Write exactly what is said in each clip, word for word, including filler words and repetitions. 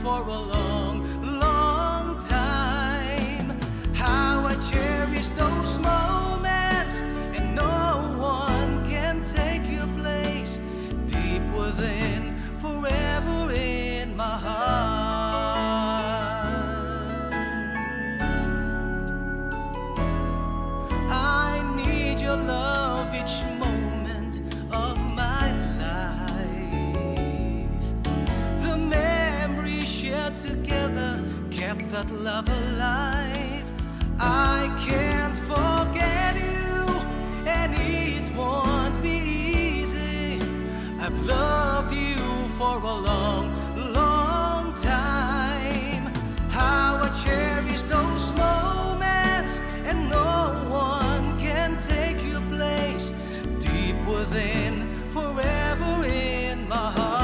for a long, long time. How I cherish those moments, and no one can take your place. Deep within, forever in my heart. I need your love each moment of my life. The memories shared together kept that love alive. I can't forget you, and it won't be easy. I've loved you for a long, long time. How I cherish those moments, and no one can take your place. Deep within, forever in my heart.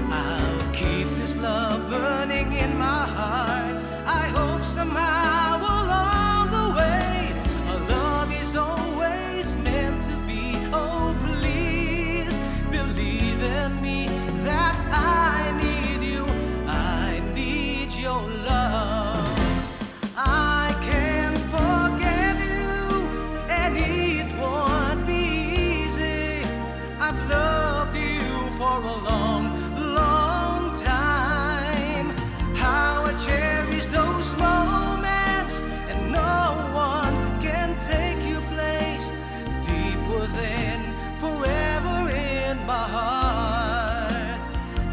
I'll keep this love burning in my heart. I hope somehow along the way, our love is always meant to be. Oh, please believe in me that I need you. I need your love. I can't forget you, and it won't be easy. I've loved you for a long, long time. How I cherish those moments, and no one can take your place. Deep within, forever in my heart.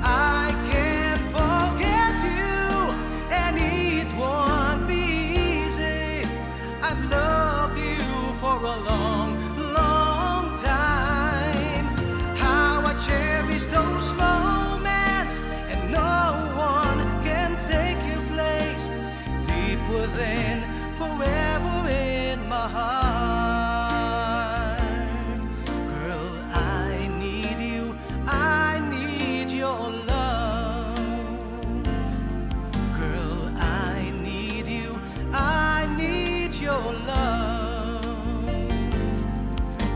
I can't forget you, and it won't be easy. I've loved you for a long, long time. How I cherish those moments, and no one can take your place. Deep within, forever in my heart. Girl, I need you. I need your love. Girl, I need you. I need your love.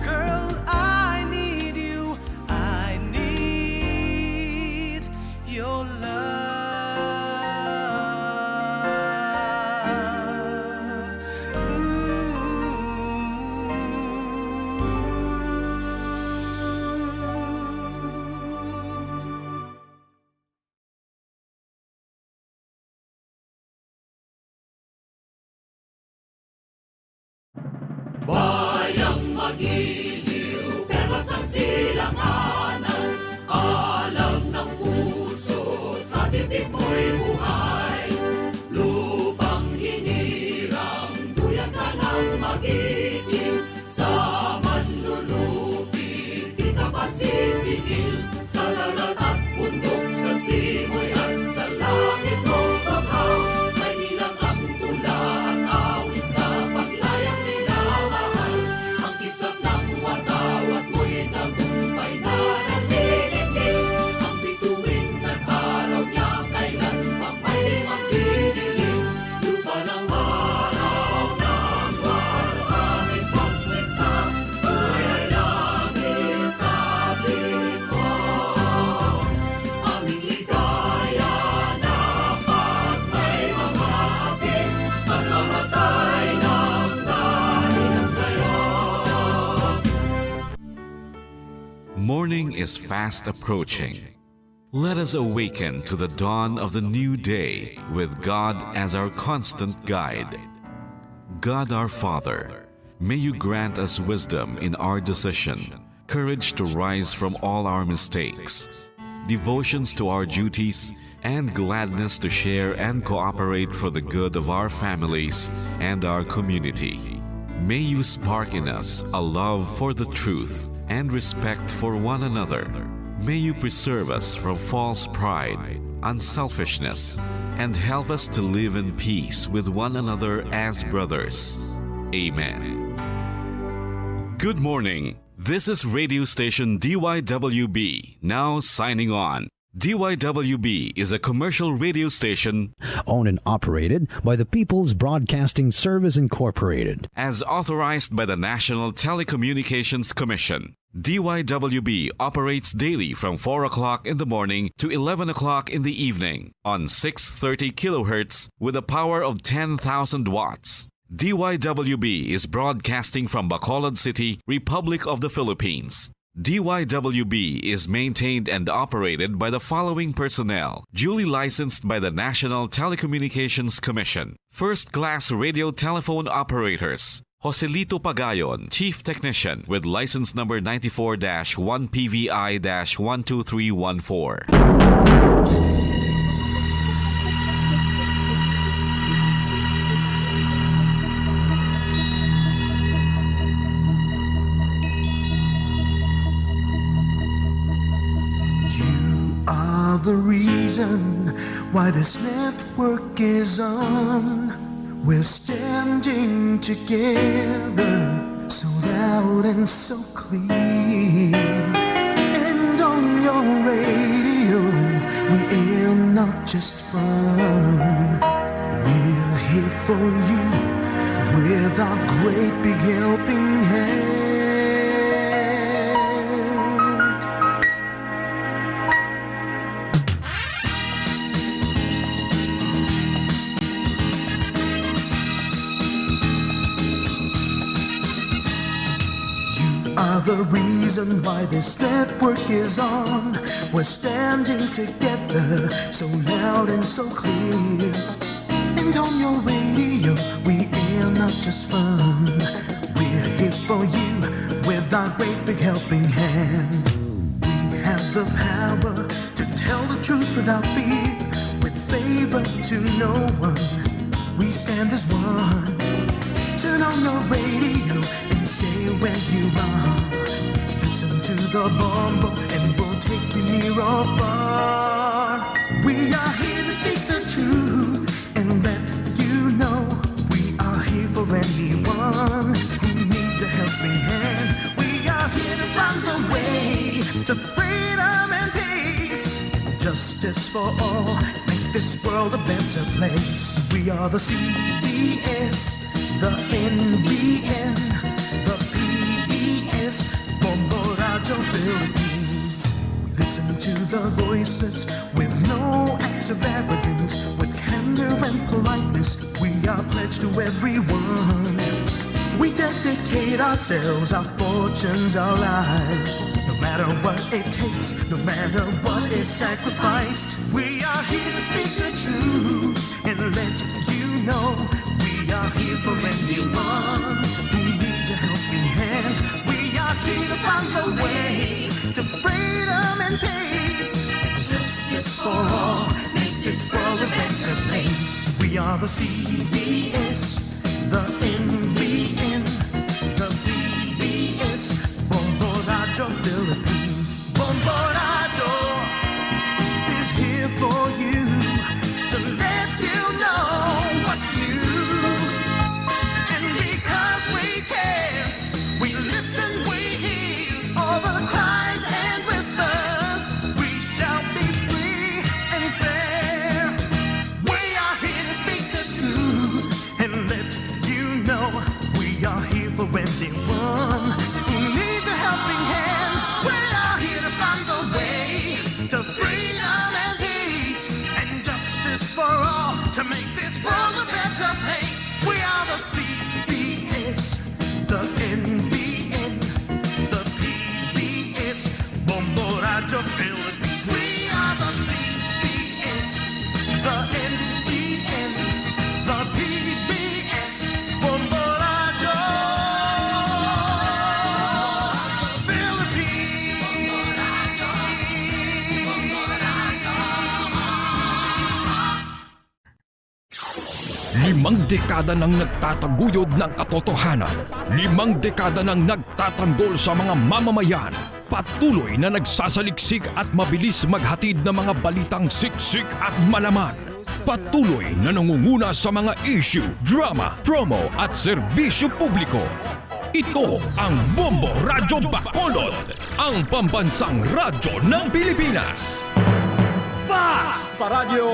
Girl, I need you. I need your love. Ooh. Bayang magiliw, perlas ang silanganan, alam ng puso, sa titik mo'y buhay. Lupang hinirang, duyan ka ng magiting, sa manlulupi, di ka pagsisiil, sa dagat at bundok, sa simoy at sa langit mong banghaw. May nilang ang tula at awit sa paglayang minamahal. Ang kislap ng watawat mo'y tagumpay na nagdidikit. Ang bituin at araw niya kailan pa may magdidilim. Lupa ng araw ng warawangit pagsinta, buhay ay langit sa tingin mo. Aming ligaya na pag may mamahapit, pagmamatay ng dahil sa'yo. Morning is fast approaching. Let us awaken to the dawn of the new day with God as our constant guide. God our Father, may you grant us wisdom in our decision, courage to rise from all our mistakes, devotions to our duties, and gladness to share and cooperate for the good of our families and our community. May you spark in us a love for the truth and respect for one another. May you preserve us from false pride, unselfishness, and help us to live in peace with one another as brothers. Amen. Good morning. This is radio station D Y W B, now signing on. D Y W B is a commercial radio station owned and operated by the People's Broadcasting Service Incorporated. As authorized by the National Telecommunications Commission. D Y W B operates daily from four o'clock in the morning to eleven o'clock in the evening on six thirty kilohertz with a power of ten thousand watts. D Y W B is broadcasting from Bacolod City, Republic of the Philippines. D Y W B is maintained and operated by the following personnel, duly licensed by the National Telecommunications Commission. First class radio telephone operators, Joselito Pagayon, Chief Technician, with license number ninety-four dash one P V I dash one two three one four. You are the reason why this network is on. We're standing together, so loud and so clear. And on your radio, we air not just fun. We're here for you with our great big helping hand. You are the reason why this network is on. We're standing together, so loud and so clear. And on your radio, we air not just fun. We're here for you with our great big helping hand. We have the power to tell the truth without fear, with favor to no one. We stand as one. Turn on your radio and stay where you are. Listen to the Bombo and we'll take you near or far. We are here to speak the truth and let you know we are here for anyone who needs a helping hand. We are here to find the way to freedom and peace. Justice for all, make this world a better place. We are the C B S, the N B N, the P B S, Bombo Radio Philippines. We listen to the voices with no acts of arrogance, with candor and politeness. We are pledged to everyone. We dedicate ourselves, our fortunes, our lives. No matter what it takes, no matter what is sacrificed, we are here to speak the truth and let you know we are here for anyone who needs a helping hand. We are here to find the way to freedom and peace. Justice for all, make this world a better place. We are the C B S, the N B N, the P B S, Bombo Radio Philippines. Bombo Radio is here for you to let you know what's new. And because we care, we listen, we hear all the cries and whispers. We shall be free and fair. We are here to speak the truth and let you know we are here for anyone who needs a helping hand. We are here to find the way to freedom and peace and justice for all to make this world a better place. We are the C B S, the N B N, the P B S, Bombo Radio Philippines. We are the C B S, the N B N, the P B S, Bombo Radio Philippines. Limang dekada nang nagtataguyod ng katotohanan. Limang dekada nang nagtatanggol sa mga mamamayan. Patuloy na nagsasaliksik at mabilis maghatid ng mga balitang siksik at malaman. Patuloy na nangunguna sa mga issue, drama, promo at serbisyo publiko. Ito ang Bombo Radyo Bacolod, ang pambansang radyo ng Pilipinas. Paradyo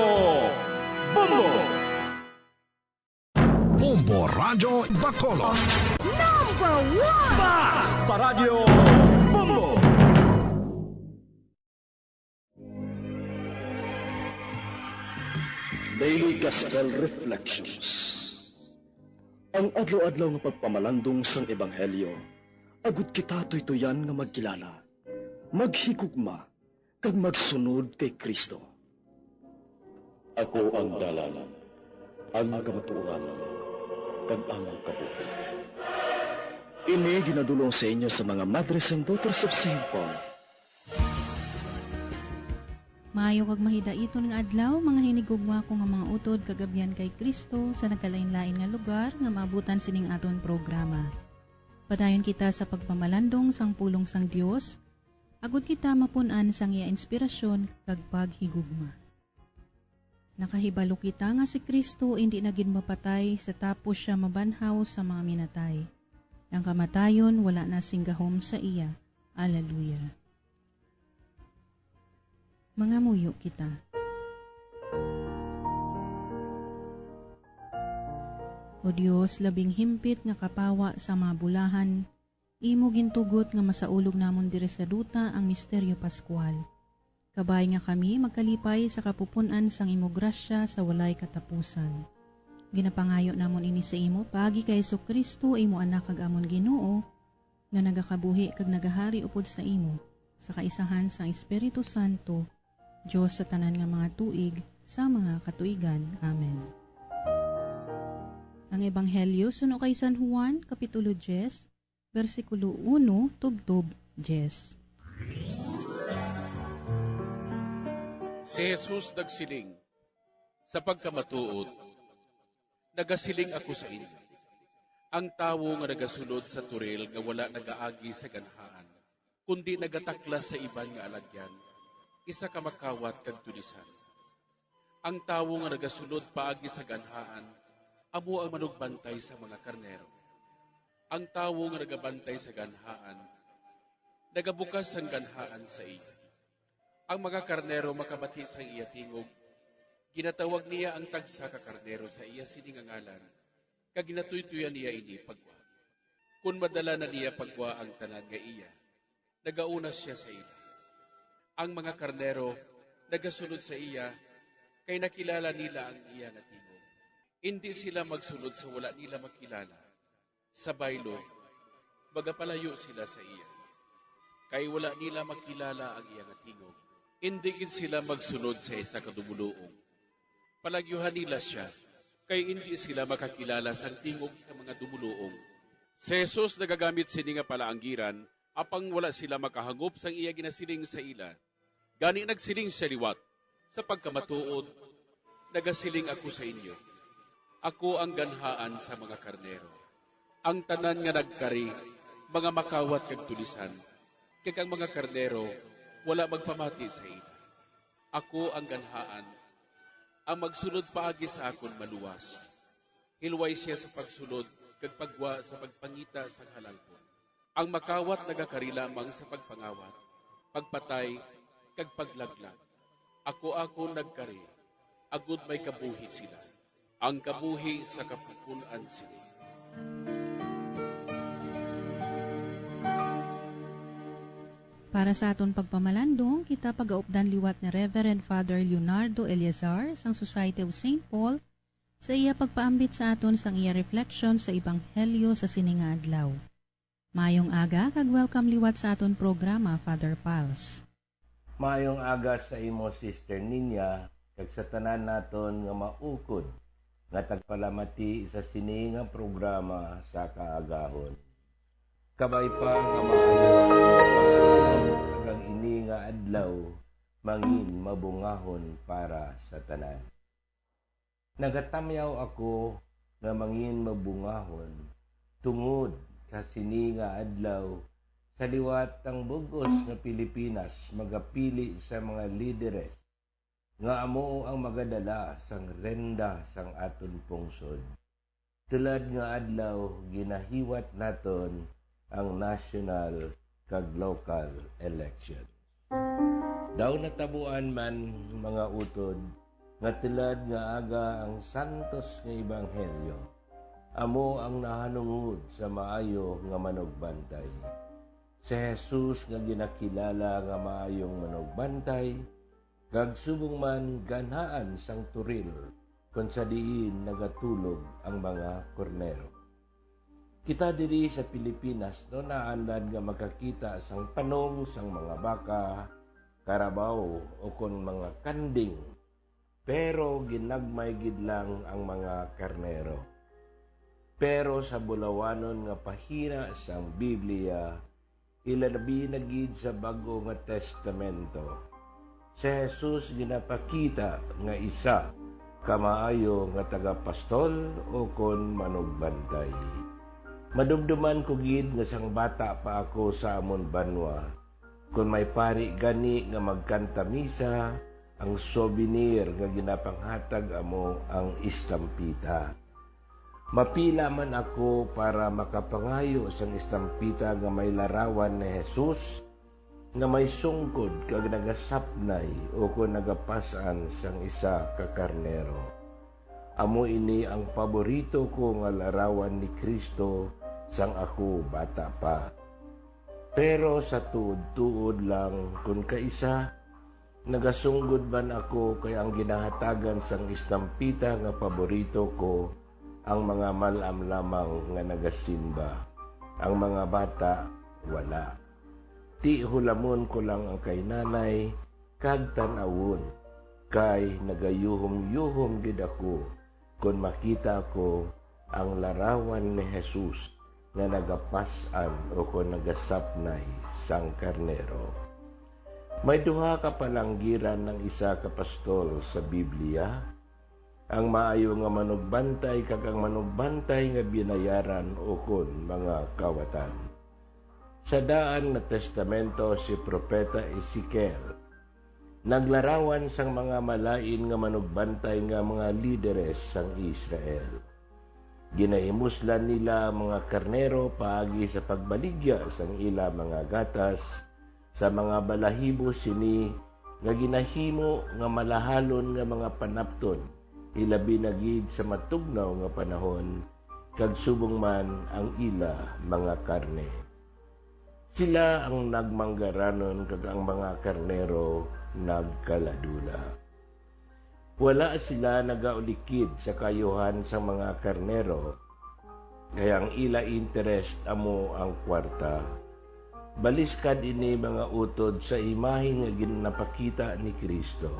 Bombo! Bombo Radyo Bacolod. Number one! Bas Paradyo Bombo! Daily Gospel Reflections. Ang adlaw-adlaw nga pagpamalandong sang Ebanghelyo, agud kita tuytuyan nga magkilala, maghigugma, kag magsunod kay Cristo. Ako ang dalan, ang kamatuoran, kag ang kabuhi. Ini ginadulong sa inyo sa mga Madres and Daughters of Saint Paul. Maayo kag mahidaiton nga adlaw, mga hinigugma ko nga mga utod kag abyan kay Cristo sa nagkalain-lain nga lugar nga maabutan sining aton programa. Padayon kita sa pagpamalandong sang pulong sang Dios, agud kita mapun-an sang iya inspirasyon kag paghigugma. Nakahibalo kita nga si Cristo indi na gid mapatay sa tapos sia mabanhaw sa mga minatay. Ang kamatayon wala na sing gahom sa iya. Alleluia. Mangamuyo kita. O Dios, labing himpit nga kapawa sa mga bulahan, imo gintugot nga masaulog namon diri sa duta ang misteryo Pascual. Kabay nga kami magkalipay sa kapupun-an sang imo grasya sa walay katapusan. Ginapangayo namon ini sa imo paagi kay Jesu-Cristo, imo Anak kag amon Ginoo, nga nagakabuhi kag nagahari upod sa imo, sa kaisahan sang Espiritu Santo, Dios sa tanan nga mga tuig, sa mga katuigan. Amen. Ang Ebanghelyo suno kay San Juan, Kapitulo diyes, bersikulo uno tubtob diyes. Si Jesus nagsiling, "Sa pagkamatuod, nagasiling ako sa inyo, ang tawo nga nagasulod sa turil nga wala nagaagi sa ganhaan, kundi nagataklas sa iban nga alagyan, isa ka makawat kag tulisan. Ang tawo nga nagasulod paagi sa ganhaan amo ang manugbantay sa mga karnero. Ang tawo nga nagabantay sa ganhaan nagabukas sang ganhaan sa iya. Ang mga karnero makabati sang iya tingog. Ginatawag niya ang tagsa ka karnero sa iya sini nga ngalan, kag ginatuytoyan niya ini pagwa. Kon madala na niya pagwa ang tanan nga iya, nagauna sia sa ila. Ang mga karnero nagasunod sa iya, kay nakilala nila ang iya nga tingog. Indi sila magsunod sa wala nila makilala. Sa baylo, magapalayo sila sa iya, kay wala nila makilala ang iya nga tingog. Indi gid sila magsunod sa isa ka dumoluong. Palagyuhan nila sia, kay indi sila makakilala sang tingog sa mga dumoluong." Si Jesus nagagamit sini nga palaanggiran, apang wala sila makahangop sang iya ginasiling sa ila. Gani nagsiling sia liwat, "Sa pagkamatuod, nagasiling ako sa inyo, ako ang ganhaan sa mga karnero. Ang tanan nga nagkari, mga makawat kag tulisan, kag ang mga karnero wala magpamati sa ila. Ako ang ganhaan, ang magsulod paagi sa akon maluwas. Hilway sia sa pagsulod kag pagwa sa pagpangita sang halalbon. Ang makawat nagakari lamang sa pagpangawat, pagpatay, kag paglaglag. Ako akon nagkari, agud may kabuhi sila. Ang kabuhi sa kapupul-an sini." Para sa aton pagpamalandong, kita pagaupdan liwat ni Reverend Father Leonardo Eleazar sang Society of Saint Paul sa iya pagpaambit sa aton sang iya reflection sa Ebanghelyo sa sini nga adlaw. Mayong aga kag welcome liwat sa aton programa, Father Pals. Mayong aga sa imo, Sister Ninya, kag sa tanan naton nga maukod nga tagpalamati sa sini nga programa sa kaagahon. Kabay pa nga maayo ang pagpasalamat, kag ang ini nga adlaw mangin mabungahon para sa tanan. Nagatamyaw ako nga mangin mabungahon tungod sa sini nga adlaw, sa liwat ang bug-os nga Pilipinas magapili sa mga lideres nga amo ang magadala sang renda sang aton pungsod. Tulad nga adlaw, ginahiwat naton ang national kag local election. Daw natabuan man, mga utod, nga tulad nga aga ang santos nga ebanghelyo, amo ang nahanungod sa maayo nga manugbantay. Si Jesus nga ginakilala nga maayong manugbantay, kag subong man ganhaan sang turil, kon sa diin nagatulog ang mga kornero. Kita diri sa Pilipinas, no, naanad nga makakita sang panong sang mga baka, karabaw, o kon mga kanding, pero ginagmay gid lang ang mga karnero. Pero sa bulawanon nga pahina sang Biblia, ilabi na gid sa Bag-o nga Testamento, si Jesus ginapakita nga isa ka maayo nga tagapastol o kon manugbantay. Madumduman ko gid nga sang bata pa ako sa amon banwa, kon may pari gani nga magkanta misa, ang souvenir nga ginapanghatag amo ang estampita. Mapila man ako para makapangayo sang estampita nga may larawan ni Jesus nga may sungkod kag nagasapnay o kon nagapas-an sang isa ka karnero. Amo ini ang paborito ko nga larawan ni Cristo sang ako bata pa. Pero sa tuod-tuod lang, kon kaisa, nagasunggod man ako, kay ang ginahatagan sang estampita nga paborito ko ang mga mal-am lamang nga nagasimba. Ang mga bata, wala. Ti hulamon ko lang ang kay nanay kag tan-awon, kay nagayuhom-yuhom gid ako kon makita ko ang larawan ni Jesus nga nagapas-an o kon nagasapnay sang karnero. May duha ka palanggiran ang isa ka pastol sa Biblia, ang maayo nga manugbantay kag ang manugbantay nga binayaran o kon mga kawatan. Sa Daan nga Testamento, si Propeta Ezekiel naglarawan sang mga malain nga manugbantay nga mga lideres sang Israel. Ginahimuslan nila ang mga karnero paagi sa pagbaligya sang ila mga gatas sa mga balahibo sini nga ginahimo nga malahalon nga mga panapton, ilabi na gid sa matugnaw nga panahon, kag subong man ang ila mga karne. Sila ang nagmanggaranon kag ang mga karnero nagkaladula. Wala sila nagaulikid sa kaayuhan sang mga karnero, kay ang ila interest amo ang kwarta. Baliskad ini, mga utod, sa imahe nga ginapakita ni Cristo.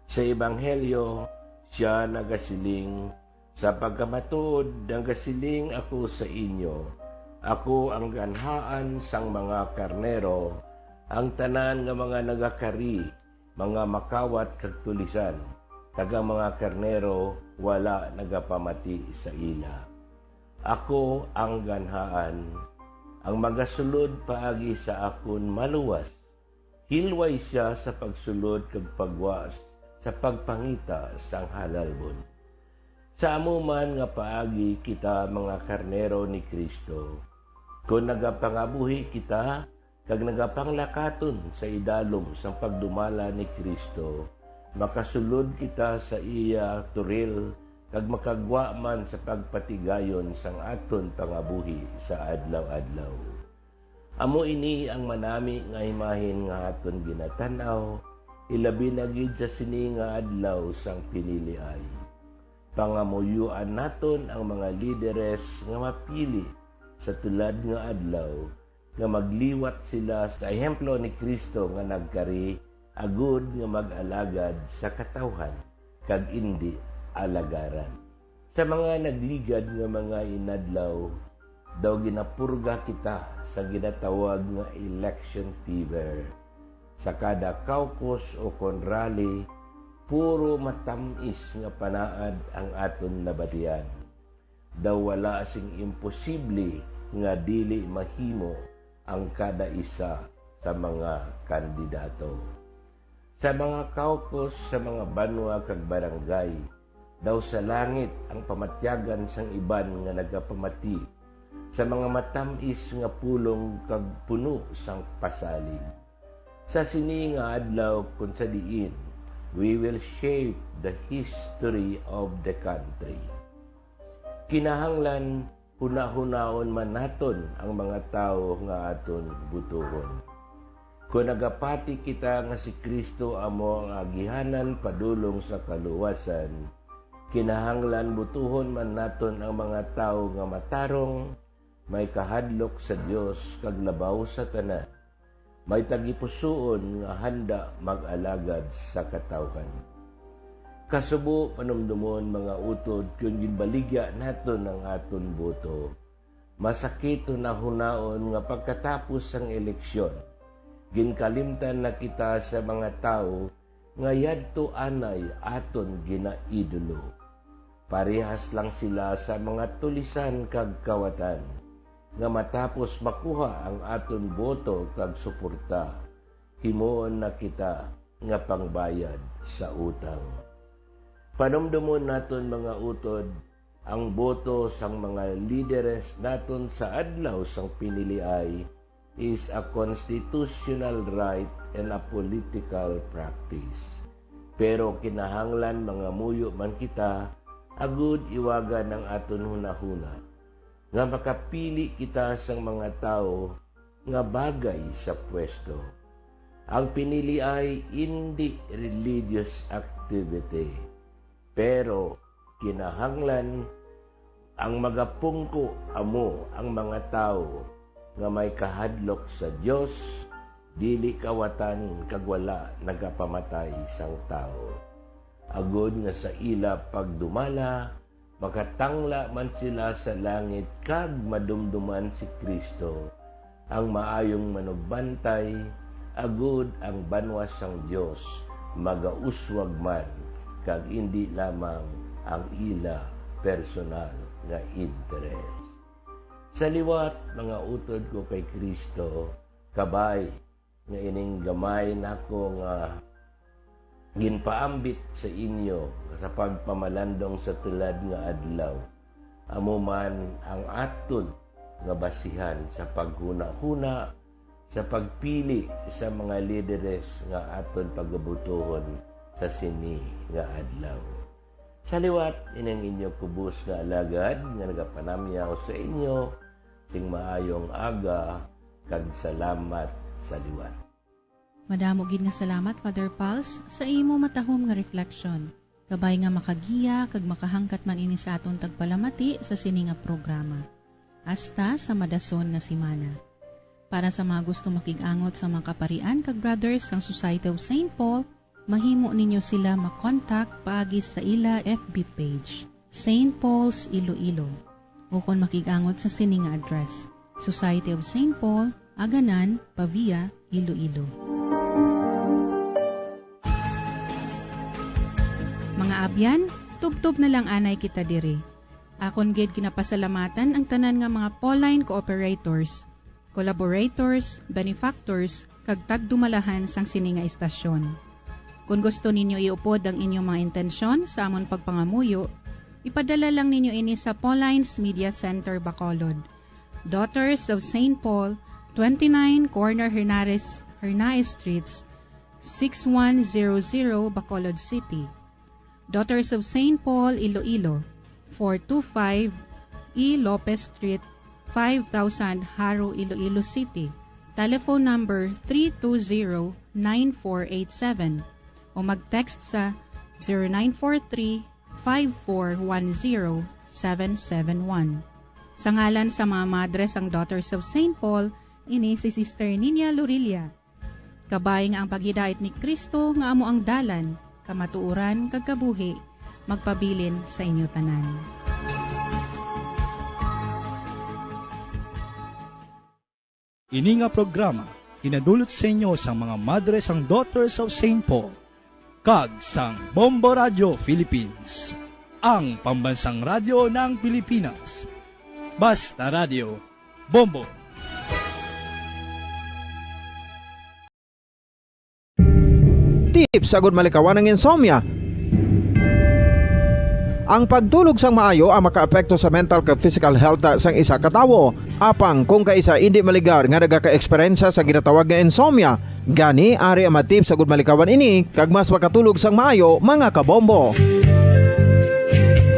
Sa Ebanghelyo, sia nagasiling, "Sa pagkamatuod, nagasiling ako sa inyo, ako ang ganhaan sang mga karnero, ang tanan nga mga nagakari, mga makawat kag tulisan, kag ang mga karnero wala nagapamati sa ila. Ako ang ganhaan, ang magasulod paagi sa akon maluwas." Hilway sia sa pagsulod kag pagwa sa pagpangita sang halalbon. Sa amo man nga paagi kita mga karnero ni Cristo, kon nagapangabuhi kita kag nagapanglakaton sa idalom sang pagdumala ni Cristo, makasulod kita sa iya turil kag makagwa man sa pagpatigayon sang aton pangabuhi sa adlaw-adlaw. Amo ini ang manami nga imahen nga aton ginatan-aw, ilabi na gid sa sini nga adlaw sang piniliay. Pangamuyuan naton ang mga lideres nga mapili sa tulad nga adlaw, nga magliwat sila sa ehemplo ni Cristo nga nagkari, agud nga mag-alagad sa katawhan kag indi alagaran. Sa mga nagligad nga mga inadlaw, daw ginapurga kita sa ginatawag nga election fever. Sa kada caucus o kon rally, puro matam-is nga panaad ang aton nabatian. Daw wala sing imposible nga dili mahimo ang kada isa sa mga kandidato. Sa mga caucus, sa mga banwa kag barangay, daw sa langit ang pamatyagan sang iban nga nagapamati sa mga matam-is nga pulong kag puno sang pasalig. Sa sini nga adlaw, kung sa diin, we will shape the history of the country. Kinahanglan hunahunaon man naton ang mga tawo nga aton butuhon. Kon nagapati kita nga si Cristo amo ang agihanan padulong sa kaluwasan, kinahanglan butuhon man naton ang mga tawo nga matarong, may kahadlok sa Dios, kag labaw sa tanan, may tagipusoon nga handa mag-alagad sa katawhan. Kasubo, panumdumon, mga utod, kon ginbaligya naton ang aton boto, masakit hunahunaon nga pagkatapos sang eleksyon, ginkalimtan na kita sa mga tawo nga yadto anay aton ginaidolo. Parehas lang sila sa mga tulisan kag kawatan, nga matapos makuha ang aton boto kag suporta, himuon na kita nga pangbayad sa utang. Panumdumon naton, mga utod, ang boto sang mga lideres naton sa adlaw sang piniliay is a constitutional right and a political practice. Pero kinahanglan mangamuyo man kita agud iwagan ang aton hunahuna nga makapili kita sang mga tawo nga bagay sa pwesto. Ang piniliay indi religious activity, pero kinahanglan ang magapungko amo ang mga tawo nga may kahadlok sa Dios, dili kawatan kag wala nagapamatay sang tawo, agod nga sa ila pagdumala makatangla man sila sa langit kag madumduman si Cristo, ang maayong manugbantay, agud ang banwa sang Dios magauswag man, kag indi lamang ang ila personal nga interes. Sa liwat, mga utod ko kay Cristo, kabay nga ining gamay nako nga ginpaambit sa inyo sa pagpamalandong sa tulad nga adlaw, amo man ang aton nga basihan sa paghunahuna sa pagpili sa mga lideres nga aton pagabutuhon sa sini nga adlaw. Sa liwat, ining inyo kubos nga alagad nga nagapanamyaw sa inyo sing maayong aga kag salamat sa liwat. Madamo gid nga salamat, Father Pals, sa imo matahom nga reflection. Kabay nga makagiya kag makahangkat man ini sa aton tagpalamati sa sini nga programa. Hasta sa madason nga semana. Para sa mga gusto makig-angot sa mga kaparian kag brothers sang Society of Saint Paul, mahimo ninyo sila ma-contact paagi sa ila F B page, Saint Paul's Iloilo, ukon makig-angot sa sini nga address: Society of Saint Paul, Aganan, Pavia, Iloilo. Mga abyan, tubtob na lang anay kita diri. Akon gid ginapasalamatan ang tanan nga mga Pauline cooperators, collaborators, benefactors, kag tagdumalahan sang sini nga istasyon. Kon gusto ninyo iupod ang inyong mga intensyon sa amon pagpangamuyo, ipadala lang ninyo ini sa Pauline's Media Center, Bacolod, Daughters of Saint Paul, twenty-nine Corner Hernares, Hernaez Streets, six one zero zero, Bacolod City. Daughters of Saint Paul, Iloilo, four two five E Lopez Street, five thousand, Jaro, Iloilo City. Telephone number three two zero, nine four eight seven o mag-text sa zero nine four three, five four one zero, seven seven one. Sa ngalan sa mga madre sang Daughters of Saint Paul, ini si Sister Niña Lorilla. Kabay nga ang paghidait ni Cristo nga amo ang dalan, kamatuoran, kag kabuhi, magpabilin sa inyo tanan. Ini nga programa ginadulot sa inyo sang mga madre sang Daughters of Saint Paul kag sang Bombo Radio Philippines, ang pambansang radyo ng Pilipinas. Basta Radio, Bombo. Tips agud malikawan ang insomnia. Ang pagtulog sang maayo ang makaapekto sa mental kag physical health sang isa ka tawo. Apang kung kaisa indi maligar nga nagakaeksperyensya sa ginatawag nga insomnia, gani ari ang mga tips agud malikawan ini kag mas makatulog sang maayo, mga kabombo.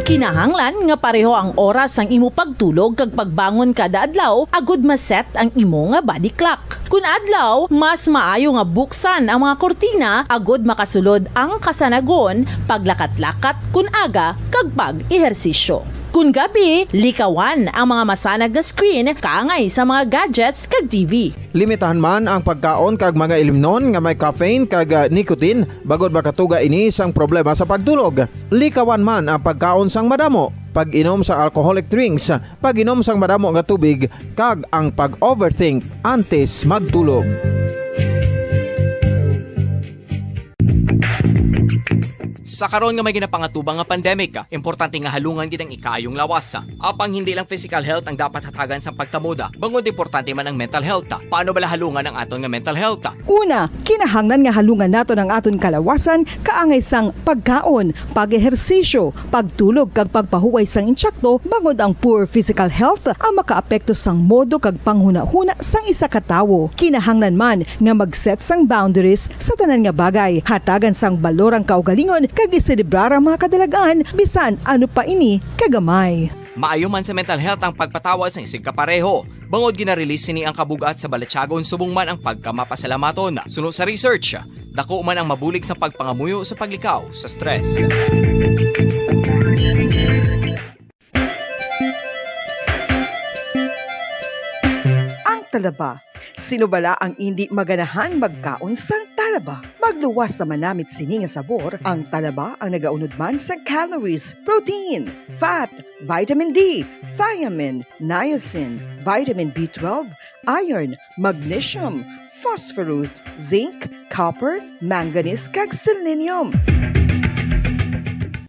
Kinahanglan nga pareho ang oras sang imo pagtulog kag pagbangon kada adlaw agud ma-set ang imo nga body clock. Kun adlaw, mas maayo nga buksan ang mga kurtina agud makasulod ang kasanagon, paglakat-lakat kun aga, kag pag-ehersisyo. Kun gabi, likawan ang mga masanag nga screen kaangay sa mga gadgets kag T V. Limitahan man ang pagkaon kag mga ilimnon nga may caffeine kag, ah, nicotine, bangod makatuga ini sang problema sa pagtulog. Likawan man ang pagkaon sang madamo, pag-inom sa alcoholic drinks, pag-inom sang madamo nga tubig, kag ang pag-overthink antes magtulog. Sa karon nga may ginapangatubang nga pandemic, importante nga halungan gid ang ikaayong lawas. Apang hindi lang physical health ang dapat hatagan sang pagtamod, bangod importante man ang mental health. Paano bala halungan ang aton nga mental health? Una, kinahanglan nga halungan naton ang aton kalawasan kaangay sang pagkaon, pag-ehersisyo, pagtulog kag pagpahuway sang insakto, bangod ang poor physical health ang makaapekto sang modo kag panghunahuna sang isa ka tawo. Kinahanglan man nga mag-set sang boundaries sa tanan nga bagay, hatagan sang balor ang kaugalingon kag iselebrar ang mga kadalag-an bisan ano pa ini kagamay. Maayo man sa mental health ang pagpatawad sang isigkapareho, bangod gina-release sini ang kabug-at sa balatyagon subong man ang pagkamapasalamaton. Suno sa research, dako man ang mabulig sa pagpangamuyo sa paglikaw sa stress. Ang talaba. Sino bala ang indi maganahan magkaon sang talaba? Magluwas sa manamit sini nga sabor, ang talaba ang nagaunod man sang calories, protein, fat, vitamin D, thiamine, niacin, vitamin B twelve, iron, magnesium, phosphorus, zinc, copper, manganese, kag selenium.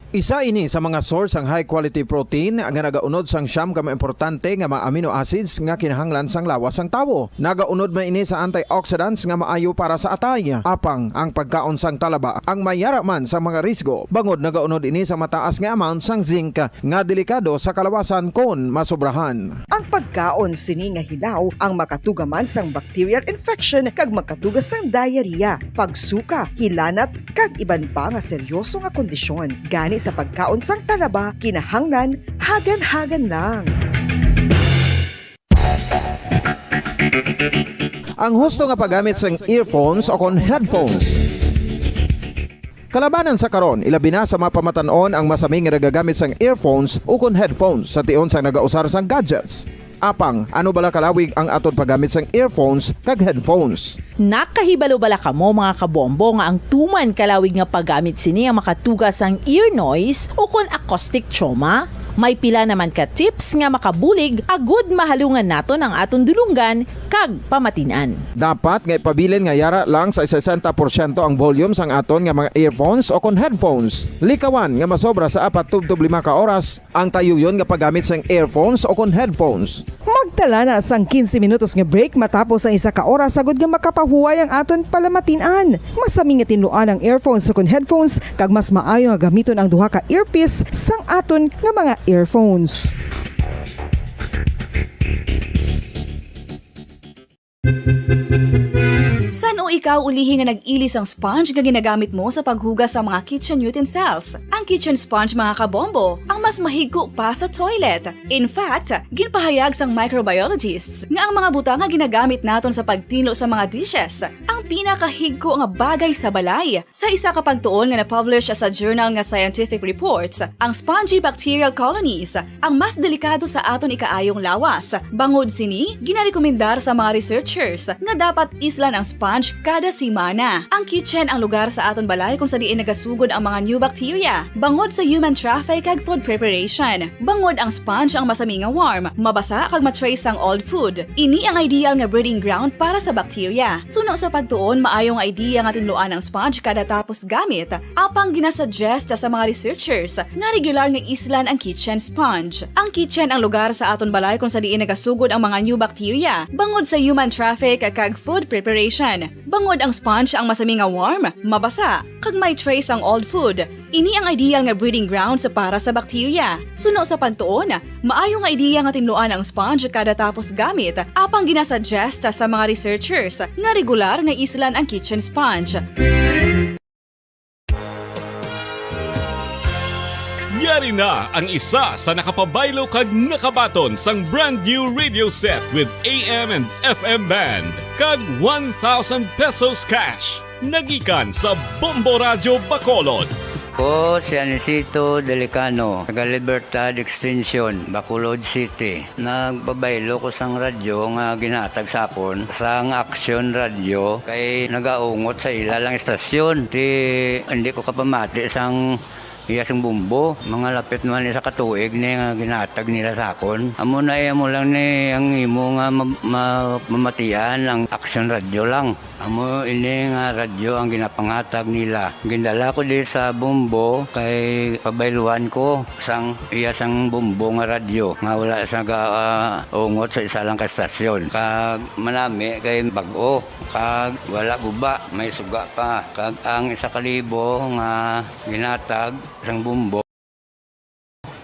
Isa ini sa mga source sang high quality protein nga nagaunod sang siyam ka mga importante nga mga amino acids nga kinahanglan sang lawas sang tawo. Nagaunod man ini sa antioxidants nga maayo para sa atay. Apang ang pagkaon sang talaba ang mayara man sa mga risgo, bangod nagaunod ini sa mataas nga amount sang zinc nga delikado sa kalawasan kon masobrahan. Ang pagkaon sini nga hilaw ang makatuga man sang bacterial infection kag makatuga sang diarrhea, pagsuka, hilanat, kag iban pa nga seryoso nga kondisyon. Gani sa pagkaon sang talaba, kinahanglan hagan-hagan lang. Ang husto nga paggamit sang earphones o kon headphones. Kalabanan sa karon, ilabi na sa mga pamatan-on ang masami nga nagagamit sang earphones ukon headphones sa tion sang nagausar sang gadgets. Apang, ano bala kalawig ang aton paggamit sang earphones kag headphones? Nakahibalo bala kamo, mga kabombo, nga ang tuman kalawig nga paggamit sini ang makatuga sang ear noise ukon acoustic trauma? May pila naman ka tips nga makabulig agud mahalungan naton ang aton dulonggan kag pamatin-an. Dapat nga ipabilin nga yara lang sa sesenta porsyento ang volume sang aton nga mga earphones o kon headphones. Likawan nga masobra sa apat tubtob lima ka oras ang tayuyon nga paggamit sang earphones o kon headphones. Magtala na sang quince minutos nga break matapos ang isa ka oras agud nga makapahuway ang aton palamatin-an. Masami nga tinluan ang earphones o kon headphones, kag mas maayo nga gamiton ang duha ka earpiece sang aton nga mga earphones. San-o ikaw ulihi nga nag-ili sang sponge nga ginagamit mo sa paghugas sa mga kitchen utensils? Ang kitchen sponge, mga kabombo, ang mas mahigko pa sa toilet. In fact, ginpahayag sang microbiologists nga ang mga butang nga ginagamit naton sa pagtinlo sa mga dishes ang pinakahigko nga bagay sa balay. Sa isa ka pagtuon nga na-publish sa journal nga Scientific Reports, ang spongy bacterial colonies ang mas delikado sa aton ikaayong lawas. Bangod sini, ginarekomendar sa mga researchers nga dapat islan ang sponge kada semana. Ang kitchen ang lugar sa aton balay kung sa diin nagasugod ang mga new bacteria, bangod sa human traffic kag food preparation. Bangod ang sponge ang masami nga warm, mabasa kag ma-trace sang old food. Ini ang ideal nga breeding ground para sa bacteria. Suno sa pagtuon, maayo nga idea nga tinluan ang sponge kada tapos gamit, apang ginasuggest sa mga researchers nga regular nga islan ang kitchen sponge. Ang kitchen ang lugar sa aton balay kung sa diin nagasugod ang mga new bacteria, bangod sa human traffic kag food preparation. Bangod ang sponge ang masami nga warm, mabasa, kag may trace ang old food, ini ang ideal nga breeding grounds para sa bakterya. Suno sa pagtuon, maayo nga ideya nga tinluan ang sponge kada tapos gamit, apang ginasuggest sa mga researchers nga regular nga islan ang kitchen sponge. Yari na ang isa sa nakapabaylo kag nakabaton sang brand new radio set with A M and F M band kag one thousand pesos cash nagikan sa Bombo Radyo Bacolod. Ko si Anisito Delicano, taga Libertad Extension, Bacolod City. Nagpabaylo ko sang radyo nga ginhatag sa akon sang Aksyon Radyo kay nagaungot sa ila lang istasyon. Ti hindi ko kapamati sang iya sing bumbo. Mga lapit man isa ka tuig ni nga ginhatag nila sa akon. Amo na iya mo lang ni ang imo nga ma- ma- mamatian ang Aksyon Radyo lang. Amo ini nga radyo ang ginapangatag nila. Gindala ko di sa Bombo kay pabayluan ko sang iya sang Bombo nga radyo nga wala sa ga, ah, ungot sa isa lang ka estasyon. Kag manami kay bag-o, kag wala guba, may suga pa. Kag ang isa ka libo nga ginatag sang Bombo,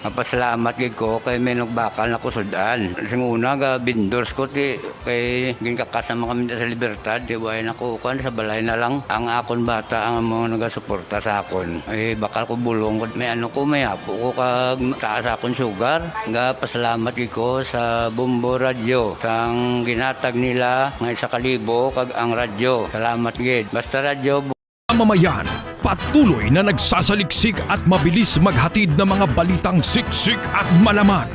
mapasalamat gid ko kay may nagbakal na ko sud-an. Sing una, ga vendors ko ti kay ginkakas naman kami sa Libertad, ti way na ko kuan, sa balay na lang. Ang akon bata ang mga nagasuporta sa akon. Eh, bakal ko bulong ko, may ano ko, may apo ko kag taas akon sugar. Ga pasalamat gid ko sa Bombo Radyo sang ginatag nila nga isa ka libo kag ang radyo. Salamat gid. Basta Radyo. Mamamayan, patuloy na nagsasaliksik at mabilis maghatid ng mga balitang siksik at malaman.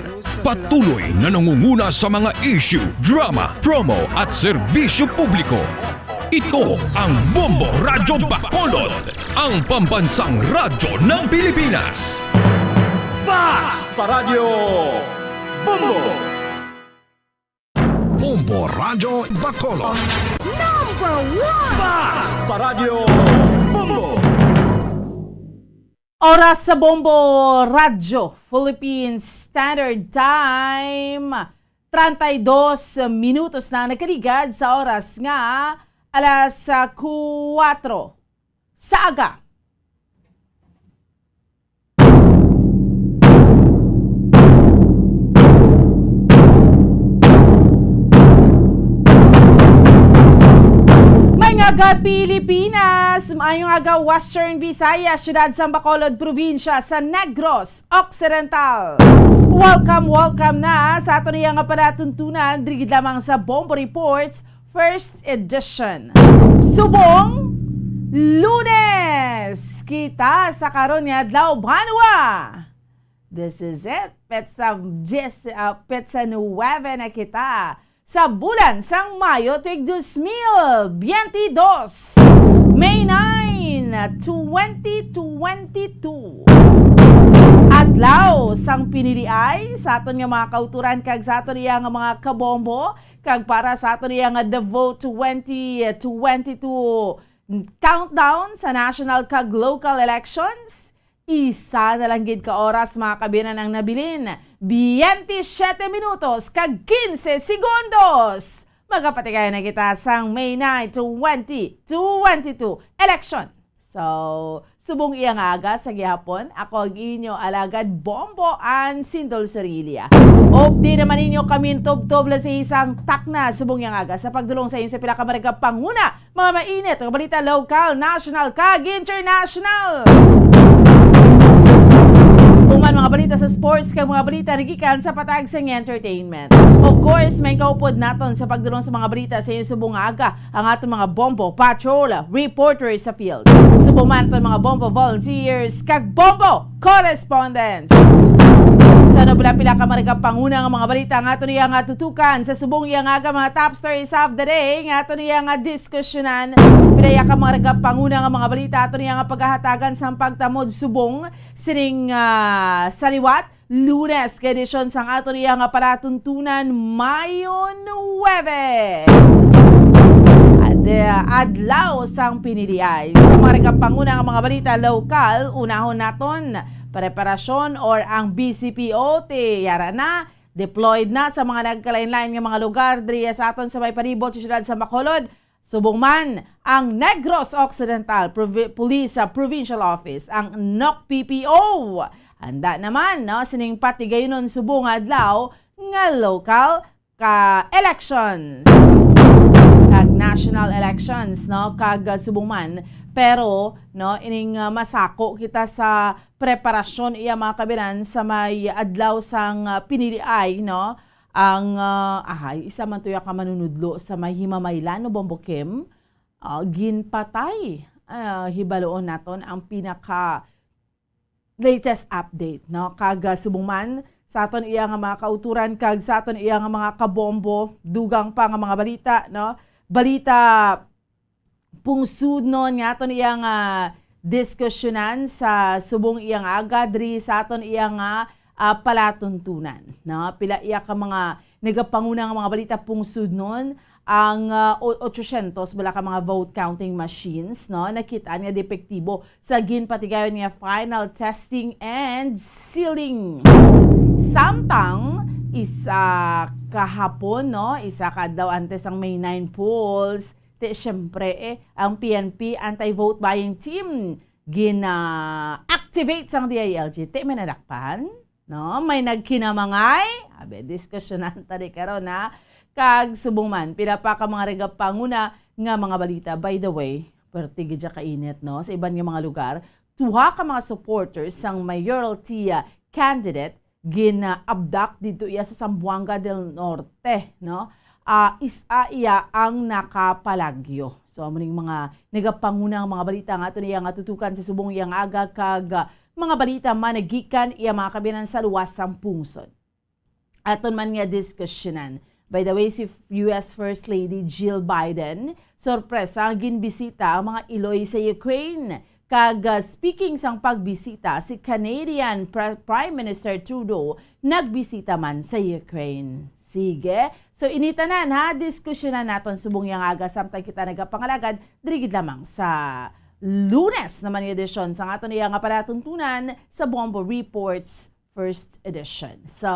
Patuloy na nangunguna sa mga issue, drama, promo at serbisyo publiko. Ito ang Bombo Radyo Bacolod, ang pambansang radyo ng Pilipinas. Fast Paradyo Bombo! Bombo Radyo Bacolod. Number one! Fast Paradyo Bombo! Oras sa Bombo Radyo, Philippine Standard Time, treinta y dos minutos na nagkaligad sa oras nga alas ah, kuwatro sa aga. Maayong aga, Pilipinas! Maayong aga, Western Visayas, siyudad sang Bacolod, probinsya sa Negros Occidental. Welcome, welcome na sa aton iya nga palatuntunan, diri gid lamang sa Bombo Reports, First Edition. Subong Lunes! Kita sa karon nga adlaw, banwa! This is it. Petsa dies, ah, petsa nuwebe na kita sa bulan sang Mayo tuig dos mil biyente dos. May nine, twenty twenty-two. Adlaw sang piniliay sa aton nga mga kauturan kag sa aton iya nga mga kabombo, kag para sa aton iya nga Devo twenty twenty-two countdown sa national kag local elections. Isa na lang gid ka oras, mga kabinan, ang nabilin. Biyente siyete minutos kag kinse segundos. Magapatigayon na kita sang May nine, twenty twenty-two election. So, subong iya nga aga sa gihapon, ako ang inyo alagad Bombo Ann Sindol Sorilia. Updi naman ninyo kami tubtob la sa isang takna subong iya nga aga sa pagdulong sa inyo sa pila ka maragap panguna, mga mainit nga balita, lokal, national, kag international. Subong man mga balita sa sports kag mga balita nagikan sa patag sang entertainment. Of course, may kaupod naton sa pagdulong sa mga balita sa inyo subong nga aga ang aton mga Bombo Patrol reporters sa field. Subong man aton mga Bombo volunteers kag Bombo correspondents. Sa nobla pila ka maragap panguna nga mga balita nga aton iya nga tutukan sa subong iya nga aga, mga top stories of the day nga aton iya nga diskusyonan. Pila iya ka maragap panguna nga mga balita aton iya nga pagahatagan sang pagtamod subong sining ah, sa liwat Lunes ka edisyon sang aton iya nga palatuntunan, Mayo nuwebe. Ad- adlaw sang piniliay. Sa mga panguna nga mga balita lokal, unahon naton, preparasyon or ang B C P O T, yara na, deployed na sa mga nagkalain-lain nga mga lugar diri sa aton sa may palibot sa siyudad sa Bacolod. Subong man ang Negros Occidental Provi-, Police, ah, Provincial Office, ang N O C P P O. Handa naman, no, sining patigayunon subong adlaw nga local ka elections kag national elections, no, kag, ah, subong man. Pero, no, ining, ah, masako kita sa preparasyon iya, mga kabiran, sa may adlaw sang, ah, piniliay, no, ang, ah, ahay, isa man tuya ka manunudlo sa may Himamaylan, no, Bombo Kim, ah, ginpatay. Ah, hibaluon naton ang pinaka latest update, no? Kag, ah, subong man sa aton iya nga mga kauturan kag sa aton iya nga mga kabombo, dugang pa nga mga balita, no? Balita pungsudnon nga aton iya nga diskusyonan sa subong iya nga aga diri sa aton iya nga, ah, palatuntunan, no? Pila iya ka mga nagapanguna nga mga balita pungsudnon ang, ah, o-, otsosyentos bala ka mga vote counting machines, no, nakit-an nga depektibo sa ginpatigayon nga final testing and sealing. Samtang isa kahapon, no, isa ka adlaw antes ang May nine polls, ti, syempre, eh, ang P N P anti-vote buying team gina-activate sang D I L G. Ti, may nadakpan? No? May nagkinamangay? Abi, diskusyonan ta di karon, ha? Kag subong man, pila pa ka mga regapanguna nga mga balita. By the way, pwerte gid siya kainit, no? Sa iban nga mga lugar, duha ka mga supporters sang mayoralty, ah, candidate gina-abduct didto iya sa Zamboanga del Norte, no? Ah, is-, ah, iya ang nakapalagyo. So, amo ning mga nagapanguna nga mga balita nga aton iya nga tutukan sa subong iya nga aga kag, ah, mga balita man nagikan iya mga kabinan sa luwas sang pungsod. Aton man nga diskusyonan. By the way, si U S First Lady Jill Biden, sorpresa, ginbisita ang mga iloy sa Ukraine. Kag, ah, speaking sang pagbisita, si Canadian Pre-, Prime Minister Trudeau nagbisita man sa Ukraine. Sige. So, ini tanan, ha, diskusyonan naton subong iya nga aga samtang kita nagapangalagad diri gid lamang sa Lunes naman nga edisyon sang aton iya nga palatuntunan sa Bombo Reports First Edition. So,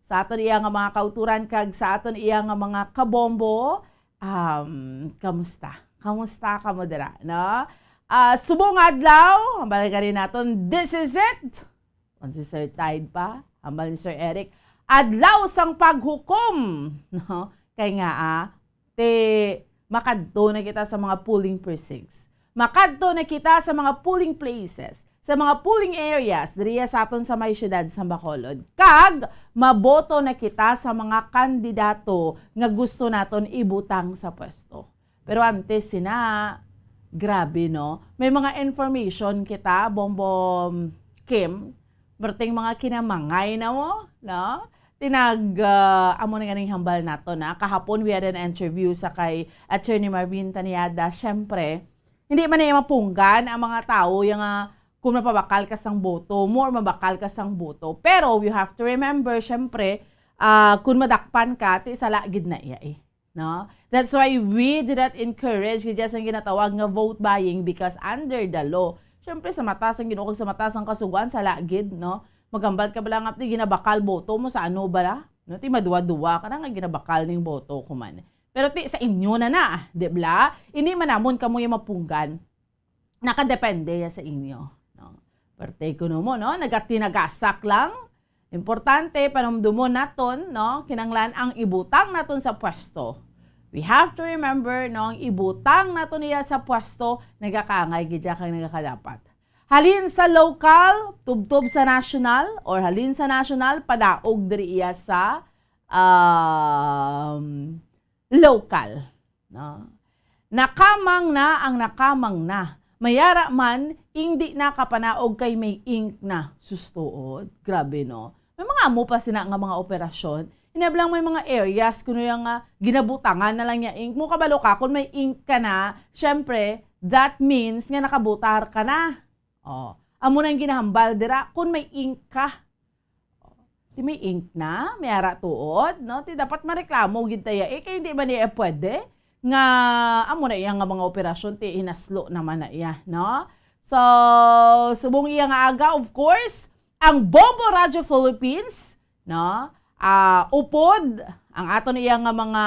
sa aton iya nga mga kauturan kag sa aton iya nga mga kabombo, um, kamusta? Kamusta kamo dira, no? Ah, subong adlaw, hambal gani naton, this is it. Kung si Sir Tide pa, hambal ni Sir Eric, adlaw sang paghukom, no? Kay nga, ah, ti makadto na kita sa mga polling precincts. Makadto na kita sa mga polling places, sa mga polling areas diriya sa aton sa may siyudad sa Bacolod. Kag maboto na kita sa mga kandidato nga gusto naton ibutang sa pwesto. Pero antes sina, grabe, no? May mga information kita, Bombo Kim, perting mga kinamangay na mo, no? Tinag, ah, amo na ganing hambal nato na. Kahapon, we had an interview sa kay Attorney Marvin Taniada. Siyempre, hindi man niya mapunggan ang mga tao yung, ah, kung mapabakal ka sang boto mo or mabakal ka sang boto. Pero you have to remember, siyempre, ah, kung madakpan ka, ti sala gid na iya eh. No? That's why we do not encourage gid sang ginatawag nga vote buying because under the law, syempre sa mata sang Ginoo kag sa mata sang kasugoan, sala gid, no? Maghambal ka bala nga, "Di, ginabakal boto mo sa ano bala?" No? Ti maduwa-duwa ka na nga ginabakal ning boto ko man. Pero ti sa inyo na na, di bala? Hindi man namon kamo yung mapunggan. Nakadepende ya sa inyo, no? Parte kuno mo, no? Nagatinagasak lang. Importante, panumdumon naton, no? Kinanglan ang ibutang naton sa pwesto. We have to remember, no, ang ibutang naton iya sa pwesto, nagakaangay gid siya kag nagakadapat. Halin sa local, tubtob sa national, or halin sa national, padaog diri iya sa, um, local. No? Nakamang na ang nakamang na. Mayara man, indi na kapanaog kay may ink na. Sustuod. Grabe, no? May mga amo pa sina nga mga operasyon. Inablang may mga areas kuno yang, ah, ginabutangan na lang niya ink. Mo kabalo ka, kung may ink ka na, syempre, that means nga nakabutar ka na. Oh, amo nang ginahambal dira kung may ink ka. Di may ink na, may ara tuod, no? Ti dapat mareklamo gid ta iya, eh, kay hindi man niya pwede nga amo na iya nga mga operasyon, ti hinaslo naman na iya, no? So, subong iya nga aga, of course, ang Bombo Radio Philippines, no? Ah, upod ang aton iya nga mga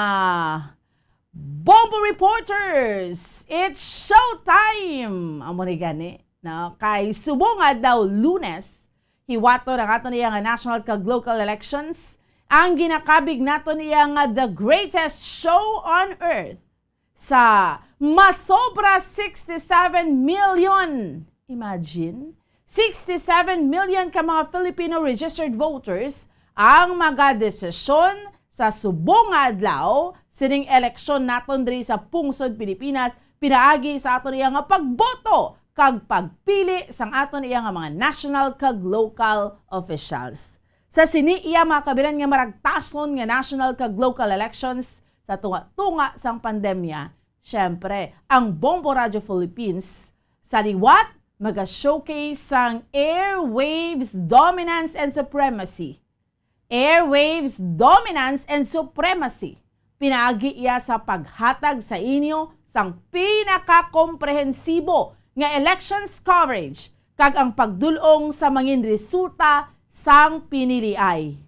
Bombo Reporters, it's showtime! Amo ni gani, no? Kay subong nga adlaw Lunes, hiwaton ang aton iya nga national kag local elections, ang ginakabig naton iya nga the greatest show on earth sa masobra sixty-seven million. Imagine, sixty-seven million ka mga Filipino registered voters ang magadesisyon sa subong nga adlaw sining eleksyon naton diri sa pungsod Pilipinas, pinaagi sa aton iya nga pagboto kag pagpili sang aton iya nga mga national kag local officials. Sa sini iya mga kabilan nga maragtason nga national kag local elections sa tunga-tunga sang pandemya, syempre, ang Bombo Radio Philippines sa liwat maga-showcase sang Airwaves Dominance and Supremacy. Airwaves Dominance and Supremacy. Pinaagi iya sa paghatag sa inyo sang pinakakomprehensibo nga elections coverage kag ang pagdul-ong sa mangin resulta sang piniliay.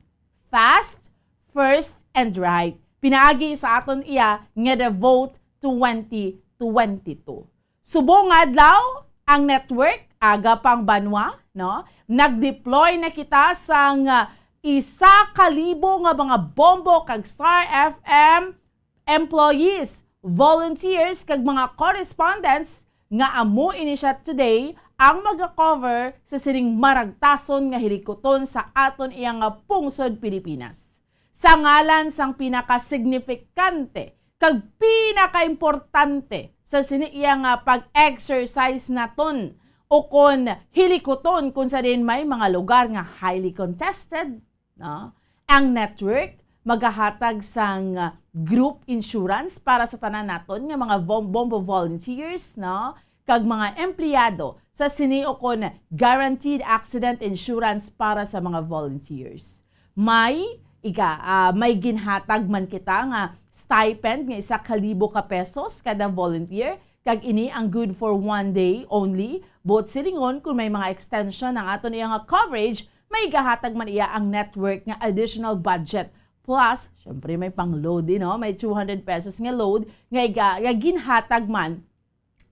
Fast, first, and right. Pinaagi sa aton iya nga The Vote twenty twenty-two. Subong nga adlaw, ang network, aga pang banwa, no? Nag-deploy na kita sang, ah, isa ka libo nga mga Bombo kag Star F M employees, volunteers, kag mga correspondents nga amo ini siya today ang maga-cover sa sining maragtason nga hilikuton sa aton iya nga pungsod Pilipinas. Sa ngalan sang pinakasignifikante kag pinakaimportante sa sini iya nga pag-exercise naton ukon hilikuton kung sa diin may mga lugar nga highly contested, no? Ang network magahatag sang, ah, group insurance para sa tanan naton nga mga vom-, Bombo volunteers, no? Kag mga empleyado sa sini ukon guaranteed accident insurance para sa mga volunteers. May ika, ah, may ginhatag man kita nga stipend nga isa ka libo ka pesos kada volunteer, kag ini ang good for one day only. Buot silingon, kung may mga extension ang aton iya nga coverage, may gahatag man iya ang network nga additional budget. Plus, syempre, may pang-load, you know, may two hundred pesos nga load nga iga-, nga ginhatag man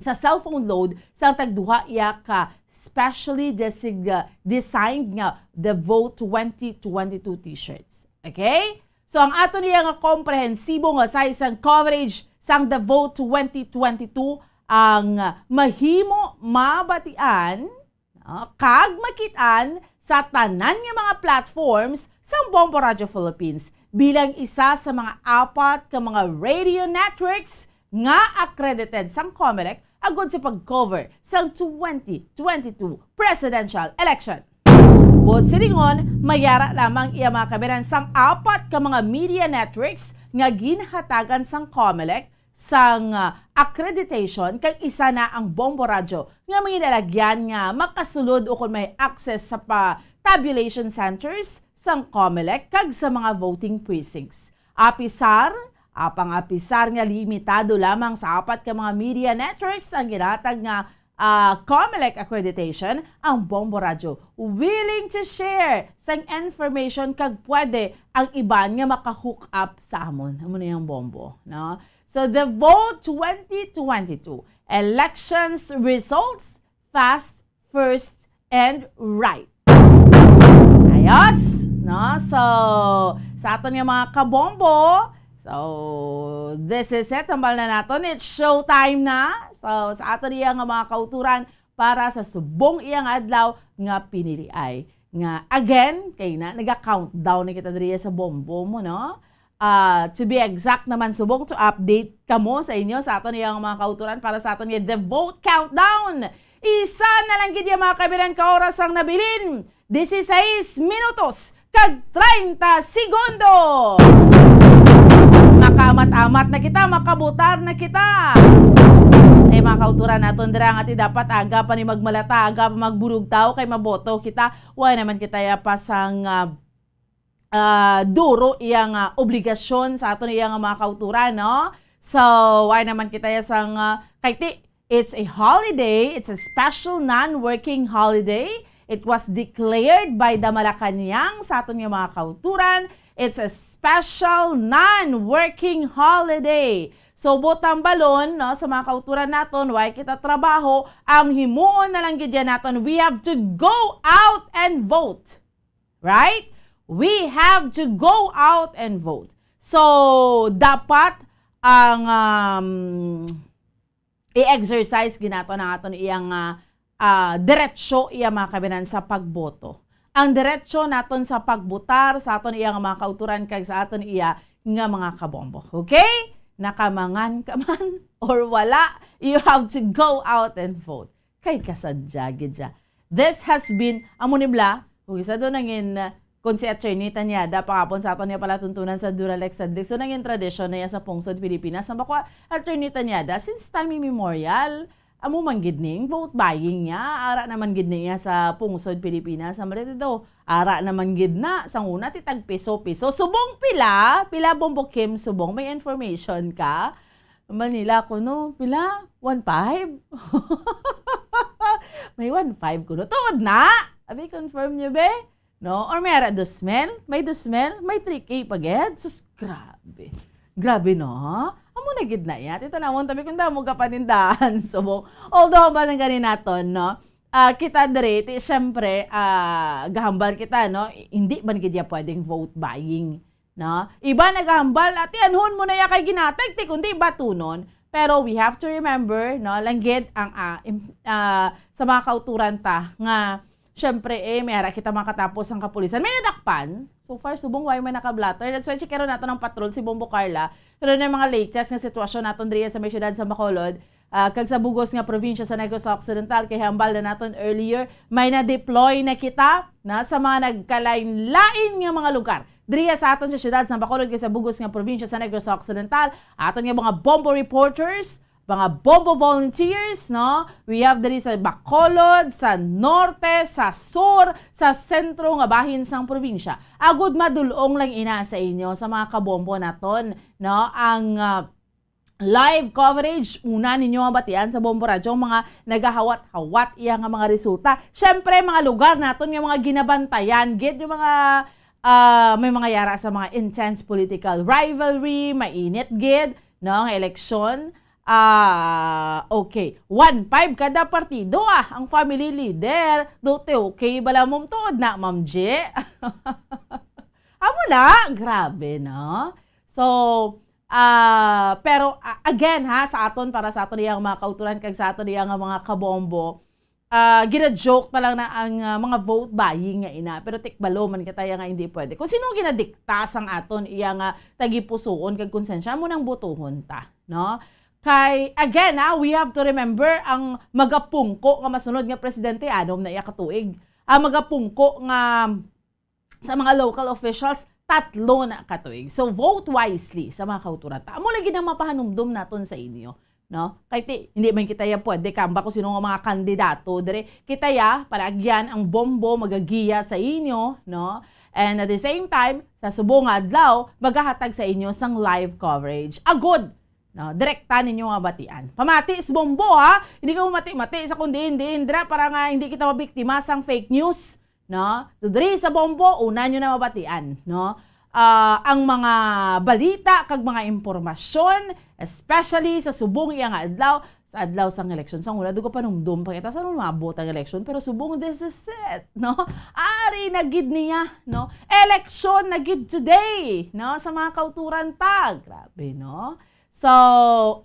sa cellphone load sang tagduha iya ka specially desig-, designed nga The Vote twenty twenty-two T-shirts. Okay? So, ang aton iya nga komprehensibo nga size sang coverage sang The Vote twenty twenty-two ang mahimo mabatian, no, kag makit-an sa tanan nga mga platforms sang Bombo Radio Philippines bilang isa sa mga apat ka mga radio networks nga accredited sang Comelec agud sa pag-cover sang twenty twenty-two presidential election. Buot silingon, mayara lamang iya mga kabiran sang apat ka mga media networks nga ginhatagan sang Comelec sang, ah, accreditation, kag isa na ang Bombo Radyo nga manginalagyan nga makasulod ukon may access sa pa-, tabulation centers sang Comelec kag sa mga voting precincts. Apisar, apang apisar nga limitado lamang sa apat ka mga media networks ang ginatag nga, ah, Comelec accreditation, ang Bombo Radyo willing to share sang information kag pwede ang iban nga maka-hook up sa amon. Amo na yung Bombo, no? So, The Vote twenty twenty-two, elections results, fast, first, and right. Ayos, no? So, sa aton nga mga kabombo, so, this is it. Hambal na naton. It's showtime na. So, sa aton iya nga mga kauturan para sa subong iya nga adlaw nga piniliay. Nga, again, kay na, naga-countdown na kita diri sa bombo mo, no? Ah, to be exact naman, subong to update kamo sa inyo, sa aton iyang mga kauturan para sa aton nga The Vote Countdown. Isa na lang gid ya, mga kabiran, ka oras ang nabilin. Dieciséis minutos kag treinta segundos. Makaamat-amat na kita, makabutar na kita. Eh, mga kauturan naton dira nga ti dapat aga pa ni magmalata, aga pa magburugtaw kay maboto kita. Wa naman kita ya pa sang, ah, ah, duro iya nga obligasyon sa aton iya nga mga kauturan, no? So, why naman kita ya sang, ah, kay ti, it's a holiday, it's a special non-working holiday. It was declared by the Malacañang sa aton nga mga kauturan. It's a special non-working holiday. So, butang balon, no, sa mga kauturan naton, way kita trabaho, ang himuon na lang gid yan naton, we have to go out and vote. Right? We have to go out and vote. So, dapat ang, um, i-exercise ginaton ang aton iyang, ah, ah, diretsyo iya mga kabinan sa pagboto. Ang diretsyo naton sa pagbotar sa aton iya nga mga kauturan kag sa aton iya nga mga kabombo. Okay? Nakamangan ka man or wala, you have to go out and vote. Kay kasadya gid siya. This has been, amo ni bla, kung isa do nangin, kung si Attorney Tanyada, pangapon sa aton niya palatuntunan sa Duralex Sadlik. So, nangin tradisyon na iya sa pungsod Pilipinas. Ang bako, Attorney Tanyada, since time immemorial, amo man gid ning vote buying niya. Ara naman gid niya sa pungsod Pilipinas. Ang balita daw, ara naman gid na. Sang una, ti tag piso-piso. Subong pila? Pila, Bombo Kim? Subong, may information ka? Manila ko, no? Pila? One five? May one five ko, no? Tuod na? Abi, confirm niyo, be? No? Or may ara dos mil? May dos mil? May three K pa gid? Sus, grabe. Grabe, no? Amo na gid na iya. Ti tan-awon ta, be, kung damo ka panindahan. So, although, ba nang gani naton, no? Ah, kita diri, ti, syempre, ah, gahambal kita, no? Hindi man gid ya pwedeng vote buying, no? Iba nagahambal, ati, anhon mo na ya kay ginatig, ti, kundi batunon. Pero we have to remember, no, langgit ang, ah, im-, ah, sa mga kauturan ta nga, syempre, eh, may ara kita makatapos ang kapulisan. May nadakpan. So far, subong way may nakablatter. That's why, chikero nato ng patrol si Bombo Carla. Pero na mga latest nga sitwasyon naton diri sa may siyudad sa Bacolod, ah, kag sa bugos nga probinsya sa Negros Occidental, kay hambal na naton earlier, may na-deploy na kita na sa mga nagkalain-lain nga mga lugar. Diri sa aton sa siyudad sa Bacolod, kag sa bugos nga probinsya sa Negros Occidental, aton nga mga bombo reporters, mga bombo volunteers, no? We have diri sa Bacolod, sa norte, sa sur, sa sentro nga bahin sang probinsya. Agud madulong lang ina sa inyo, sa mga kabombo naton, no? Ang, ah, live coverage, una ninyo nga batian sa Bombo Radyo, ang mga nagahawat-hawat iya nga mga resulta. Syempre, mga lugar naton nga mga ginabantayan, gid yung mga, ah, may mga yara sa mga intense political rivalry, mainit gid, no, nga eleksyon. Ah, okay. One five kada partido, ah, ang family leader. Do te okay bala, ma'am, tuod na, Ma'am J? Amo na, grabe, no? So, ah, pero, ah, again, ha, sa aton, para sa aton iyang mga kauturan kag sa aton iyang mga kabombo, ah, gina-joke na lang na ang, ah, mga vote buying nga ina, pero tikbalo man kita ya nga hindi pwede. Kung sino ginadikta sang aton iya nga tagipusoon kag konsensya, mo nang botohon ta, no? Kay, again, ha, we have to remember, ang magapungko nga masunod nga presidente, anom na iya ka tuig. Ang magapungko nga sa mga local officials, tatlo na ka tuig. So, vote wisely sa mga kauturan ta. Amo lagi nang mapahanumdom naton sa inyo, no? Kay ti, hindi man kita ya pwede kamba kung sino nga mga kandidato dire. Kita ya, palagyan ang bombo magagiya sa inyo, no? And at the same time, sa subong nga adlaw, magahatag sa inyo sang live coverage. Agod, no? Direkta ninyo nga batian. Pamati sa bombo, ha? Hindi ka mamati-mati sa kung diin-diin dira para nga hindi kita mabiktima sang fake news. No? So, diri sa Bombo, una nyo na mabatian, no? Ah, ang mga balita kag mga impormasyon, especially sa subong iya nga adlaw, sa adlaw sang eleksyon. Sa una, dugo panumdum pa kita, sa mga botang eleksyon, pero subong, this is it, no? Ari na gid niya, no? Eleksyon na gid today, no? Sa mga kauturan ta. Grabe, no? So,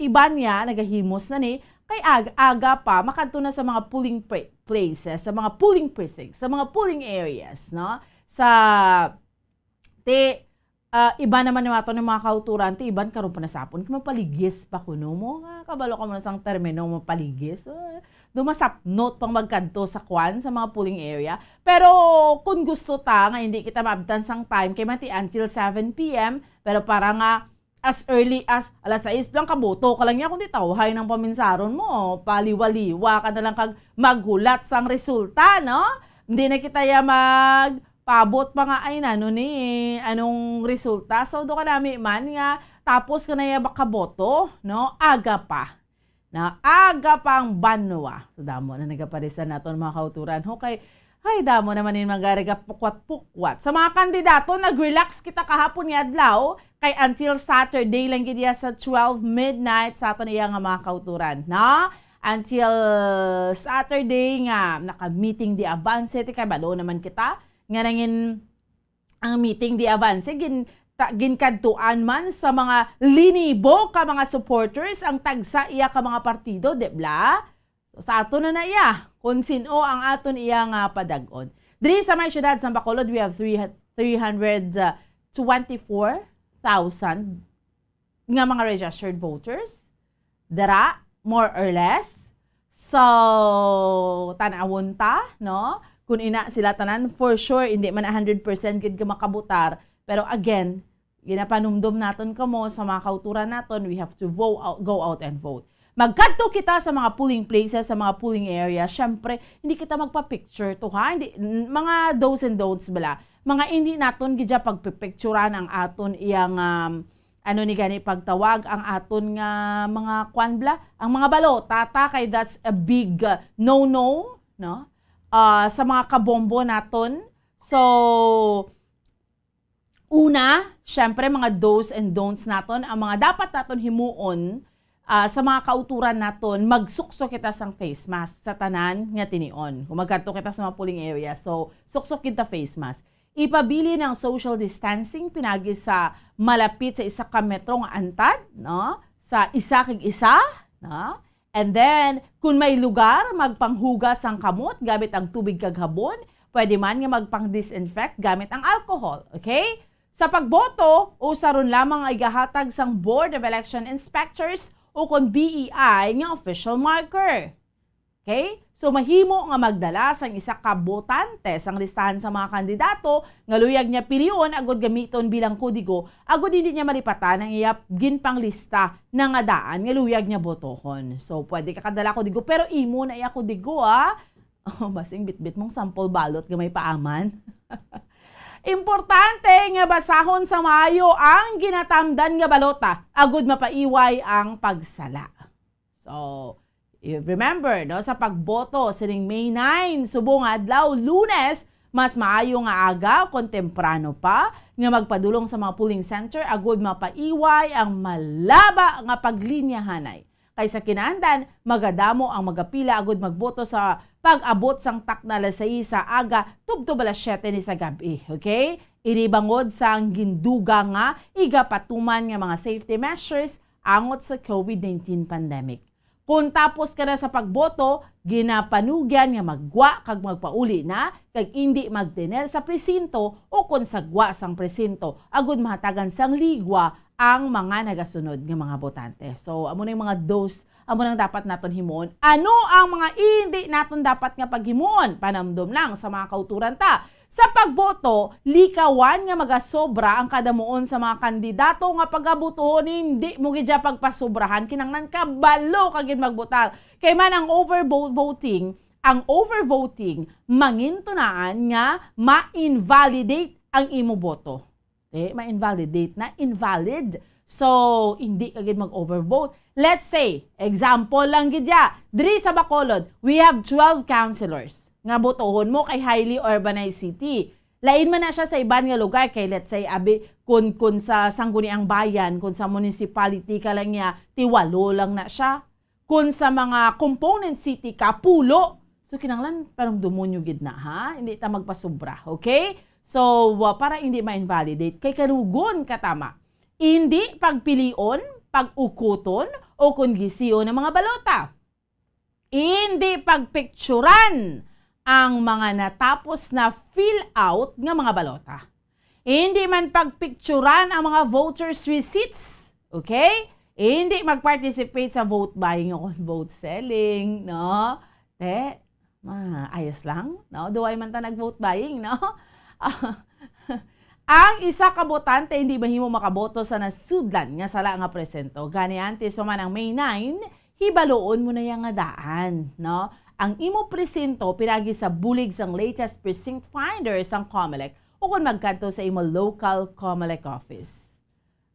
iban niya, nagahimos na ni, kay aga, aga pa, makadto na sa mga polling pre-, places, sa mga polling precincts, sa mga polling areas, no? Sa, ti, ah, iba naman yung ato ng mga kauturan, ti iban karon pa nasapon, kay mapaligis pa kuno mo, nga kabalo ka mo na sang termino, mapaligis. Ah, dumasapnot pang magkadto sa kwan, sa mga polling area. Pero kung gusto ta nga hindi kita maabtan sang time, kay mati until seven P M, pero para nga as early as alas sais lang, kaboto ka lang niya, kundi tawhay ng paminsaron mo, paliwa-liwa ka na lang kag maghulat sang resulta, no? Hindi na kita ya magpabot pa nga, "Ay, nano ni, anong resulta?" So, do ka nami man nga, tapos ka na ya makaboto, no? Aga pa. Na aga pang banwa. So, damo na nagaparisan naton, mga kauturan. Ho, kay, Hay, damo naman yung mga nagapukwat-pukwat. Sa mga kandidato, nag-relax kita kahapon nga adlaw, kay until Saturday lang gid iya sa twelve midnight sa aton iya nga mga kauturan, no? Until Saturday nga naka-meeting de avance, ti kay balo naman kita nga nangin ang meeting de avance gin ta, ginkadtuan man sa mga linibo ka mga supporters ang tagsa iya ka mga partido, di bla? So, sa ato na na iya kung sin-o ang aton iya nga padag-on. Diri sa may siyudad sa Bacolod, we have three, three hundred twenty-four thousand nga mga registered voters. Dira, more or less. So, tan-awon ta, no? Kung ina sila tanan, for sure, hindi man a hundred percent gid ka makabutar. Pero again, ginapanumdom naton kamo sa mga kauturan naton, we have to vote out, go out and vote. Magkadto kita sa mga polling places, sa mga polling area. Syempre, hindi kita magpa-picture to, ha? Hindi, n-, mga do's and don'ts bala. Mga hindi naton gidya pagpipicturan ang aton iyang, um, ano ni gani pagtawag, ang aton nga mga kwan bala, ang mga balota ta, kay that's a big, uh, no-no, no? Ah, sa mga kabombo naton. So, una, syempre, mga do's and don'ts naton, ang mga dapat naton himuon, ah, sa mga kauturan naton, magsukso kita sang face mask sa tanan nga tinion. Kung magkadto kita sa mga polling area, so, suksok kita face mask. Ipabilin ang social distancing pinagi sa malapit sa isa ka metro nga antad, no? Sa isa kag isa, no? And then, kung may lugar, magpanghugas ang kamot gamit ang tubig kag habon. Pwede man nga magpang-disinfect gamit ang alcohol, okay? Sa pagboto, usa ron lamang ang igahatag sang Board of Election Inspectors o kon B E I nga official marker. Okay? So, mahimo nga magdala sang isa ka botante sang listahan sa mga kandidato nga luyag niya pilion agud gamiton bilang kodigo agud hindi niya malipatan ang iya ginpanglista na nga daan nga luyag niya botohon. So, pwede ka kadala kodigo, pero imo na iya kodigo, ah. Oh, basing bitbit mong sample ballot nga may paaman. Importante nga basahon sa maayo ang ginatamdan nga balota agud mapaiway ang pagsala. So, you remember, no, sa pagboto sining May nine, subong adlaw, Lunes, mas maayo nga aga kon temprano pa nga magpadulong sa mga polling center agud mapaiway ang malaba nga paglinyahanay. Kay sa kinandan, magadamo ang magapila agud magboto sa pag-abot sang takna alas sais sa aga tubtob alas siyete ni sa gab-i, okay? Ini bangod sang ginduga nga igapatuman nga mga safety measures angot sa COVID nineteen pandemic. Kon tapos ka na sa pagboto, ginapanugyan nga maggwa kag magpauli na kag indi magtener sa presinto o kon sa gwa sang presinto, agud mahatagan sang ligwa ang mga nagasunod nga mga botante. So, amo na yung mga dos, amo nang dapat naton himuon. Ano ang mga indi naton dapat nga paghimuon? Panamdom lang sa mga kauturan ta. Sa pagboto, likawan nga magasobra ang kadamuon sa mga kandidato nga pagabotohon, hindi mo gid siya pagpasobrahan, kinahanglan kabalo ka gid magbotar. Kay man ang overvote voting, ang overvoting mangintunaan nga ma-invalidate ang imo boto. Eh, ma-invalidate na, invalid. So, hindi ka gid mag-overvote. Let's say, example lang gid ya. Diri sa Bacolod, we have twelve councilors nga botohon mo kay highly urbanized city. Lain man na siya sa iban nga lugar kay, let's say, abi, kun, kun sa Sangguniang Bayan, kun sa municipality ka lang niya, ti walo lang na siya. Kun sa mga component city ka, pulo. So, kinahanglan panumdumon nyo gid na, ha? Hindi ta magpasobra, okay? So, wa-, para hindi ma-invalidate, kay kanugon katama. Hindi pagpilion, pag-ukuton, o kon gisiyon ang mga balota. Hindi pagpicturan ang mga natapos na fill out nga mga balota. Hindi man pagpicturan ang mga voters' receipts. Okay? Hindi mag-participate sa vote buying o vote selling, no? Te, ma, ayos lang, no? Duway man ta nag-vote buying, no? Ang isa ka botante hindi mahimo makaboto sa nasudlan nga sala nga presinto. Gani, antes pa man ang May nine, hibaloon mo na yang nga daan, no? Ang imo presinto pinagi sa bulig sang latest precinct finder sang Comelec o kon magkadto sa imo local Comelec office.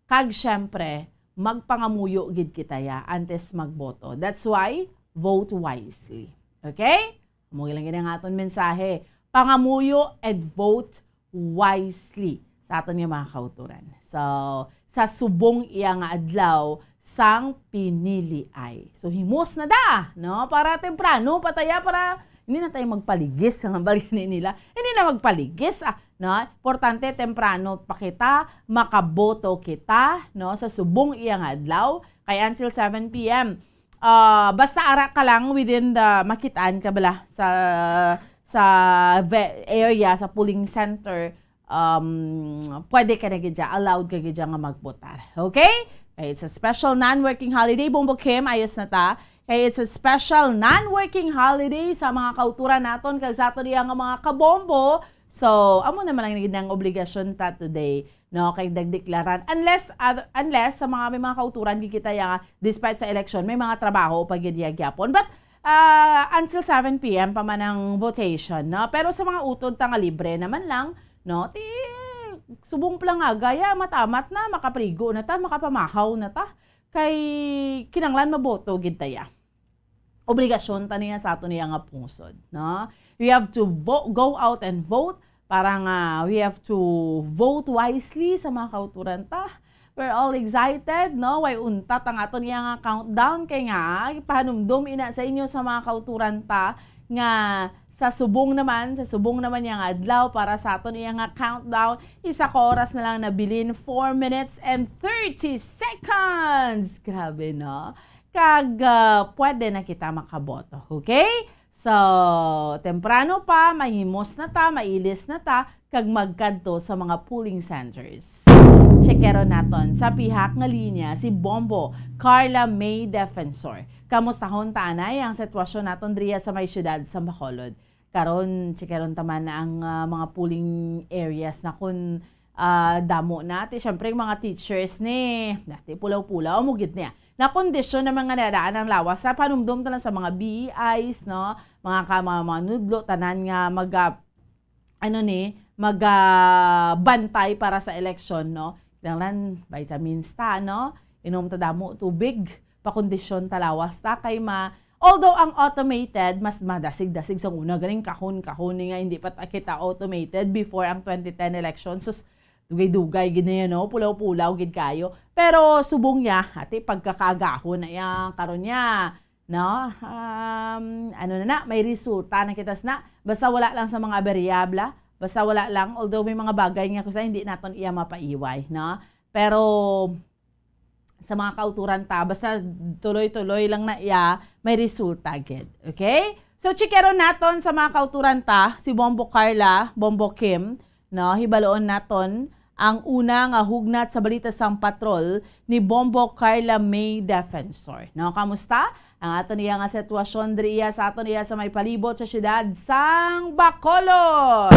Kag syempre, magpangamuyo gid kita ya antes magboto. That's why, vote wisely. Okay? Amo lang gid ang aton mensahe. pangamuyo and vote wisely sa aton nga mga kautoran. So, sa subong iya nga adlaw sang piniliay. So, himos na da, no? Para temprano pa ta ya, para hindi na tayo magpaligis, ang hambal gani nila. Hindi na magpaligis, ah, no? Importante, temprano pa kita, makaboto kita, no? Sa subong iya nga adlaw, kay until seven p m. Ah, basta ara ka lang within the, makitaan ka bala sa, sa ve-, area, sa polling center, um, pwede ka na gid dya, allowed ka gid dya nga magbotar. Okay? Kay it's a special non-working holiday, Bombo Kim, ayos na ta. Kay it's a special non-working holiday sa mga kauturan naton kag sa aton iya nga mga kabombo. So, amo naman ang gid ang obligasyon ta today, no? Kay nagdeklaran, unless, uh, unless sa mga, may mga kauturan gid kita ya, despite sa election, may mga trabaho pa gid ya gyapon. But, ah, until seven p m pa man ang votation, no? Pero sa mga utod ta nga libre naman lang, no? Ti, subong pa lang nga, gaya, matamat na, makaprigo na ta, makapamahaw na ta. Kay kinanglan maboto gid ta ya. Obligasyon ta niya sa aton iya nga pungsod, no? We have to vo-, go out and vote para nga we have to vote wisely sa mga kauturan ta. We're all excited, no? Way untat ang aton iya nga countdown kay nga ipahanumdom ina sa inyo sa mga kauturan ta nga sa subong naman, sa subong naman iya nga adlaw para sa aton iya nga countdown, isa ka oras na lang nabilin, four minutes and thirty seconds. Grabe, no? Kag, ah, pwede na kita makaboto, okay? So, temprano pa, mahimos na ta, mailis na ta, kag magkadto sa mga polling centers. Checkeron naton sa pihak nga linya si Bombo Carla May Defensor. Kamustahon ta anay ang sitwasyon naton diriya sa may siyudad sa Bacolod. Karon, checkeron ta man ang, ah, mga polling areas na kun, ah, damo na. Ti, syempre, ang mga teachers ni, dati pulaw-pulaw, amo gid niya. Nakondisyon naman nga nadaan ang lawas sa panumdom tanan sa mga B E Is, no? Mga ka-, mga manudlo, tanan nga mag, ah, ano ni, mag, ah, bantay para sa eleksyon, no? Kinahanglan vitamins ta, no? Inom ta damo tubig, pakondisyon ta lawas ta, kay ma-, although ang automated, mas madasig-dasig sa una, ganing kahon-kahon ni nga hindi pa ta-, kita automated before ang twenty ten election. Sus, dugay-dugay gid na yan, no? Pulaw-pulaw gid kayo. Pero subong niya, ati, pagkakaagahon na yan, karon niya, no? Um, ano na na, may resulta na kita sna. Basta wala lang sa mga aberyabla, basta wala lang, although may mga bagay nga kusa hindi naton iya mapaiway, no? Pero sa mga kauturan ta, basta tuloy-tuloy lang na iya, may resulta gid. Okay? So, checkeron naton sa mga kauturan ta, si Bombo Carla, Bombo Kim, no? Hibaloon naton ang una nga hugnat sa balita sang patrol ni Bombo Carla May Defensor. No, kamusta ang aton iya nga sitwasyon diriya sa aton iya sa may palibot sa siyudad sang Bacolod?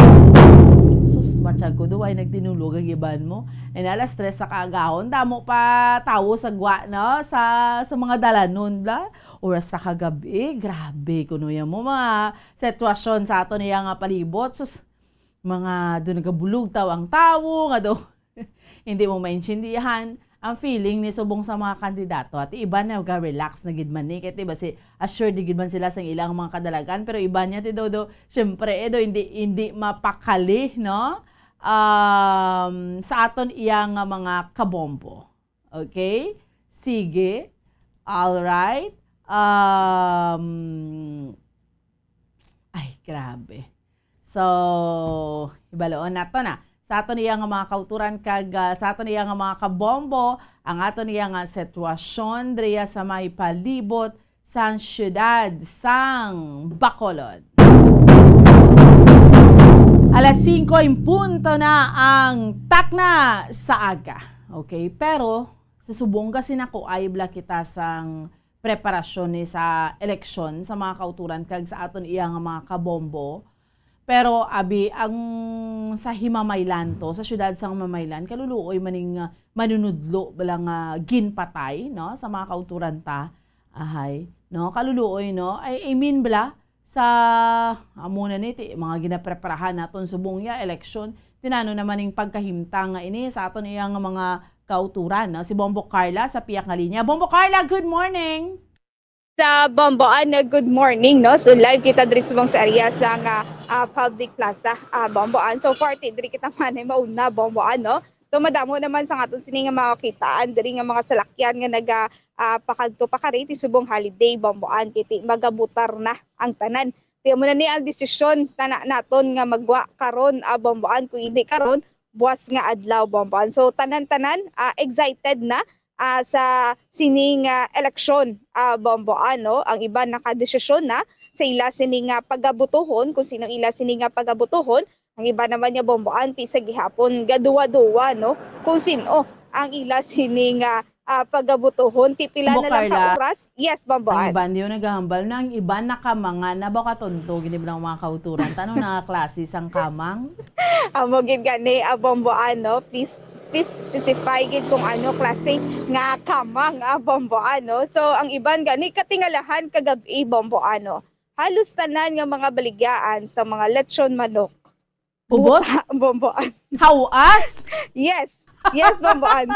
Sus, matyag ko, do ay nagtinulog ang iban mo. Ay, alas tres sa kaagahon, damo pa tawo sa gwa, no? Sa, sa mga dalanon, la. Oras sa kagabi, grabe, kuno yan mo mga sitwasyon sa aton iya nga palibot. Sus, mga do nagabulog taw ang tawo, nga do hindi mo maintindihan ang feeling ni subong sa mga kandidato. At iba na ga-relax na gid man ni, kay ti ba si assured di gid man sila sa ilang mga kadalagan, pero iba niya ti do, do, syempre, eh, do, hindi, hindi mapakali, no? Um, sa aton iya nga mga kabombo. Okay? Sige. All right. Um, ay, grabe. So, hibaloon nato na. Sa aton iya nga mga kauturan kag, ah, sa aton iya nga mga kabombo, ang aton iya nga sitwasyon diriya sa may palibot sang siyudad sang Bacolod. Alas singko in punto na ang takna sa aga. Okay, pero sa subong kasi nakuay bala kita sang preparasyon ni sa eleksyon sa mga kauturan kag sa aton iya nga mga kabombo. Pero abi ang sa Himamaylan to, sa siyudad sa Himamaylan, kaluluoy maning, ah, manunudlo bala nga ginpatay, no, sa mga kauturan ta. Ahay, no, kaluluoy, no. I, I mean bala sa amo na ni ti, mga ginapreparahan naton subong ya eleksyon. Tinano naman ning pagkahimtang nga ini sa aton iya nga mga kauturan, no? Si Bombo Carla sa piyak nga linya. Bombo Carla, good morning! Sa Bomboan, uh, good morning, no? So, live kita diri subong sa area sa nga, ah, public plaza, ah, Bomboan. So far, ti diri kita man ay mauna, Bomboan, no? So, madamo naman sa aton sini nga mga kitaan diri nga mga salakyan nga naga, ah, pakadto pakari ti subong holiday, Bomboan, kay ti magabutar na ang tanan. Ti amo na ni ang desisyon tana naton nga magwa karon, ah, Bomboan, kung hindi karon, buwas nga adlaw, Bomboan. So, tanan-tanan, ah, excited na, ah, sa sining, ah, eleksyon, ah, Bomboan, no? Ang iban nakadesisyon na sa ila sini nga pagabutuhon, kung sino ila sini nga pagabutuhon. Ang iba naman nga Bomboan, ti sa gihapon gaduwa-duwa, no? Kung sino ang ila sini nga, ah, pagabutuhon. Ti pila Bombo na lang ka Carla, oras? Yes, ang Bomboan. Iban diyo naghahambal na, ang iban nakamanga na ba katunto, gini ba ng mga kauturan? Tanong na nga klase sang kamang? Amo gid gani, ah, Bomboan, no? Please, please specify gid kung ano klase nga kamang, ah, Bomboan, no? So, ang iban gani, katingalahan kagabi, Bomboan, no? Halos tanan nga mga baligyaan sa mga lechon manok. Ubos? Buta, Bomboan. Hawas? Yes. Yes, Bomboan.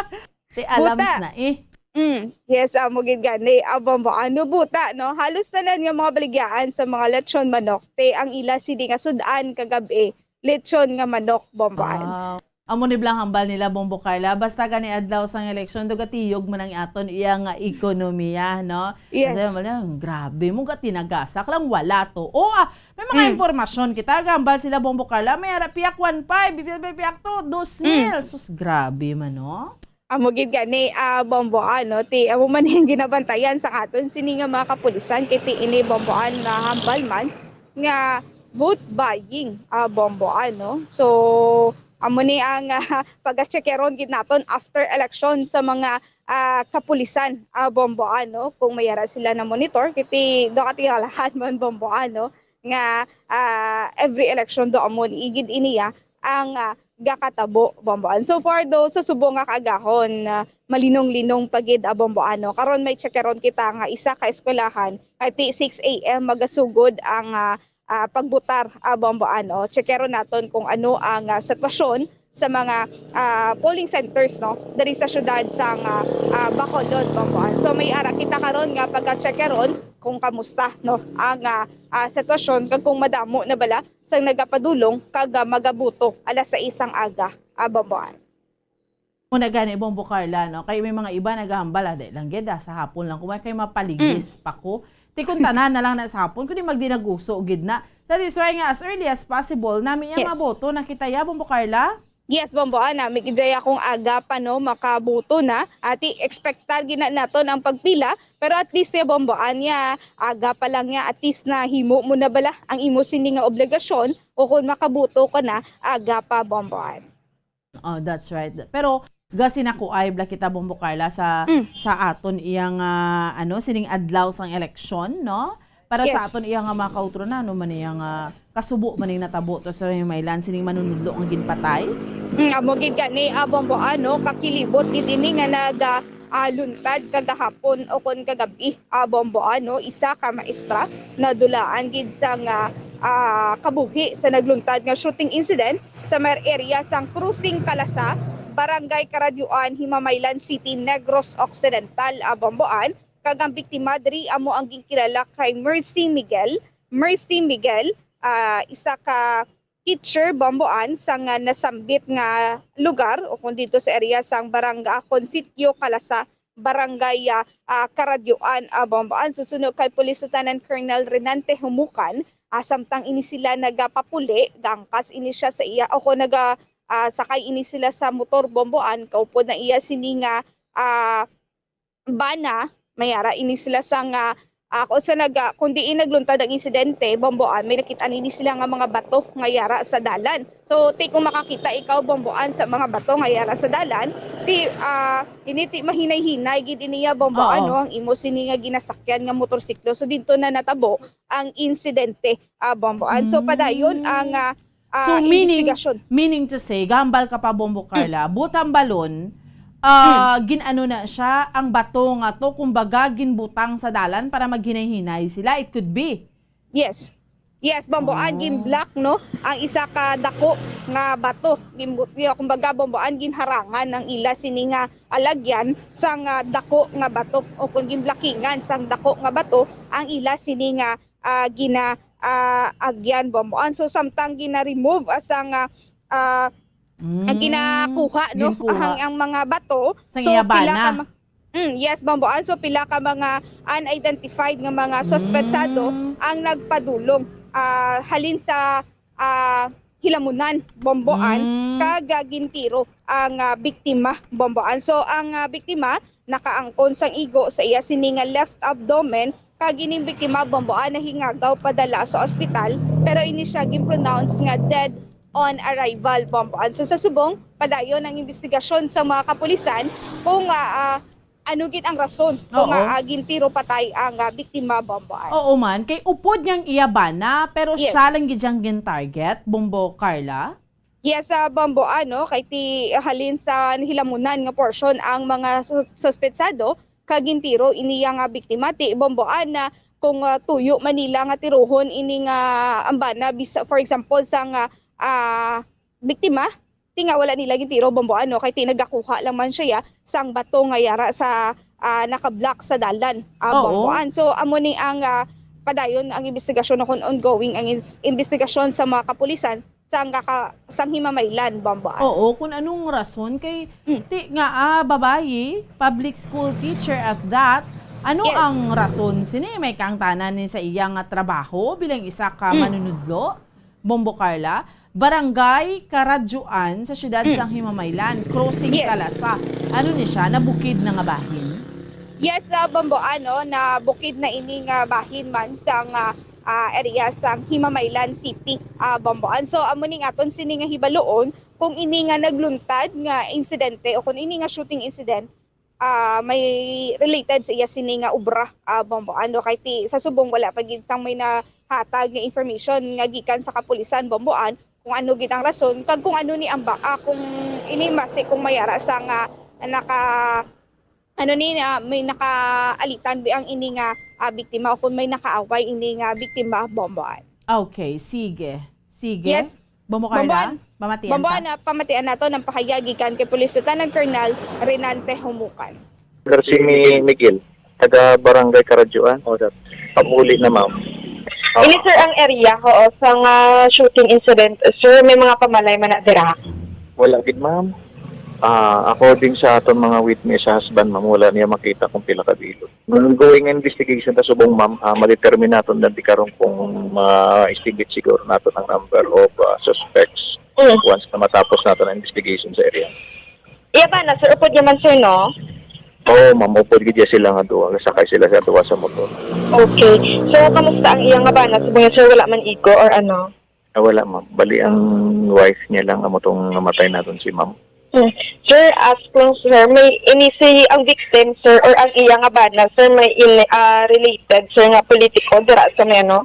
Ti alams Buta. na eh. Mm, yes, amo gid gani, ah, Bomboan. No, buta, no? Halos tanan nga mga baligyaan sa mga lechon manok, ti ang ila sini nga sud-an kagabi, lechon nga manok, Bomboan. Ah, amo ni blang hambal nila, Bombo Carla. Basta gani adlaw sang eleksyon, dugatiyog man ang aton iya nga ekonomiya, no? Yes. Kasi wala, grabe mo, gatinagasak lang, wala to. O, ah, may mga Mm. impormasyon kita, gambal sila, Bombo Carla, may ara, piyak one five, piyak, piyak, piyak to, dos mil. Mm. Sus, grabe man, no? Amo gid gani, ah, Bomboan, no? Ti, amo man yung ginabantayan sa aton sini nga mga kapulisan, kay ti ini, Bomboan, nga hambal man nga vote buying, ah, Bomboan, no? So, amo ni ang, ah, pagacheckeron gid naton after election sa mga, ah, kapulisan, ah, Bomboan, no? Kung may ara sila na monitor, kay ti do katingalahan man, Bomboan, no? Nga, ah, every election do amo ni gid iniya ang, ah, gakatabo, Bomboan. So far do, sa subong nga kaagahon, ah, malinong-linong pa gid, ah, Bomboan, no? Karon may checkeron kita nga isa ka eskwelahan, kay ti six A M magasugod ang, ah, ah, pagbutar, ah, Bomboan, no? Checkeron naton kung ano ang, ah, sitwasyon sa mga, ah, polling centers, no? Diri sa siyudad sang, ah, ah, Bacolod, Bomboan. So may ara kita karon nga pagacheckeron kung kamusta, no? Ang, ah, ah, sitwasyon kag kung madamo na bala sang nagapadulong kag, ah, magabuto alas sais sang aga, ah, Bomboan. Muna gani, Bombo Carla, no? Kay may mga iba naghahambal, ah, di lang gid, ah, sa hapon lang, kung may kay mapaligis Mm. pa ko. Ti kung tanan na lang na sa hapon, kundi magdinaguso gid na. That is why nga, as early as possible, nami iya Yes. maboto na kita ya, Bombo Carla? Yes, Bomboan, nami gid ya akong aga pa, no, makaboto na. Ati, expectar gid na naton ang pagpila, pero at least ya, Bomboan, ya, aga pa lang ya, at least na himo mo na bala ang imo sini nga obligasyon, o kung makaboto ka na, aga pa, Bomboan. Oh, that's right. Pero gasi na kuay bala kita, Bombo Carla, sa, Mm. sa aton iyang, ah, ano, sining adlaw sang eleksyon, no? Para sa Yes. aton iyang, ah, mga kautronan, ano man iyang, ah, kasubo man ning natabo to sa Himaylan, sining manunudlo nga ginpatay? Mm, amo gid gani, ah, Bombo, ano, kakilibot gid ini nga nag, ah, ah, luntad kagahapon o kon kagabi, ah, Bombo, ano, isa ka maestra nadulaan gid sang, ah, ah, kabuhi sa nagluntad nga shooting incident sa may area sang Crossing Kalasa, Barangay Karadyoan, Himamaylan City, Negros Occidental, ah, Bomboan, kag ang biktima diri amo ang ginkilala kay Mercy Miguel. Mercy Miguel, ah, isa ka teacher, Bomboan, sa nga nasambit nga lugar o kung dito sa area sang Barangay, kon Sitio Kalasa, Barangay, ah, ah, Karadyoan, ah, Bomboan. Susuno kay Police Lieutenant Colonel Renante Humukan, ah, samtang ini sila nagapapuli, gangkas ini siya sa iya, o kung naga, ah, sakay ini sila sa motor, Bomboan, kaupod na iya sini nga, ah, bana, may ara ini sila sa nga, ah, kung sa naga-, kung diin nagluntad ang insidente, Bomboan, may nakita nini sila nga mga bato nga yara sa dalan. So, ti kung makakita ikaw, Bomboan, sa mga bato nga yara sa dalan, ti, ah, ini ti mahinay-hinay gid iniya, Bomboan, Oo. no? Ang imo sini nga ginasakyan nga motorsiklo. So, didto na natabo ang insidente, ah, Bomboan. So, padayon ang, ah, ah, So, meaning, investigasyon. meaning to say, gambal ka pa, Bombo Mm. Carla, butang balon, ah, Mm. gin-ano na siya, ang bato nga to, kumbaga, ginbutang sa dalan para maghinay-hinay sila. It could be. Yes. Yes, Bomboan, Oh. gin-block, no, ang isa ka dako nga bato. Gin-, kumbaga, Bomboan, ginharangan ang ila sini nga alagyan sang, ah, dako nga bato, o kung gin-blockingan sang dako nga bato ang ila sini nga, ah, gina-, ah, agyan, Bomboan. So, samtang gina-remove, ah, sang, ah, ah, ang Mm. ginakuha, no, Ginkuha. ang, ang mga bato. Sang So, iya pila bana. ka ma-, Mm, yes, Bomboan. So, pila ka mga unidentified nga mga suspetsado Mm. ang nagpadulong, ah, halin sa, ah, Hilamunan, Bomboan, Mm. kag, ah, gintiro ang, ah, biktima, Bomboan. So, ang, ah, biktima nakaangkon sang igo sa iya sini nga left abdomen, kag ining biktima, Bomboan, nahingagaw padala sa ospital, pero ini siya gin-pronounce nga dead on arrival, Bomboan. So, sa subong, padayon ang investigasyon sa mga kapulisan kung, ah, ah, ano gid ang rason kung Oo. nga, ah, gintiro patay ang, ah, biktima, Bomboan. Oo man, kay upod nga ang iya bana, pero Yes. siya lang gid ang gin-target, Bombo Carla? Yes, ah, Bomboan, no? Kay ti halin sa Hilamunan nga portion ang mga su-, suspetsado kag gintiro ini nga biktima. Ti Bomboan, na kung, ah, tuyo man nila nga tirohon ini nga ang bana, bisa, for example, sang, ah, ah, biktima, ti nga wala nila gintiro, Bomboan, no? Kay ti nagakuha lang man siya sang bato nga yara sa, ah, naka-block sa dalan, ah, Oo. Bomboan. So, amo ni ang, ah, padayon ang investigasyon, o kung ongoing ang ins-, investigasyon sa mga kapulisan sang kaka-, sang Himamaylan, Bomboan. Oo, kung anong rason kay Mm. ti nga, ah, babayi, public school teacher at that, ano Yes. ang rason sini? May kaangtanan ni sa iya nga trabaho bilang isa ka Mm. manunudlo? Bombo Carla, Barangay Karadyoan sa siyudad Mm. sang Himamaylan, Crossing Yes. Kalasa. Ano ni siya? Nabukid na nga bahin? Yes, ah, Bombo, ano, nabukid na ini nga bahin man sang, ah, ah, area sang Himamaylan City, ah, Bombo. And so, amo ning aton sini nga hibaluon kung ini nga nagluntad nga insidente o kung ini nga shooting incident ah, may related sa iya sini nga obra, ah, Bomboan, no? Kay ti, sa subong, wala pa gid sang may nahatag nga information nga gikan sa kapulisan, Bomboan, kung ano gid ang rason, kag kung ano ni ang ba-, ah, kung ini masi kung may ara sa nga naka, ano ni, na may nakaalitan bi ang ini nga, ah, biktima o kung may nakaaway ini nga biktima, Bomboan. Okay, sige. Sige. Yes. Bombo Carla, Bomboan, pamatian Bomboan ta. Na pamatian nato ng pahayag gikan kay Police Lieutenant Colonel Renante Humukan. Garcimi Miguel, taga Barangay Karadyoan. O, sir. Pamuli na, ma'am. Oo. Ini, sir, ang area, oo, sa nga shooting incident, sir, may mga pamalay man na dira? Wala gid, ma'am. Ah, according sa aton mga witness, sa husband, ma'am, wala niya makita kung pila ka bilog. Ongoing investigation ta subong, ma'am, ah, ma-determine naton na di karon kung ma-estimate siguro naton ang number of, ah, suspects Mm. once na matapos naton ang investigation sa area. Iya bana, sir, upod niya man, sir, no? Oo, ma'am, upod gid sila nga duha, sakay sila sa duha sa motor. Okay. So, kamusta ang iya nga bana? Subong niya, sir, wala man igo or ano? Ah, wala, ma'am. Bali, ang wife niya lang amo tong namatay naton, si ma'am. Hmm. Sir, ask lang, sir, may ini si, ang victim, sir, or ang iya nga bana, sir, may in, ah, related, sir, nga politiko dira sa may, ano,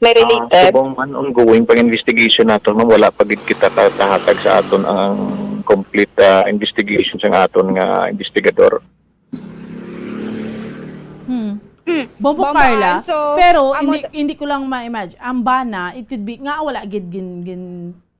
may Ah, related? Subong man, ongoing pang investigation naton, ma'am. Wala pa gid kita ka-, kahatag sa aton ang complete, ah, investigation sa aton nga investigador. Hmm. Hmm. Bombo Bombo Carla, Ann, so, pero amo hindi, d- hindi ko lang ma-imagine. Ang bana, it could be, nga wala gid gin, gin,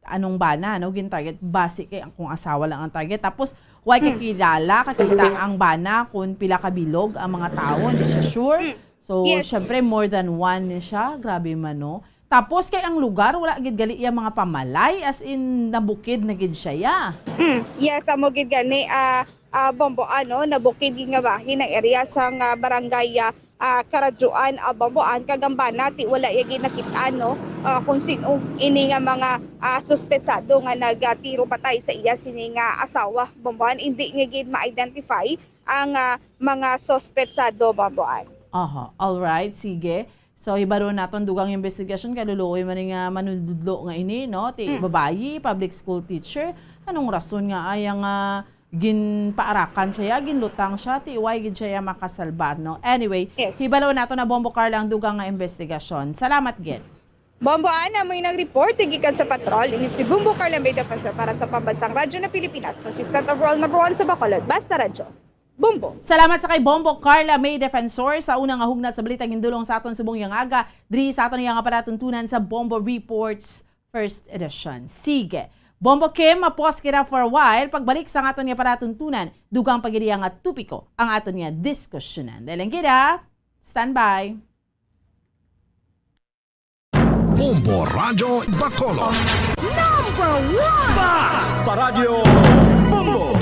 anong bana, no? Gin target. Base kay ang kung asawa lang ang target. Tapos, why Hmm. kakilala, kakita ang bana kung pila ka bilog ang mga tao, hindi siya sure. Hmm. So, Yes. syempre, more than one ni siya. Grabe man, no? Tapos, kay ang lugar, wala gid gali iya mga pamalay, as in, nabukid na gid siya, ya. Mm, yes, amo gid gani, ah, ah, Bombo, ano, nabukid gid nga bahin ang area sa nga barangay, ah, ah, Karadyoan, ah, Bomboan, kag ang bana, ti wala iya ginakit-an, no, ah, kung sin-o ini nga mga, ah, suspetsado nga nagatiro patay sa iya sini nga asawa, Bomboan. Hindi nga gid ma-identify ang, ah, mga suspetsado, Bomboan. Aha, all right, sige. So, hibalo naton dugang investigasyon kay luloy man ni nga manunudlo nga ini, no? Ti Mm. babayi, public school teacher. Anong rason nga ay nga ginpaarakan siya, ginlutang siya, ti why gid siya makasalba, no? Anyway, Yes. hibalo nato na, Bombo Carla, ang dugang nga investigasyon. Salamat gid. Bombo Ana, mo'y nag-report gikan sa patrol. Ini si Bombo Carla May Defensor para sa Pambansang Radyo na Pilipinas, consistent overall number one sa Bacolod. Basta Radyo. Bombo. Salamat sa kay Bombo Carla May Defensor sa una nga hugnat sa balita gindulong sa aton subong nga aga diri sa aton nga palatuntunan sa Bombo Reports First Edition. Sige. Bombo Kim, mapos kita for a while. Pagbalik sa aton nga palatuntunan, dugang pa gid iya nga topiko ang aton nga diskusyonan. Dahil lang gid, ah. Standby. Bombo Radyo Bacolod. Number one! Basta Radyo Bombo!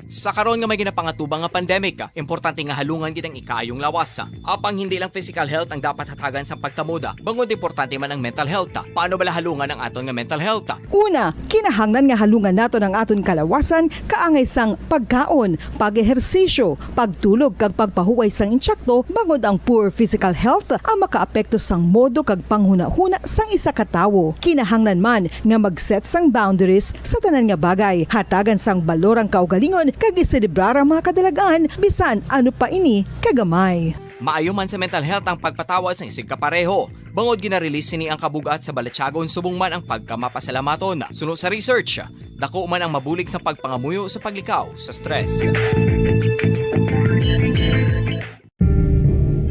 Sa karon nga may ginapangatubang nga pandemic, importante nga halungan gid ang ikaayong lawas. Apang hindi lang physical health ang dapat hatagan sang pagkamoda, bangod importante man ang mental health. Paano bala halungan ang aton nga mental health? Una, kinahanglan nga halungan naton ang aton kalawasan kaangay sang pagkaon, pag-ehersisyo, pagtulog kag pagpahuway sang intsakto, bangod ang poor physical health ang makaapekto sang modo kag panghunahuna sang isa ka tawo. Kinahanglan man nga mag-set sang boundaries sa tanan nga bagay, hatagan sang balor ang kaugalingon kag iselebrar ang mga kadalagan bisan ano pa ini kagamay. Maayo man sa mental health ang pagpatawad sang isigkapareho, bangod gina-release sini ang kabug-at sa balatyagon subong man ang pagkamapasalamaton. Suno sa research, dako man ang mabulig sa pagpangamuyo sa paglikaw sa stress.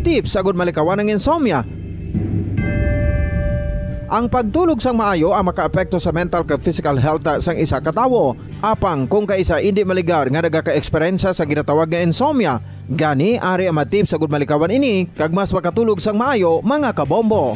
Tips agud malikawan ang insomnia. Ang pagtulog sang maayo ang makaapekto sa mental kag physical health sang isa ka tawo. Apang kung kaisa indi maligar nga nagaka-eksperyensya sa ginatawag nga insomnia, gani ari ang mga tips agud malikawan ini kag mas makatulog sang maayo, mga kabombo.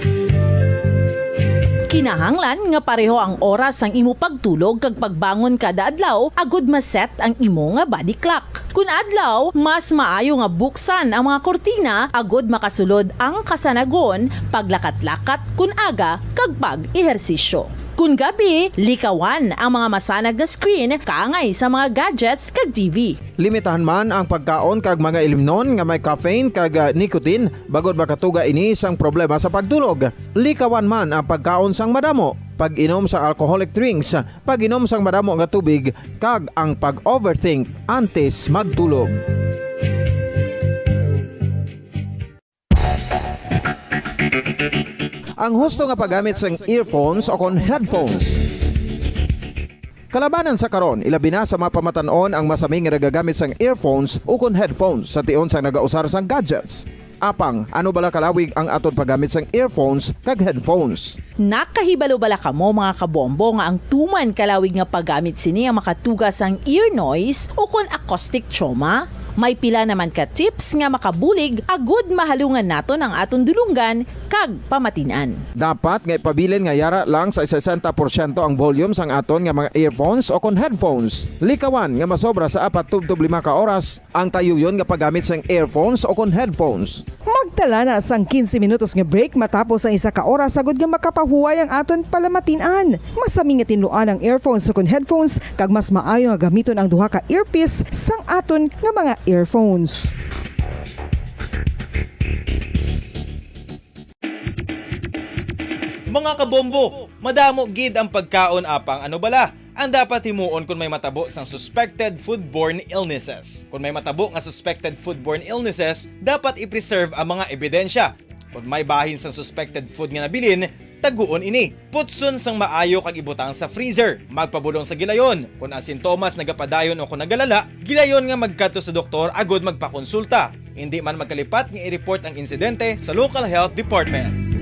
Kinahanglan nga pareho ang oras sang imo pagtulog kag pagbangon kada adlaw agud ma-set ang imo nga body clock. Kun adlaw, mas maayo nga buksan ang mga kurtina agud makasulod ang kasanagon, paglakat-lakat kun aga, kag pag-ehersisyo. Kun gabi, likawan ang mga masanag nga screen kaangay sa mga gadgets kag T V. Limitahan man ang pagkaon kag mga ilimnon nga may caffeine kag, ah, nicotine, bangod makatuga ini sang problema sa pagtulog. Likawan man ang pagkaon sang madamo, pag-inom sa alcoholic drinks, pag-inom sang madamo nga tubig, kag ang pag-overthink antes magtulog. Ang husto nga paggamit sang earphones o kon headphones. Kalabanan sa karon, ilabi na sa mga pamatan-on ang masami nga nagagamit sang earphones o kon headphones sa tion sang nagausar sang gadgets. Apang, ano bala kalawig ang aton paggamit sang earphones kag headphones? Nakahibalo bala kamo, mga kabombo, nga ang tuman kalawig nga paggamit sini ang makatuga sang ear noise o kon acoustic trauma? May pila naman ka tips nga makabulig agud mahalungan naton ang aton dulonggan kag pamatin-an. Dapat nga ipabilin nga yara lang sa sesenta porsyento ang volume sang aton nga mga earphones o kon headphones. Likawan nga masobra sa apat tubtob lima ka oras ang tayuyon nga paggamit sang earphones o kon headphones. Magtala na sang quince minutos nga break matapos ang isa ka oras agud nga makapahuway ang aton palamatin-an. Masami nga tinluan ang earphones o kon headphones kag mas maayo nga gamiton ang duha ka earpiece sang aton nga mga earphones. Mga kabombo, madamo gid ang pagkaon apang ano bala ang dapat himuon kon may matabo sang suspected foodborne illnesses? Kon may matabo nga suspected foodborne illnesses, dapat i-preserve ang mga ebidensya. Kon may bahin sang suspected food nga nabilin, taguon ini. Putson sang maayo kag ibutang sa freezer. Magpabulong sa gilayon. Kon ang sintomas nagapadayon o kon nagalala, gilayon nga magkadto sa doktor agud magpakonsulta. Indi man magkalipat nga i-report ang insidente sa local health department.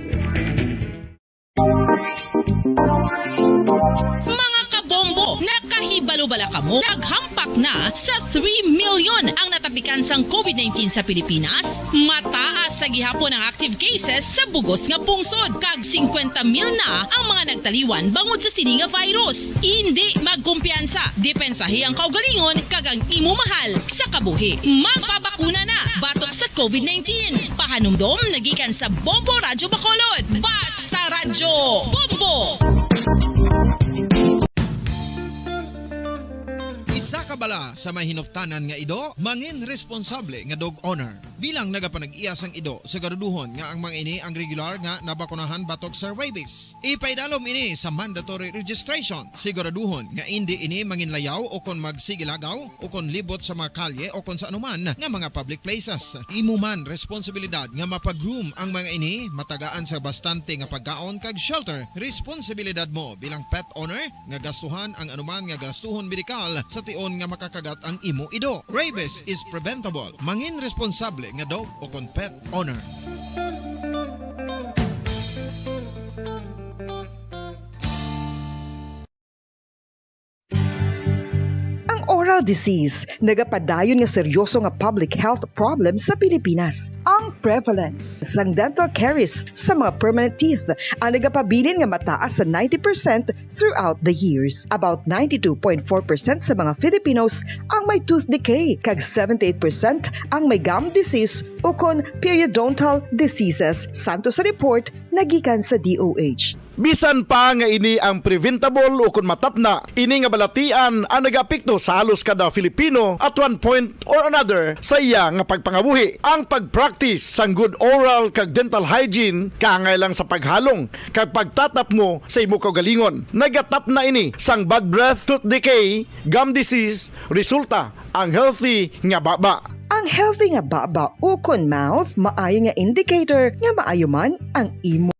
Mga kabombo, nakahibalo bala kamo? Naghampak na sa three million ang natapikan sang COVID nineteen sa Pilipinas. Mataas sa gihapon ang active cases sa bugos nga pungsod, kag singkwenta mil na ang mga nagtaliwan bangod sa sini nga virus. Indi magkumpiyansa, depensahi ang kaugalingon kag ang imo mahal sa kabuhi. Magpabakuna na batok sa COVID nineteen. Pahanumdom nagikan sa Bombo Radyo Bacolod. Basta Radyo Bombo! Isa ka bala sa may hinuptanan nga ido, mangin responsable nga dog owner. Bilang nagapanag-iya sang ido, siguraduhon nga ang mga ini ang regular nga nabakunahan batok sa rabies. Ipaidalom ini sa mandatory registration. Siguraduhon nga indi ini manginlayaw o kon magsigilagaw o kon libot sa mga kalye o kon sa anuman nga mga public places. Imo man responsibilidad nga mapag-groom ang mga ini, matagaan sa bastante nga pagkaon kag shelter. Responsibilidad mo bilang pet owner nga gastuhan ang anuman nga gastuhon medikal sa nga makakagat ang imo ido. Rabies is preventable. Mangin responsable nga dog o kon pet owner. Ang oral disease nagapadayon nga seryoso nga public health problem sa Pilipinas. Ang prevalence sang dental caries sa mga permanent teeth ang nagapabilin nga mataas sa ninety percent throughout the years. About ninety-two point four percent sa mga Filipinos ang may tooth decay, kag seventy-eight percent ang may gum disease ukon periodontal diseases, santo sa report nga gikan sa D O H. Bisan pa nga ini ang preventable ukon matapna, ini nga balatian ang nagaapekto sa halos kada Filipino at one point or another sa iya nga pagpangabuhi. Ang pag-practice sang good oral kag dental hygiene kaangay lang sa paghalong kag pagtatapngo sa imo kaugalingon. Nagatapna ini sang bad breath, tooth decay, gum disease, resulta ang healthy nga baba. Ang healthy nga baba ukon mouth maayo nga indicator nga maayo man ang imo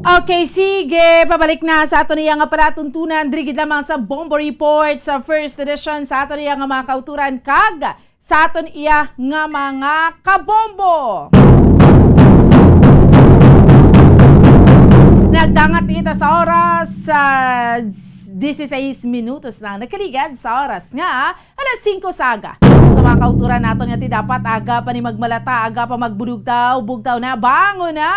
Okay, sige, pabalik na sa aton iya nga palatuntunan diri gid lamang sa Bombo Report sa first edition sa aton iya nga mga kauturan kag sa aton iya nga mga kabombo. Nagdangat kita sa oras sa dieciséis minutos na nagkaligad sa oras nga alas singko sa aga. Sa mga kauturan naton nga ti dapat aga pa ni magmalata, aga pa magbudugtaw, bugtaw na, bangon na!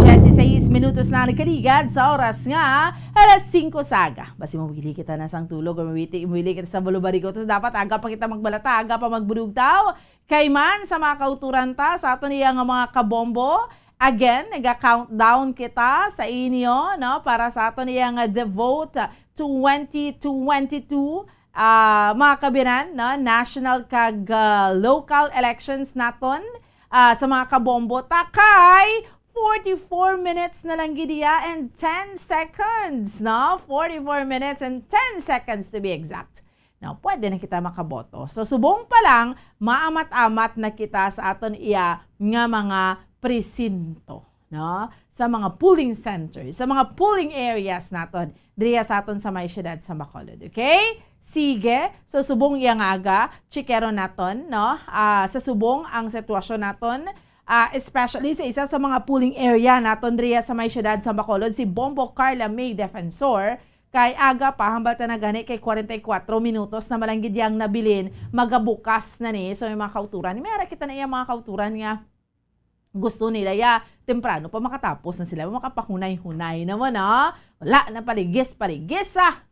Dieciséis minutos na nagkaligad sa oras nga alas singko sa aga. Basi mawili kita na sang tulog o mawili, mawili kita sa balubarigo. Tapos dapat aga pa kita magbalata, aga pa magbudugtaw. Kay man sa mga kauturan ta, sa aton iya nga mga kabombo, again, naga-countdown kita sa inyo, no, para sa aton iya nga Devote twenty twenty-two, ah, mga kabiran, no, national kag, ah, local elections naton, ah, sa mga kabombo ta kay forty-four minutes na lang gid iya and ten seconds, no? Forty-four minutes and ten seconds to be exact. No, pwede na kita makaboto. So, subong pa lang, maamat-amat na kita sa aton iya nga mga presinto, no? Sa mga polling centers, sa mga polling areas naton, diriya sa aton sa may siyudad sa Bacolod, okay? Sige, so subong iya nga aga, chikero naton, no? Ah, sa subong ang sitwasyon naton, ah, especially sa isa sa mga polling area naton diriya sa may siyudad sa Bacolod, si Bombo Carla May Defensor, kay aga pa, hambal ta na gani kay kwarenta y kuwatro minutos na malanggid yang nabilin, magabukas na ni. So, may mga kauturan. May ara kita na iya mga kauturan nga gusto nila ya temprano pa makatapos na sila, makapahunay-hunay naman, ah. Wala na paligis-paligis, ah.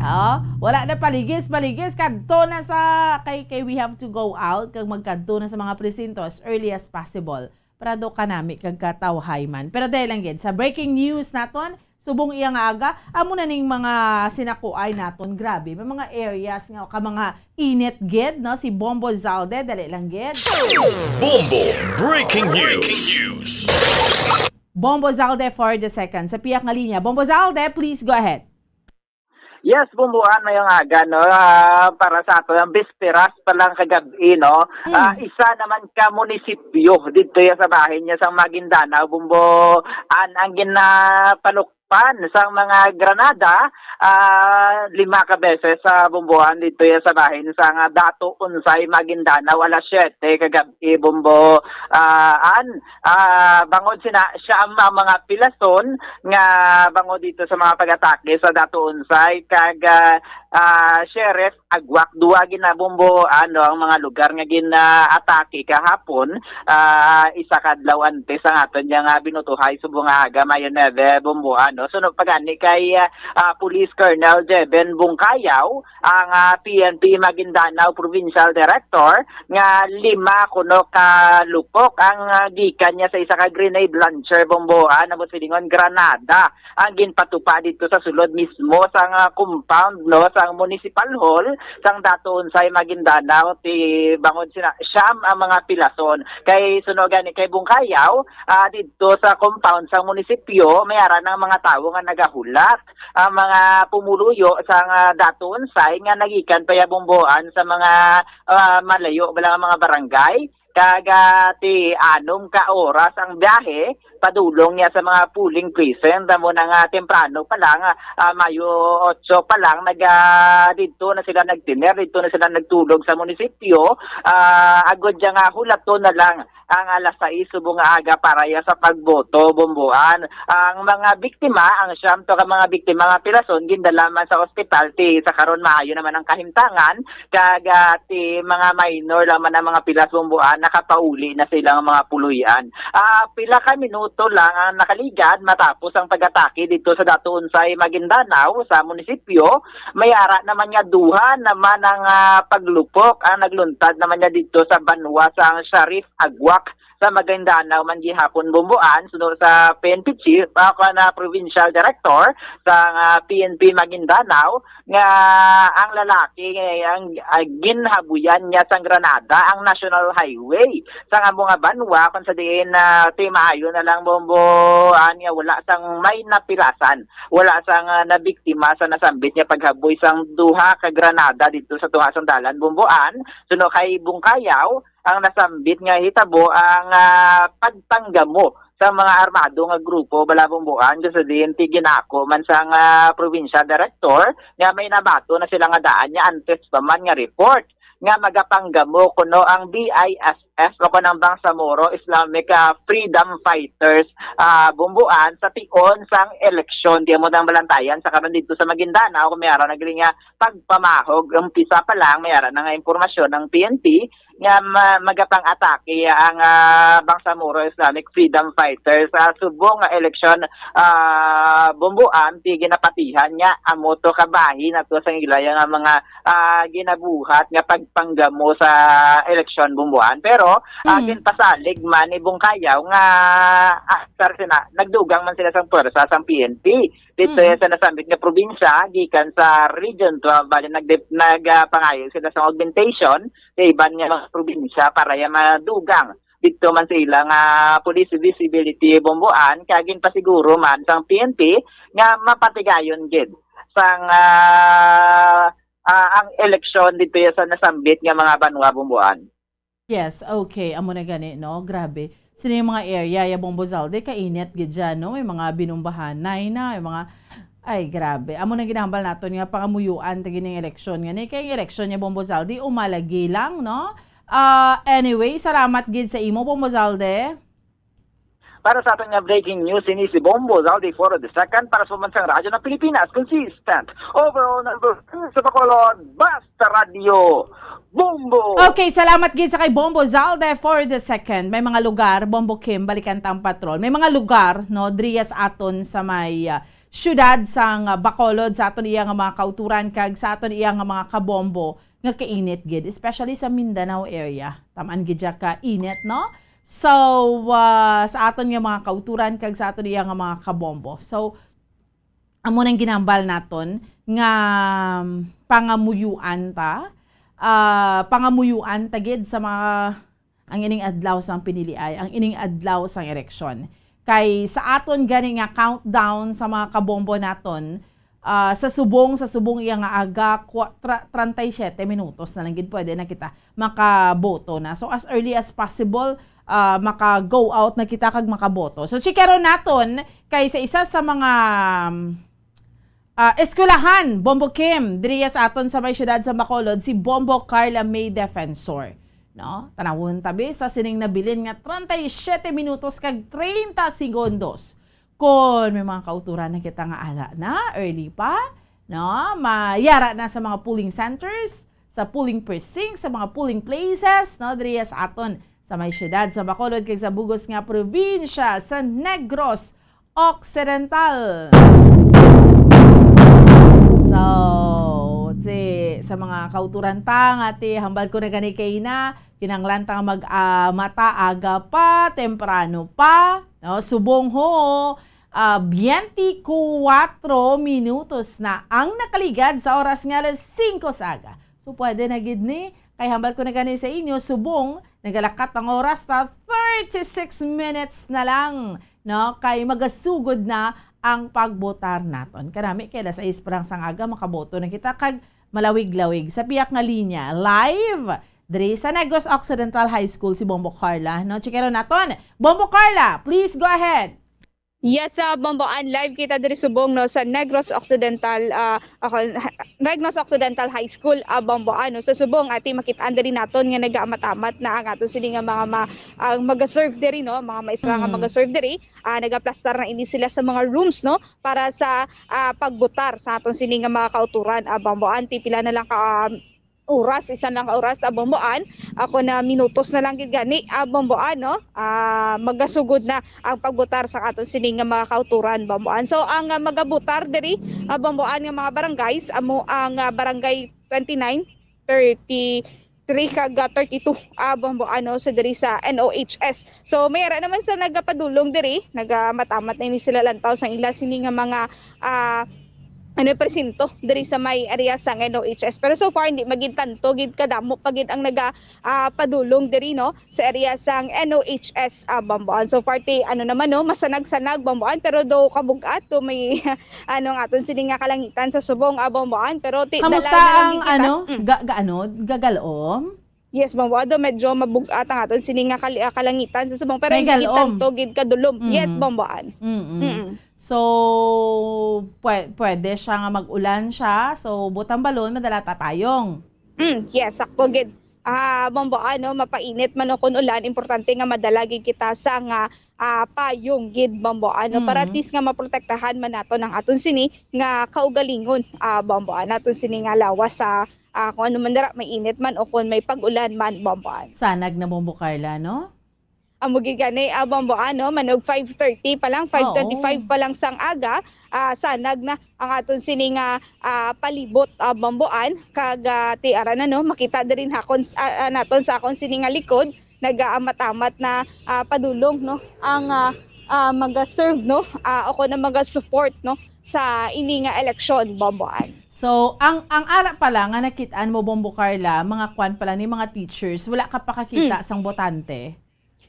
Oh, wala na paligis-paligis, kadto na sa kay kay we have to go out kag magkadto na sa mga presinto as early as possible para daw kanami kag katawhay man. Pero dahil lang gid sa breaking news naton, subong iya nga aga, amo na ning mga sinakuay naton. Grabe, may mga areas nga ka mga init gid, no? Si Bombo Zalde, dali lang gid. Bombo Breaking News. Bombo Zalde for the second. Sa piyak nga linya. Bombo Zalde, please go ahead. Yes, bumbuhan mayong aga, no? Ah, para sa ato, ang bisperas pa lang kagabi, no? Ah, isa naman ka munisipyo dito ya sa bahin niya sa Maguindanao, bumbo, an ang ginapalukpan sa mga granada, ah, lima ka beses sa bumbuhan dito ya sa bahin sa nga Dato Unsay, Maguindanao, alas siyete kagabi, bumbo, ah, an ah, bangod sina siya ang mga pilason nga bangod dito sa mga pag-atake sa Dato Unsay kag ah, ah, Sheriff Agwak, duwa ginabombo ano ang mga lugar nga ginaatake kahapon, ah, isa ka adlaw antes ang aton niya nga binutuhay subong nga aga Mayo nuebe bombo ano. Sunog pa gani kay ah, ah, Police Colonel Jeben Bungkayaw, ang ah, P N P Maguindanao Provincial Director nga lima kuno ka lupok ang ah, gikan niya sa isa ka grenade launcher bombohan amo silingon granada ang ginpatupa dito sa sulod mismo sang ah, compound no sang municipal hall sang Dato Unsay Maguindanao ti bangod sina siyam ang mga pilason kay suno gani kay Bungkayaw ah, dito sa compound sang munisipyo may ara ng mga tawo nga nagahulat ang mga pumuluyo sang ah, Dato Unsay nga nagikan pa ya bombohan sa mga ah, malayo bala nga mga barangay Kag, ah, ti anom ka oras ang biyahe padulong niya sa mga polling precinct. Amo na nga temprano pa lang, ah, mayo otso pa lang, nag, ah, didto na sila nagtener, didto na sila nagtulog sa munisipyo. Ah, agod siya nga hulaton na lang ang alas sais subong nga aga para ya sa pagboto, Bomboan. Ang mga biktima, ang siyam to ka mga biktima nga pilason, gindala man sa ospital, ti sa karon maayo naman ang kahimtangan, kag, ah, ti mga minor lang man ang mga pilas, Bomboan, nakapauli na sila nga mga puloy-an. Ah, pila ka minuto lang ang nakaligad matapos ang pag-atake dito sa Dato Unsay, Maguindanao, sa munisipyo. May ara naman nga duha naman ang, ah, paglupok ang nagluntad naman niya dito sa banwa sang Sharif Aguac sa Maguindanao man gihapon, Bomboan, suno sa P N P chief, ako na provincial director sa, ah, P N P Maguindanao, nga ang lalaki nga ang, ah, ginhabuyan niya sang granada ang national highway sa amo nga banwa, kung sa diin na ti maayo na lang, Bomboan, nga wala sang may napirasan, wala sang, ah, nabiktima sa nasambit nga paghaboy sang duha ka granada dito sa tunga sang dalan, Bomboan. Suno kay Bungkayaw, ang nasambit nga hitabo ang, ah, pagpanggamo sa mga armado nga grupo, bala, Bomboan, kung sa diin ti ginako man sang, ah, provincial director nga may nabato na sila nga daan niya antes pa man nga report nga magapanggamo kuno ang B I S F o kuno ang Bangsamoro Islamic, ah, Freedom Fighters, ah, Bomboan, sa tion sang eleksyon. Di mo nang balantayan sa karon dito sa Maguindanao kung may ara na gini nga pagpamahog. Umpisa pa lang, may ara na nga impormasyon ang P N P nga ma-, magapang-atake ang, ah, Bangsamoro Islamic Freedom Fighters sa subong nga eleksyon, ah, Bomboan, ti ginapatihan nga amo to kabahin ato sa ilaya nga mga, ah, ginabuhat nga pagpanggamo sa eleksyon, Bomboan. Pero, ah, Mm. ginpasalig man ni Bungkayaw nga, ah, sar-, sina-, nagdugang man sila sang pwersa sang P N P dito Mm. sa nasambit nga probinsya, gikan sa Region twelve, bali nag-, nag-, ah, pangayo sila sa augmentation sa iban nga mga probinsya para ya madugang dito man sa ila nga police visibility, Bomboan, kag ginpasiguro man sang P N P nga mapatigayon gid sang, ah, ah, ang eleksyon dito ya sa nasambit nga mga banwa, Bomboan. Yes, okay. Amo na gani, no? Grabe. Sini yung mga area, ya Bombo Zalde, kainit gid dyan, no? May mga binumbahanay na, may mga, ay, grabe. Amo na ginahambal naton nga pangamuyuan ta gining eleksyon nga ni. Kay ang eleksyon niya, Bombo Zalde, umalagi lang, no? Ah, anyway, salamat gid sa imo, Bombo Zalde. Para sa aton nga breaking news, ini si Bombo Zalde for the second para sa Pambansang Radyo ng Pilipinas. Consistent. Overall number two sa Bacolod. Basta Radyo. Bombo! Okay, salamat gid sa kay Bombo Zalde for the second. May mga lugar, Bombo Kim, balikan ta ang patrol. May mga lugar, no, diriya sa aton sa may, ah, syudad sang, ah, Bacolod, sa aton iya nga mga kauturan, kag sa aton iya nga mga kabombo nga kainit gid, especially sa Mindanao area. Taman gid siya ka init, no? So, ah, sa aton nga mga kauturan kag sa aton iya nga mga kabombo. So, amo nang ginambal naton nga, um, pangamuyuan ta, ah, pangamuyuan ta gid sa mga, ang ining adlaw sang piniliay, ang ining adlaw sang eleksyon. Kay sa aton gani nga countdown sa mga kabombo naton, ah, sa subong, sa subong iya nga aga, kwa-, tra-, treinta y siete minutos na lang gid pwede na kita makaboto na. So, as early as possible, ah, maka-go out na kita kag makaboto. So, chikaron naton kay sa isa sa mga, um, ah, eskwelahan, Bombo Kim, diriya sa aton sa may siyudad sa Bacolod, si Bombo Carla May Defensor. No? Tanawon tabi sa sining nabilin nga treinta y siete minutos kag treinta segundos. Kon may mga kauturan na kita nga ala na, early pa, no? Mayara na sa mga polling centers, sa polling precincts, sa mga polling places, no? Diriya sa aton, sa may siyudad sa Bacolod kag sa bugos nga probinsya sa Negros Occidental. So, si, sa mga kauturan ta nga ti hambal ko na gani kay na, kinahanglan ta nga mag, ah, mata aga pa, temprano pa, no? Subong ho, ah, biyente kuwatro minutos na ang nakaligad sa oras nga alas singko sa aga. So, pwede na gid ni, kay hambal ko na gani sa inyo, subong, nagalakat ang oras ta, thirty-six minutes na lang, no? Kay magasugod na ang pagbotar naton. Kanami, kay alas sais pa lang sang aga, makaboto na kita, kag malawig-lawig. Sa pihak nga linya, live Diri sa Negros Occidental High School si Bombo Carla, no? Chikero naton. Bombo Carla, please go ahead. Yes, sa Bomboan, live kita diri subong, no, sa Negros Occidental, ah, ako, Negros Occidental High School, ah, Bomboan, no. Sa subong, ati, makit-an diri naton nga nagaamat-amat na ang aton sini nga mga ma, ang maga-serve diri, no, mga maestra nga Mm. maga-serve diri, ah, nagaplastar na ini sila sa mga rooms, no, para sa, ah, pagbutar sa aton sini nga mga kauturan, ah, Bomboan. Ti pila na lang ka, ah, oras, isa lang ka oras, ah, Bomboan. Ako na minutos na lang gid gani, ah, Bomboan, no? Ah, magasugod na ang pagbutar sa aton sini nga mga kauturan, Bomboan. So, ang, ah, magabutar diri, ah, Bomboan, nga mga barangays, amo ang, ah, barangay twenty-nine, thirty-three kag, ah, thirty-two, ah, Bomboan, no? So, diri sa N O H S. So, may ara naman sa nagapadulong diri, nagaamat-amat na ini sila lantaw sa ila sini nga mga, ah, ano, presinto diri sa may area sang N O H S. Pero so far, hindi magid tanto gid kadamo pa gid ang naga, ah, padulong diri, no, sa area sang N O H S, ah, Bomboan. So far, ti, ano naman, no, masanag-sanag, Bomboan, pero do kabug-at, do may, ano, nga aton sini nga kalangitan sa subong, ah, Bomboan, pero ti, Kamusta dala na lang ang, gid kita. ano, Mm. ga, ga, ano, gagalom? Yes, Bomboan, do medyo mabug-at ang aton sini nga kali, ah, kalangitan sa subong, pero May hindi gid galom. tanto gid kadulom. Yes, Mm. Bomboan. Mm-mm. Mm. So, pwe- pwede siya nga mag-ulan siya. So, butang balon, madala ta payong. Mm, yes, sakto gid. Ah, Bomboan, no, mapainit man o kun ulan, importante nga madala gid kita sa nga, ah, payong gid, Bomboan, no, para at Mm. least nga maprotektahan man naton ang aton sini nga kaugalingon, ah, Bomboan, aton sini nga lawas sa, ah, kung ano man dira, may init man o kung may pag-ulan man, Bomboan. Sanag na, Bombo Carla, no? Amo gid gani, ah, Bomboan, no? Manog five thirty pa lang, Oo. five twenty-five pa lang sang aga, ah, sanag na ang aton sini nga, ah, palibot, ah, Bomboan, kag, ah, ti ara na, no, makita diri nakon, ah, ah, naton sa akon sini nga likod, nagaamat-amat na, ah, padulong, no, ang, ah, ah, maga-serve, no, ah, o kon ang maga-support, no, sa ini nga eleksyon, Bomboan. So, ang ang ara pala nga nakit-an mo, Bombo Carla, mga kwan pala ni mga teachers, wala ka pakakita Mm. sang botante?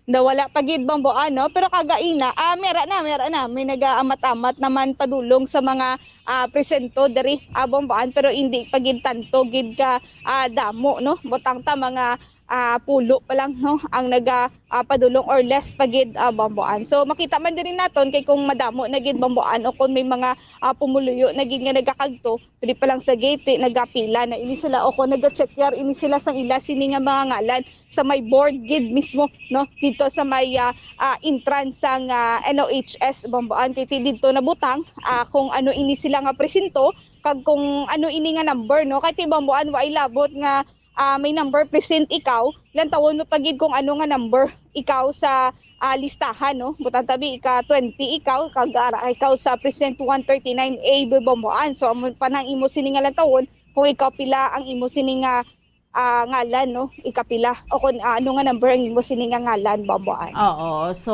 Nawala pa gid, Bomboan, no? Pero kagaina, ah, mera na, mera na. May nagaamat-amat naman padulong sa mga, ah, presento diri, ah, Bomboan, pero hindi pa gid tanto gid ka, ah, damo, no? Butang ta mga, ah, pulo pa lang, no? Ang naga, ah, padulong or less pa gid, ah, Bomboan. So, makita man diri naton kay kung madamo na gid, Bomboan, o kung may mga, ah, pumuluyo na gid nga nagakagto, diri pa lang sa gate, eh, nagapila na ini sila o kung nagacheck yar ini sila sang ila sini nga mga ngalan sa may board gid mismo, no? Dito sa may, ah, ah, entrance sang, ah, N O H S Bomboan. Kay ti dito nabutang, ah, kung ano ini sila nga presinto, kag kung ano ini nga number, no? Kay ti Bomboan, wa ilabot nga, ah, may number present ikaw, lantawon mo pa gid kung ano nga number ikaw sa, ah, listahan, no? Butang tabi, ika twenty ikaw, kag ara ikaw sa present one thirty-nine A Bomboan. So, amo pa nang imo sini nga lantawon kung ikaw pila ang imo sini nga, ah, ngalan, no? Ikapila o kung, ah, ano nga number ang imo sini nga ngalan, Bomboan. Oo. So,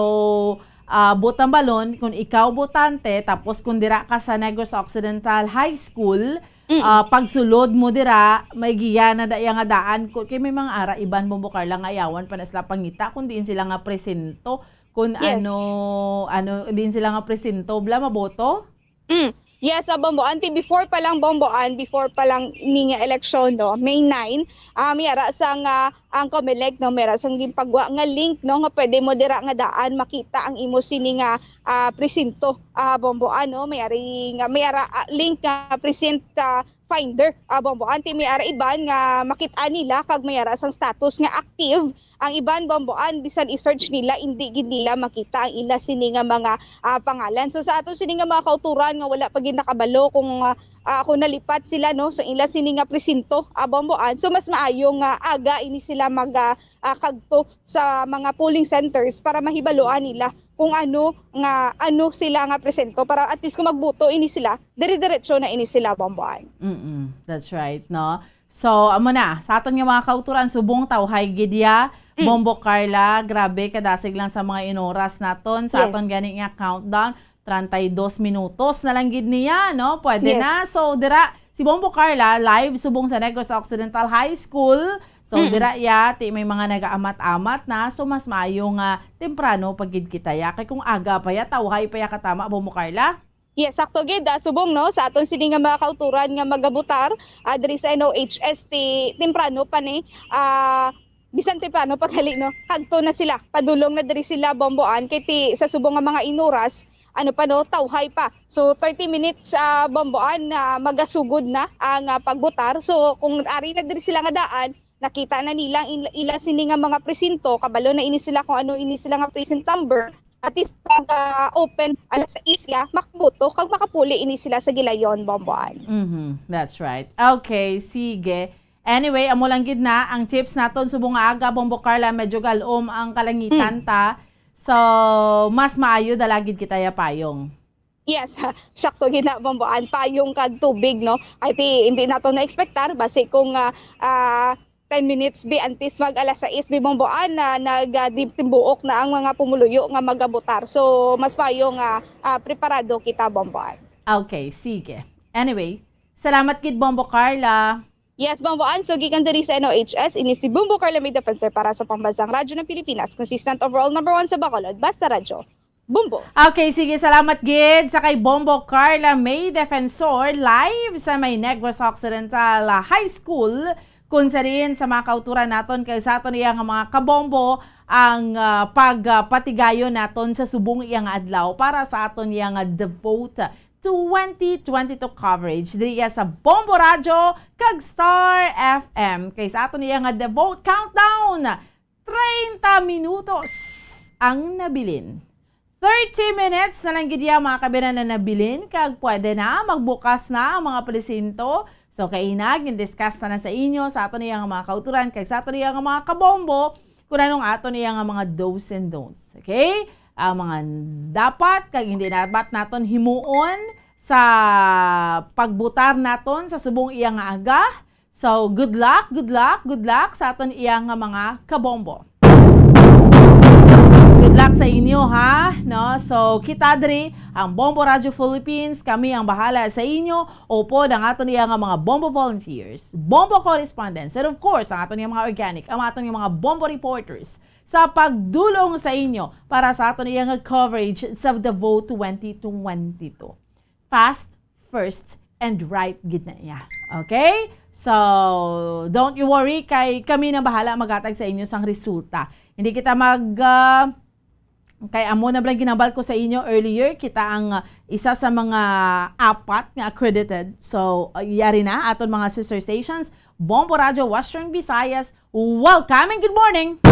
ah, butang balon, kung ikaw botante, tapos kung dira ka sa Negros Occidental High School, Mm. ah, pagsulod mo dira, may giya na daya nga daan. Ku-, kay may mga ara iban, Bombo Carla, nga ayawan pa na sila pangita kung diin sila nga presinto. Kung Yes. ano, ano, diin sila nga presinto. Bla, maboto? Mm. Yes, sa Bomboan, ti before pa lang, Bomboan, before pa lang ni nga eleksyon, no, May nine, ah, may ara sang, ah, ang Comelec, no, may ara sang ginpagwa nga link, no, nga pwede mo dira nga daan makita ang imo sini nga, ah, presinto, ah, Bomboan, no, may ari nga, may ara, ah, link nga present, ah, finder, ah, Bomboan, ti may ara iban nga makit-an nila kag may ara sang status nga active. Ang iban, Bomboan, bisan i-search nila, indi gid nila makita ang ila sini nga mga, ah, pangalan. So, sa ato sini nga mga kauturan nga wala pa gid nakabalo kung, ah, ah, kung nalipat sila, no, sa ila sini nga presinto, ah, Bomboan, so mas maayo nga aga ini sila mag, ah, ah, kagto sa mga polling centers para mahibaluan nila kung ano nga, ano sila nga presinto, para at least kung magboto ini sila, dire-diretso na ini sila, Bomboan. Mm, that's right, no? So, amo na, sa aton nga mga kauturan, subong tawhay gid ya, Mm. Bombo Carla, grabe, kadasig lang sa mga inoras naton sa Yes. aton gani nga countdown. Treinta y dos minutos na lang gid niya, no? Pwede Yes. na. So, dira, si Bombo Carla, live subong sa Negros Occidental High School. So, Mm. dira ya, ti may mga nagaamat-amat na. So, mas maayo nga temprano pa gid kita ya. Kay kung aga pa ya, tawhay pa ya katama, Bombo Carla? Yes, sakto gid, ah, subong, no, sa aton sini nga mga kauturan nga magabutar, ah, diri sa N O H S T, temprano pa ni, ah, bisan temprano pa gali, no, kadto na sila, padulong na diri sila, Bomboan, kay ti, sa subong nga mga inuras, ano pa, no, tawhay pa. So, thirty minutes, ah, Bomboan, na magasugod na ang, ah, pagbutar. So, kung ari na diri sila nga daan, nakita na nila ang il-, ila sini nga mga presinto, kabalo na ini sila kung ano ini sila nga precinct number, at least pag, ah, open alas sais, ya, makaboto kag makapuli ini sila sa gilayon, Bomboan. Mhm, that's right. Okay, sige. Anyway, amo lang gid na ang tips naton subong nga aga, Bombo Carla, medyo galom ang kalangitan ta. So, mas maayo dala gid kita ya payong. Yes, sakto gid na, Bomboan, payong kag tubig, no? Ay, ti, hindi nato na-expectar, basi kung, ah, ah, ten minutes bi antes mag alas sais bi, Bomboan, na nag, ah, di-, timbuok na ang mga pumuluyo nga magabotar. So, mas payo nga, ah, preparado kita, Bomboan. Okay, sige. Anyway, salamat gid, Bombo Carla. Yes, Bomboan. So, gikan diri sa N O H S, ini si Bombo Carla May Defensor para sa Pambansang Radyo ng Pilipinas, consistent overall number one sa Bacolod. Basta Radyo. Bombo. Okay, sige, salamat gid sa kay Bombo Carla May Defensor, live sa may Negros Occidental, ah, High School, kung sa diin sa mga kauturan naton kag sa aton iya nga mga kabombo ang, ah, pagpatigayon naton sa subong iya nga adlaw para sa aton iya nga The Vote twenty twenty-two coverage diri iya sa Bombo Radyo kag Star F M. Kay sa aton iya nga The Vote Countdown, treinta minutos ang nabilin. Thirty minutes na lang gid iya, mga kabiran, na nabilin, kag pwede na magbukas na ang mga presinto. So, kaina, gin-discuss na na sa inyo, sa aton iya nga mga kauturan, kag sa aton iya nga mga kabombo, kung anong aton iya nga mga do's and don'ts. Okay? Ang mga dapat kag hindi dapat naton himuon sa pagbutar naton sa subong iya nga aga. So, good luck, good luck, good luck sa aton iya nga mga kabombo. Good luck sa inyo, ha? No? So, kita diri ang Bombo Radio Philippines, kami ang bahala sa inyo, upod ang aton iya nga mga Bombo volunteers, Bombo correspondents, and of course, ang aton iya mga organic, ang aton iya mga Bombo reporters sa pagdulong sa inyo para sa aton iya nga coverage sa The Vote twenty twenty-two. Fast, first, and right gid na iya. Okay? So, don't you worry, kay kami na bahala maghatag sa inyo sang resulta. Hindi kita mag, ah, kay amo na lang ginambal ko sa inyo earlier, kita ang, ah, isa sa mga apat nga accredited. So, ah, yari na aton mga sister stations, Bombo Radio Western Visayas, welcome and good morning!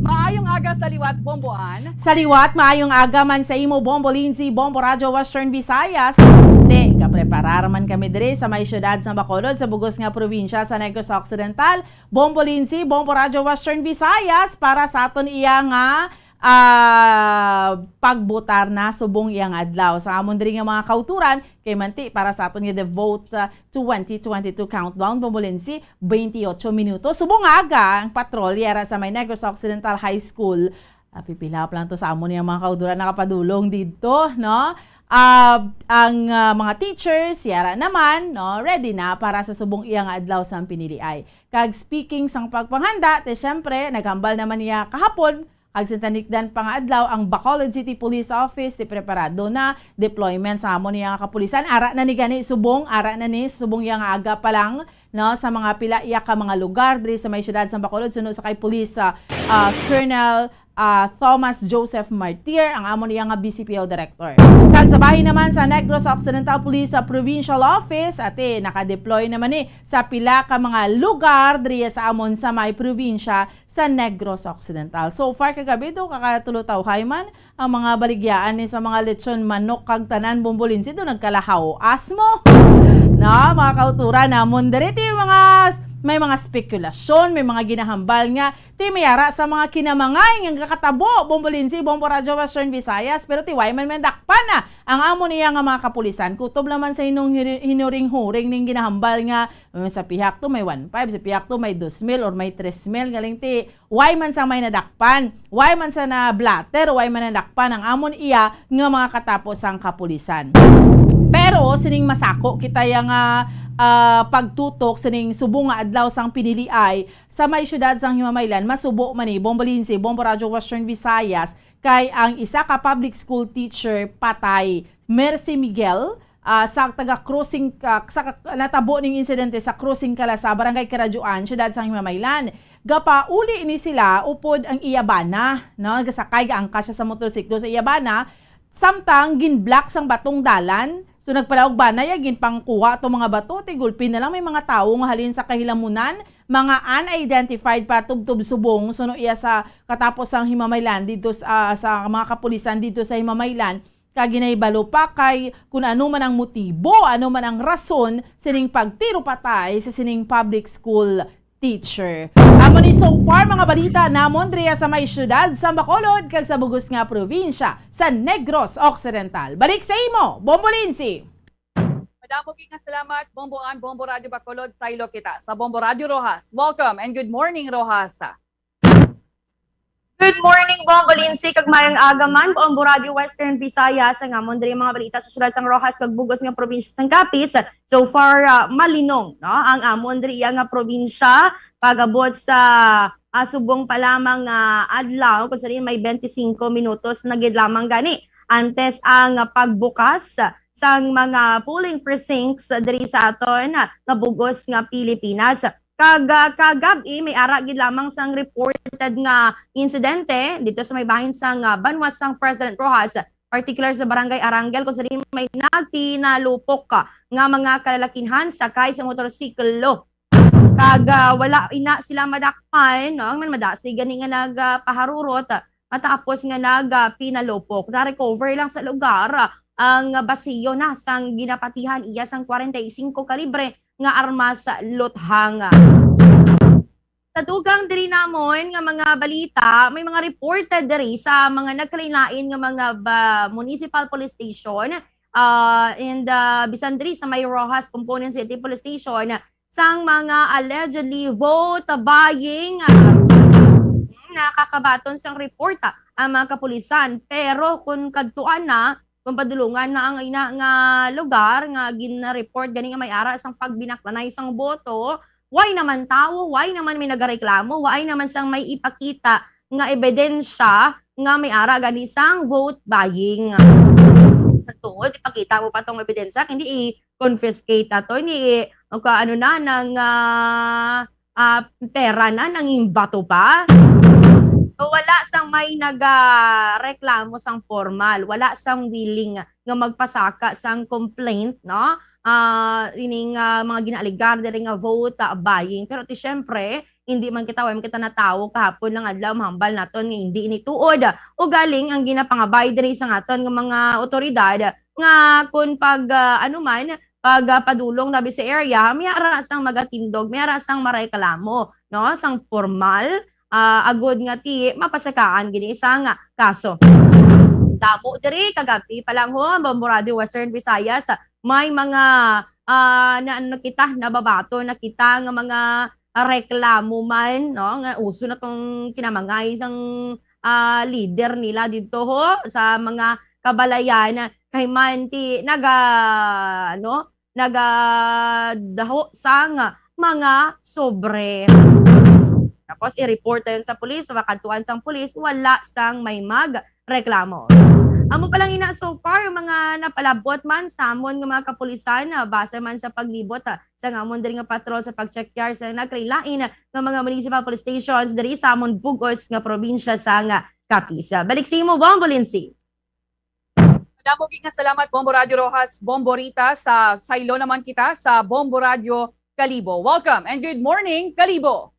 Maayong aga sa liwat, Bomboan. Sa liwat, maayong aga man sa imo, Bombo Lindsay, Bombo Radyo Western Visayas. Te, kapreparar man kami diri sa may siyudad sa Bacolod, sa bugos nga probinsya sa Negros Occidental. Bombo Lindsay, Bombo Radyo Western Visayas, para sa aton iya nga, ah, pagbutar na subong iyang adlaw. Sa amon diri nga mga kauturan, kay manti para sa aton nga The Vote, ah, twenty twenty-two countdown, Bombo Lindsay, twenty-eight minutos. Subong nga aga ang patrol yara sa may Negros Occidental High School. Ah, pipila pa lang to sa amon nga mga kauturan nakapadulong didto, no? Ah, ang, ah, mga teachers, yara naman, no, ready na para sa subong iya nga adlaw sang piniliay. Kag speaking sang pagpanghanda, te, syempre, naghambal naman niya kahapon, kag sa tanikdan pa nga adlaw, ang Bacolod City Police Office ti preparado na, deployment sa amon niya nga kapulisan. Ara na ni gani subong, ara na ni subong iya nga aga pa lang, no, sa mga pila iya ka mga lugar diri sa may siyudad sa Bacolod, suno sa kay Police, ah, ah, Colonel, ah, Thomas Joseph Martir, ang amon niya nga B C P O director. Kag sa bahin naman sa Negros Occidental Police, ah, Provincial Office, ate, naka-deploy naman ni sa pila ka mga lugar diri sa amon sa may probinsya sa Negros Occidental. So far, kagabi do, kakatulo tawhay man ang mga baligyaan ni sa mga lechon manok kag tanan, Bombo Lindsay, do nagkalahaw-as mo. No, mga kauturan namon diri, ti mga, may mga spekulasyon, may mga ginahambal nga ti may ara sa mga kinamangay nga gakatabo, Bombo Lindsay, Bombo Radyo Western Visayas, pero ti way man may dakpan na ang amon iya nga mga kapulisan. Kutob naman sa hinong hiri-, hinuring-huring ning ginahambal nga, eh, sa pihak to may one five, sa pihak to may dos mil or may tres mil, galing ti way man sa may nadakpan, way man sa na-blotter, way man nadakpan ang amon iya nga mga katapo sang kapulisan. Pero sining masako kita ya nga, ah, pagtutok sining subong nga adlaw sang piniliay sa may siyudad sang Himamaylan, masubo man ni Bombo Lindsay, Bombo Radyo Western Visayas, kay ang isa ka public school teacher patay. Mercy Miguel, ah, sa taga Crossing, ah, sa kak-, natabo ning insidente sa Crossing Kalasa, Barangay Karadyoan, Siyudad sang Himamaylan. Gapauli ni sila upod ang iya bana, no? Gasakay, gaangkas siya sa motorsiklo sa iya bana, samtang ginblock sang batong dalan. So, nagpadaog bana iya, ginpangkuha to mga bato, ti gulpi na lang may mga tawo nga halin sa kahilamunan, mga unidentified pa tubtob subong, suno iya sa katapos sang Himamaylan didto sa, sa mga kapulisan didto sa Himamaylan. Kag ginahibalo pa kay kun ano man ang motibo, ano man ang rason sining pagtiro patay sa sining public school teacher. Amo ni so far mga balita namon diri sa may siyudad sa Bacolod kag sa bug-os nga probinsya sa Negros Occidental. Balik sa imo, Bombo Lindsay. Madamo gid nga salamat, Bombo Ann, Bombo Radyo Bacolod, saylo kita sa Bombo Radyo Roxas. Welcome and good morning, Roxas. Good morning, Bombo Lindsay, kag mayong aga man, Bombo Radyo Western Visayas. Ang amon diri mga balita sa siyudad sang Roxas kag bug-os nga probinsya sang Capiz. So far, ah, malinong, no, ang amon diri iya nga probinsya pag-abot sa, ah, subong pa lamang nga adlaw, kung sa diin may twenty-five minutos na gid lamang gani antes ang pagbukas sang mga polling precincts diri sa aton nga bug-os nga Pilipinas. Kag, ah, kagab-i, may ara gid lamang sang reported nga insidente dito sa may bahin sang, ah, banwa sang President Roxas, particular sa Barangay Arangel, kung sa diin may nagpinalupok, ah, nga mga kalalakinhan sakay sa motorsiklo. Kag, ah, wala ina sila madakpan, no? Ang man madasig gani nga nagpaharurot, ah, matapos nga nagpinalupok. Na-recover lang sa lugar, ah, ang basiyo na sang ginapatihan iya sang forty-five kalibre nga armas luthang. Sa dugang diri namon nga mga balita, may mga reported diri sa mga nagkalain-lain nga mga ba-, municipal police station, ah, and, ah, bisan diri sa may Roxas Component City Police Station, sang mga allegedly vote buying, ah, nakakabaton sang report, ah, ang mga kapulisan. Pero kung kadtuan na, kung padulungan na ang ina nga lugar nga gin-report gani nga may ara sang pagbinaklanay sang boto, way naman tawo, way naman may nagareklamo, way naman sang may ipakita nga ebidensya nga may ara gani sang vote buying. Tuod, ipakita mo pa tong ebidensya, hindi i-confiscate ato, hindi i-, magka-, ano na, nang, ah, ah, pera na, nanging bato pa. So, wala sang may nagareklamo sang formal, wala sang willing nga magpasaka sang complaint, no? Ah, ining, ah, mga ginaalegar diri nga vote, ah, buying. Pero ti, syempre, hindi man kita, wa man kita natawo kahapon lang adlaw, mahambal naton nga hindi ini tuod. Ugaling ang ginapangabay diri sa aton nga mga otoridad nga kun pag, ah, ano man, pag, ah, padulong dabi sa area, may ara sang magatindog, may ara sang mareklamo, no? Sang formal, ah, agud nga ti mapasakaan gini sang kaso. Damo diri, kagab-i pa lang ho, Bombo Radyo Western Visayas, may mga, ah, na, ano kita, nababaton na kita nga mga reklamo man, no, nga uso na tong kinamangay sang, ah, leader nila didto ho sa mga kabalayan, kay man ti naga-, ano, nagadaho sang mga sobre. Tapos i-report dayon sa pulis, makadtuan sang pulis, wala sang may magreklamo. Amo pa lang ina so far, mga napalabot man sa amon nga mga kapulisan, ah, base man sa paglibot, ah, sa nga amon diri nga patrol sa pag-check yard sa nagkalain-lain nga mga municipal police stations diri sa amon bug-os nga probinsya sang Capiz. Balik sa imo, Bombo Lindsay. Madamo gid nga salamat, Bombo Radyo Roxas, Bombo Rita. Sa saylo naman kita sa Bombo Radyo Kalibo. Welcome and good morning, Kalibo.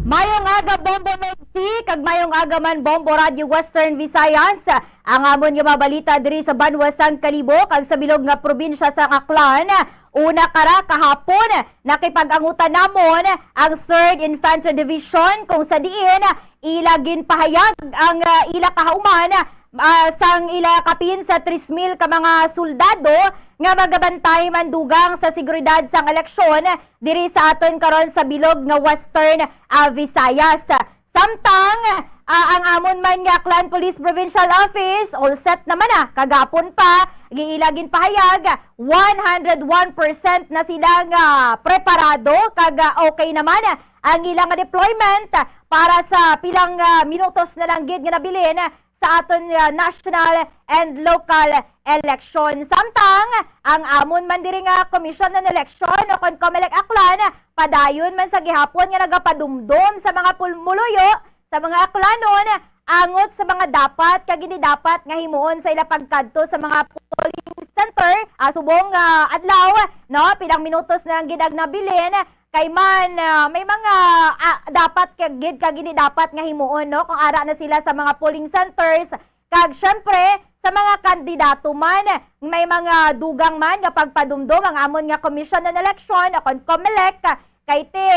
Mayong aga, Bombo Nancy, kag mayong aga man, Bombo Radyo Western Visayas. Ang amon nga mga balita diri sa banwa sang Kalibo kag sa bilog nga probinsya sang Aklan. Una kara kahapon, nakipag-angutan namon ang Third Infantry Division, kung sa diin ila ginpahayag ang, ah, ila kahauman, ah, sang ila kapin sa tres mil ka mga soldado nga magabantay man dugang sa seguridad sang eleksyon diri sa aton karon sa bilog nga Western, ah, Visayas. Samtang, ah, ang amon man nga Aklan Police Provincial Office, all set naman na. Kagapon pa, giila ginpahayag, one hundred one percent na sila nga preparado kag, ah, okay naman ang ilang deployment para sa pilang, ah, minutos na lang gid nga nabilin sa aton nga national and local election. Samtang ang amon man diri nga Commission on Election o kon Comelec Aklan, padayon man sa gihapon nga nagapadumdom sa mga pumuluyo, sa mga Aklanon, angot sa mga dapat kag hindi dapat nga himuon sa ila pagkadto sa mga polling center, ah, subong nga adlaw, no? Pilang minutos na lang gid ang nabilin, kay man, ah, may mga, ah, dapat ka gid kag hindi dapat nga himuon, no? Kung ara na sila sa mga polling centers, kag syempre, sa mga kandidato man, may mga dugang man nga pagpadumdom ang amon nga Commission on Election o kon Comelec, kay ti,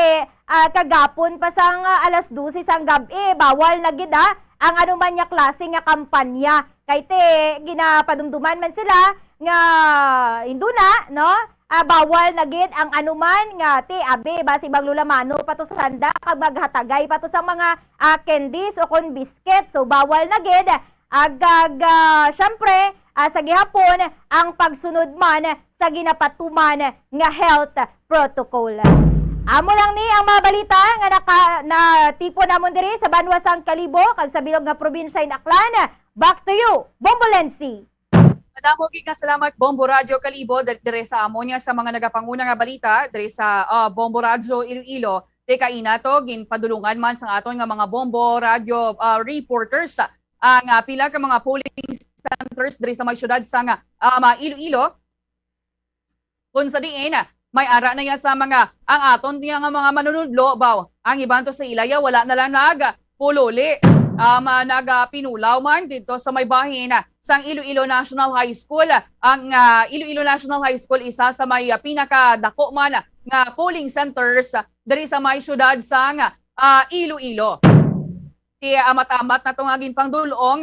ah, kagapon pa sang, ah, alas dose sang gab-i, bawal na gid, ah, ang anuman nga klase nga kampanya. Kay ti, ginapadumduman man sila nga induna, no? Ah, bawal na gid ang anuman nga ti, abi, basi maglulamano pa to sa sanda kag maghatagay pa to sa mga, ah, candies o kon biscuit. So, bawal na gid. Agag, ah, syempre, ah, sa gihapon, ang pagsunod man sa ginapatuman nga health protocol. Amo lang ni ang mga balita nga naka-, natipon namon diri sa banwa sang Kalibo kag sa bilog nga probinsya in Aklan. Back to you, Bombolensi. Madamo gid nga salamat, Bombo Radyo Kalibo, diri sa amo niya sa mga nagapanguna nga balita diri sa, ah, Bombo Radyo Iloilo. Ti kaina to, ginpadulungan man sang aton nga mga Bombo Radyo, ah, reporters ang, ah, pila ka mga polling centers diri sa may siyudad sang, ah, Iloilo. Kung sa diin, may ara na ya sa mga, ang aton niya nga mga manunudlo, baw, ang iban to sa ila ya, wala na lang nagpululi. Um, ah, nagapinulaw man dito sa may bahin, ah, sang Iloilo National High School. Ang, ah, Iloilo National High School, isa sa may, ah, pinakadako man nga polling centers, ah, diri sa may siyudad sang, ah, Iloilo. Ti amat-amat na to nga ginpangdul-ong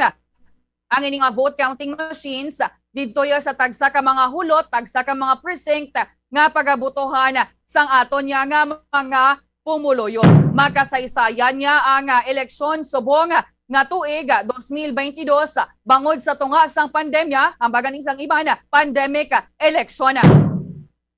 ang ini nga vote counting machines didto ya sa tagsa ka mga hulot, tagsa ka mga precinct nga pagabotohan sang aton ya nga mga pumuluyo. Makasaysayan niya ang, ah, eleksyon subong nga tuig, ah, dos mil bentidós, ah, bangod sa tunga sang pandemya, ang baga ning sang iban, ah, pandemic, ah, election.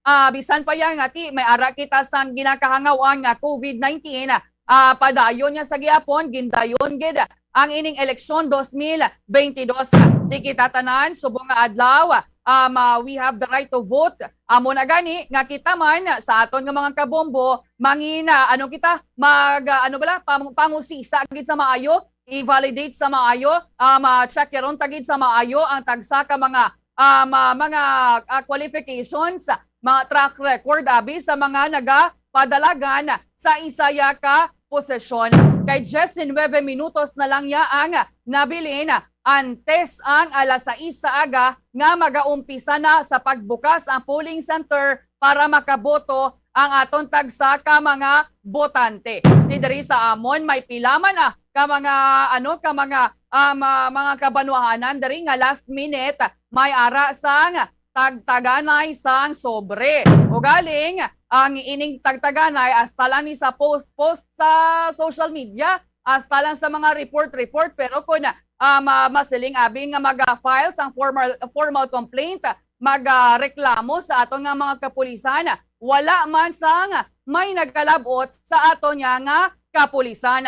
Ah, bisan pa ya nga ti may ara kita sang ginakahangawan nga COVID nineteen, ah, padayon niya sa gihapon, gindayon gid ang ining eleksyon dos mil bentidós. Ti kita tanan, subong nga adlaw, um, ah, we have the right to vote. Amo na gani nga kita man sa aton nga mga kabombo, mangin, ah, ano kita, mag, ah, ano bala, pang-, pangusisa gid sa maayo, i-validate sa maayo, um, ah, check yaron ta gid sa maayo ang tagsa ka mga, um, ah, mga, ah, qualifications, mga track record, abi, sa mga nagapadalagan sa isa ya ka posisyon. Kay diyes nuebe minutos na lang ya ang nabilin antes ang alas sais sa aga nga magaumpisa na sa pagbukas ang polling center para makaboto ang aton tagsa ka mga botante. Ti diri sa amon, may pila man, ah, ka mga, ano, ka mga, um, ah, mga kabanwahanan diri nga last minute may ara sang tagtaganay sang sobre. Ugaling, ang ining tagtaganay hasta lang ni sa post-post sa social media, hasta lang sa mga report-report, pero kung, ah, ma-, masiling abi nga mag-file sang formal, formal complaint, mag-, ah, reklamo sa aton nga mga kapulisan, wala man sang may nagalab-ot sa aton nga, nga kapulisan.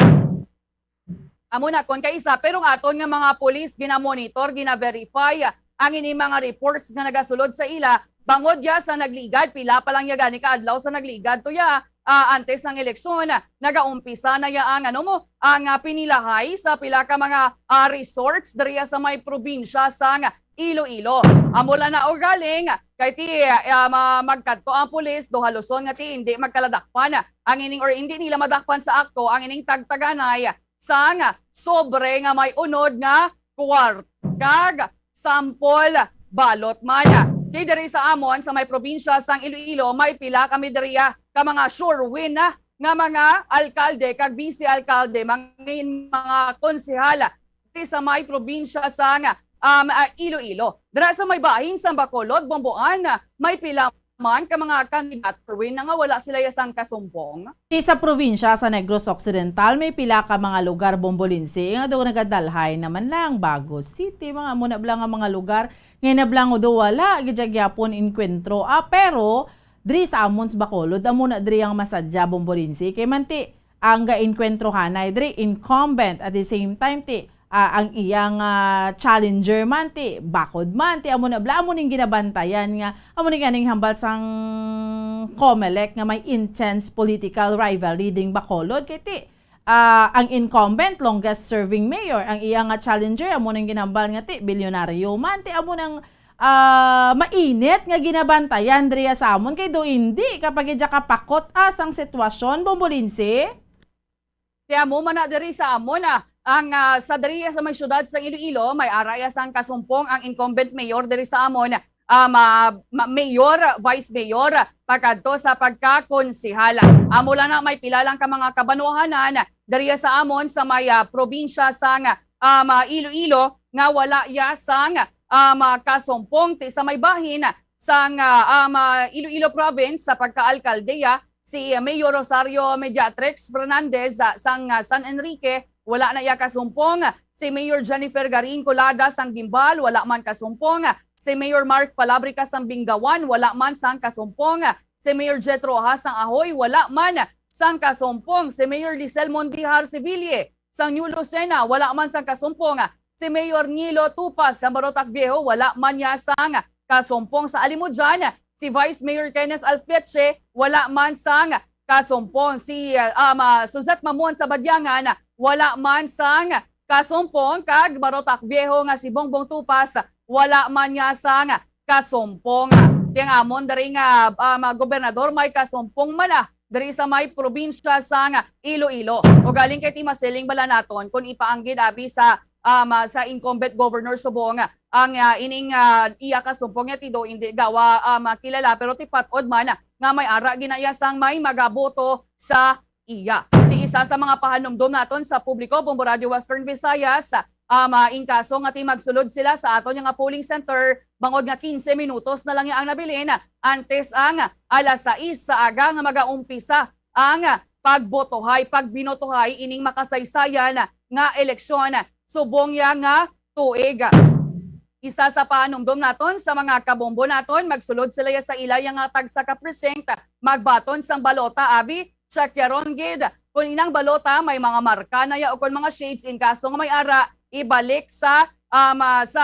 Amo na kon kaisa, pero ang aton nga mga pulis gina-monitor, gina-verify ang ini mga reports nga nagasulod sa ila, bangod ya sa nagligad, pila pa lang ya gani ka adlaw sa nagligad to ya, ah, antes sang eleksyon, nagaumpisa na ya ang, ano mo, ang, ah, pinilahay sa pila ka mga, ah, resorts diriya sa may probinsya sang Iloilo. Amo lang na ugaling, kay ti, ah, ma-, magkadto ang pulis, do haluson nga ti hindi magkaladakpan ang ining, or hindi nila madakpan sa akto ang ining tagtaganay sang sobre nga may unod nga kwart-, kag sample ballot man. Ti diri sa amon, sa may probinsya sang Iloilo, may pila kami diriya ka mga sure win na nga mga alkalde kag vice alkalde, mangin mga konsehal ti sa may probinsya sang, um, ah, Iloilo. Dira sa may bahin sang Bacolod, Bomboan, may pila man ka mga kandidato, Erwin, na nga wala sila ya sang kasumpong? Ti sa probinsya sa Negros Occidental, may pila ka mga lugar, Bombolinsi, nga daw nagadalhay naman lang Bago City, mga amo na bala nga mga lugar, nga na bala nga daw wala gid ya gyapon inkwentro. Ah, pero diri sa amon sa Bacolod, amo na diri ang masadya, Bombolinsi, kay man ti ang gainkwentro hanay diri incumbent, at the same time ti ah, ang iyang, ah, challenger man ti bakod man ti amo na bala, amo ning ginabantayan nga amo ni ganing hambal sang Comelec nga may intense political rivalry ding Bacolod kay ti, ah, ang incumbent longest serving mayor, ang iya nga challenger amo nang ginhambal nga ti bilyonaryo man ti amo nang, ah, mainit nga ginabantayan diriya sa amon kay do indi kapag idya kapakot, ah, sang sitwasyon, Bombolinsi. Ti amo man na diri sa amon, ah, ang, ah, sa diri sa may siyudad sa Iloilo, may ara ya sang kasumpong ang incumbent mayor diri sa amon, ah, ma-, ma-, mayor, vice mayor, pagkadto sa pagkakonsehal. Amo lang na may pila lang ka mga kabanwahanan diri sa amon sa may, ah, probinsya sang, ah, ma-, Iloilo nga wala ya sang, ah, ma-, kasumpong ti sa may bahin sang, ah, ah, ma-, Iloilo province sa pagkaalkalde ya si Mayor Rosario Mediatrix Fernandez, ah, sang, ah, San Enrique, wala na iya kasumpong. Si Mayor Jennifer Garin Colada sang Guimbal, wala man kasumpong. Si Mayor Mark Palabrica sang Bingawan, wala man sang kasumpong. Si Mayor Jet Rojas sang Ahoy, wala man sang kasumpong. Si Mayor Lisel Mondihar Seville sang New Lucena, wala man sang kasumpong. Si Mayor Nilo Tupas sang Barotac Viejo, wala man niya sang kasumpong. Sa Alimodian, si Vice Mayor Kenneth Alfeche, wala man sang kasumpong. Si, ah, um, ah, Suzette Mamon sa Badiangan, wala man sang kasumpong. Kag Barotac Viejo nga si Bongbong Tupas, wala man niya sang kasumpong. Ti ang amon diri nga, ah, mga gobernador may kasumpong man na diri sa may probinsya sang Iloilo. Ugaling kay ti masiling bala naton kung ipaanggid abi sa, um, ah, sa incumbent governor subong ang, ah, ining, ah, iya kasumpong nga ti do indi gawa, um, kilala, pero ti pat-od man nga may ara gid na iya sang may magaboto sa iya. Ti isa sa mga pahanumdom naton sa publiko, Bombo Radio Western Visayas, um, ah, in kaso nga ti magsulod sila sa aton nga polling center, bangod nga quince minutos na lang ang nabilin antes ang alas sais sa aga nga magaumpisa ang pagbotohay, pagbinotohay ining makasaysayan nga eleksyon subong ya nga tuig. Isa sa pahanumdom naton sa mga kabombo naton, magsulod sila ya sa ila ya nga tagsa ka precinct, magbaton sang balota, abi, checkyaron gid kon inang balota may mga marka na ya o kon mga shades, in kaso nga may ara, ibalik sa, um, ah, sa,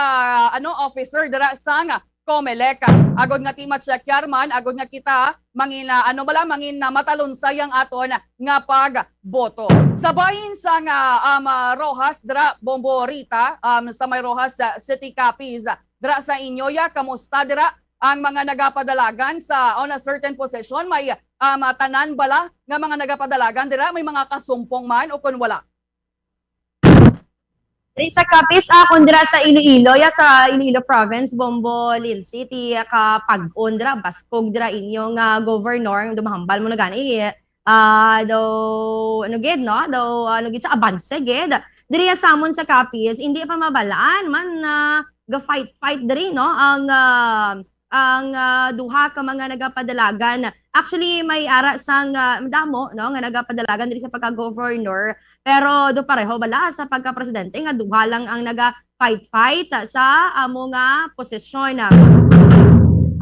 ano, officer dira sang Comelec. Agod nga ti ma-check ya man, agod nga kita mangin, ah, ano bala, mangin, ah, matalunsay ang aton nga pagboto. Sa bahin sang, ah, um, ah, Roxas dira, Bombo Rita, um, sa may Roxas, ah, City Capiz, dira sa inyo ya, kamusta dira ang mga nagapadalagan sa on a certain position? May, um, ah, tanan bala nga mga nagapadalagan dira? May mga kasumpong man o kon wala? Diri sa Capiz, ah, kung dira sa Iloilo, ya sa Iloilo Province, Bombo Lindsay, ti kapag-on dira, baskog dira inyo nga governor, nga dumahambal mo na gani, ah, daw, ano gid, no? Daw, ano gid siya, abanse gid. Diri ya sa amon sa Capiz, hindi pa mabalaan man na ga-fight-fight diri, no? Ang, ah, ang, ah, duha ka mga nagapadalagan. Actually, may ara sang, ah, madamo, no, nga nagapadalagan diri sa pagka-governor, pero do pareho bala sa pagka-presidente nga duha lang ang naga-fight-fight sa amo nga posisyon.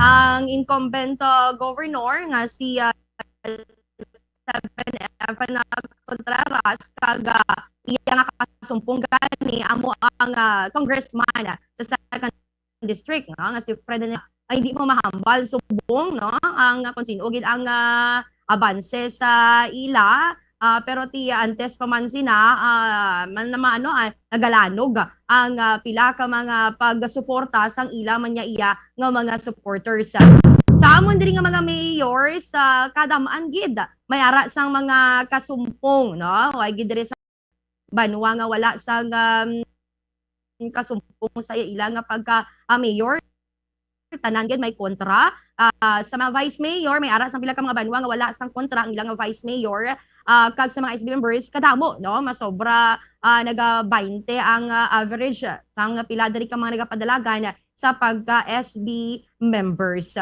Ang incumbent, ah, governor nga si, ah, Stephen F. Contreras kag, ah, iya nga kasumpong gani amo ang, ah, congressman sa second district, no, nga si Fred Daniel, ay hindi mo mahambal subong, no, ang, ah, kung sino gid ang, ah, abanse sa ila, ah, pero ti antes pa man sina, ah, man, na maano, ah, nagalanog ang, ah, pila ka mga pagsuporta sang ila man niya iya nga mga supporters. Sa amon diri nga mga mayors, ah, kadam-an gid may ara sang mga kasumpong, no? Way gid diri sa banwa nga wala sang, um, kasumpong sa ila nga pagka, ah, mayor. Tanan gid may kontra. Ah, sa mga vice mayor, may ara sang pila ka mga banwa nga wala sang kontra ang ila nga vice mayor. Ah, kag sa mga S B members, kadamo, no? Masobra, ah, naga baynte ang, ah, average sang pila diri ka mga nagapadalagan sa pagka S B members.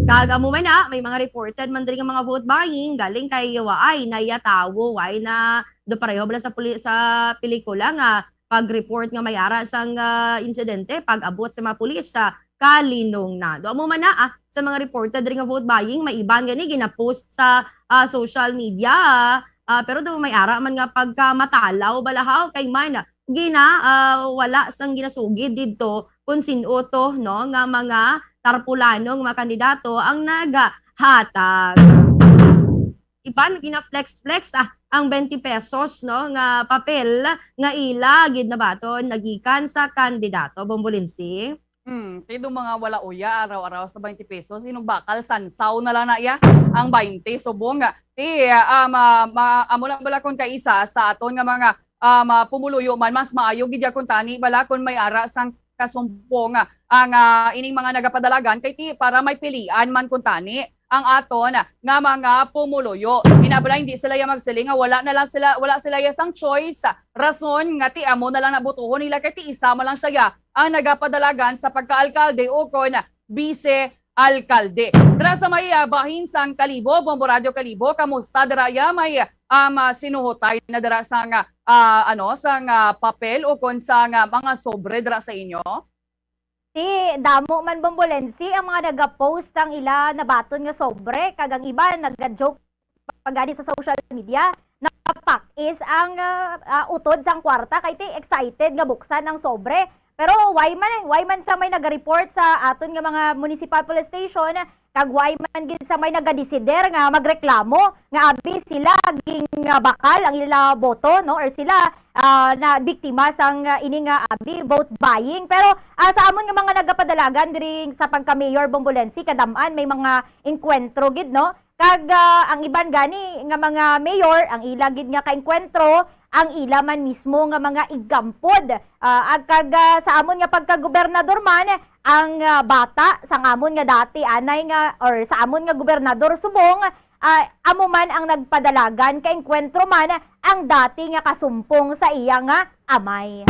Kag amo man na, may mga reported man diri nga mga vote buying galing kay waay na iya tawo, waay na do pareho bala sa puli-, sa pelikula nga pag-report nga may ara sang, ah, insidente pag-abot sa mga pulis sa Kalinungnan. Do amo man na, ah, sa mga reported diri nga vote buying, may iban gani gina-post sa, ah, social media, ah, pero do may ara man nga pagkamatalaw bala haw kay man gina, ah, wala sang ginasugid didto kung sin-o to, no, nga mga tarpulano nga mga kandidato ang nagahatag. Iban, gina-flex-flex, ah, ang twenty pesos, no, nga papel nga ila gid nabaton nagikan sa kandidato. Bombolense. Hmm, ti do mga wala uya, araw-araw sa twenty pesos, inugbakal, sansaw na lang na iya ang twenty. Subong nga, ti, ah, ma-, ma-, amo lang bala kon kaisa sa aton nga mga, ah, mga pumuluyo man, mas maayo gid ya kuntani bala kon may ara sang kasumpong, ah, ang, ah, ining mga nagapadalagan, kay ti para may pilian man kuntani ang aton nga mga pumuluyo. Ina bala, hindi sila ya magsiling nga wala na lang sila, wala sila ya sang choice, rason nga ti amo na lang na botohon nila kay ti isa man lang siya ya ang nagapadalagan sa pagkaalkalde ukon bise alkalde. Dira sa may, ah, bahin sang Kalibo, Bombo Radio Kalibo, kamusta dira ya? May, um, ah, sinuhotay na dira sang, ah, ano, sang, ah, papel ukon sang, ah, mga sobre dira sa inyo? Ti damo man, Bombolense, ang mga nagapost sang ila nabaton nga sobre, kag ang iban nagajoke pa gani sa social media, napakis ang, ah, ah, utod sang kwarta kay ti excited nga buksan ang sobre. Pero why man, why man sa may nagareport sa aton nga mga municipal police station, kag why man gid sa may nagadesider nga magreklamo nga abi sila ging, ah, bakal ang ila boto, no? Or sila, ah, na biktima sang, ah, ini nga abi vote buying. Pero, ah, sa amon nga mga nagapadalagan diri sa pagka-mayor, Bombolense, kadam-an may mga engkwentro gid, no? Kag, ah, ang iban gani nga mga mayor, ang ila gid nga kaengkwentro, ang ila man mismo nga mga igampod. Ah, ag kag, ah, sa amon nga pagkagobernador man, ang, ah, bata sang amon nga dati anay nga, or sa amon nga gobernador subong, ah, amo man ang nagpadalagan, kaengkwentro man ang dati nga kasumpong sa iya nga amay.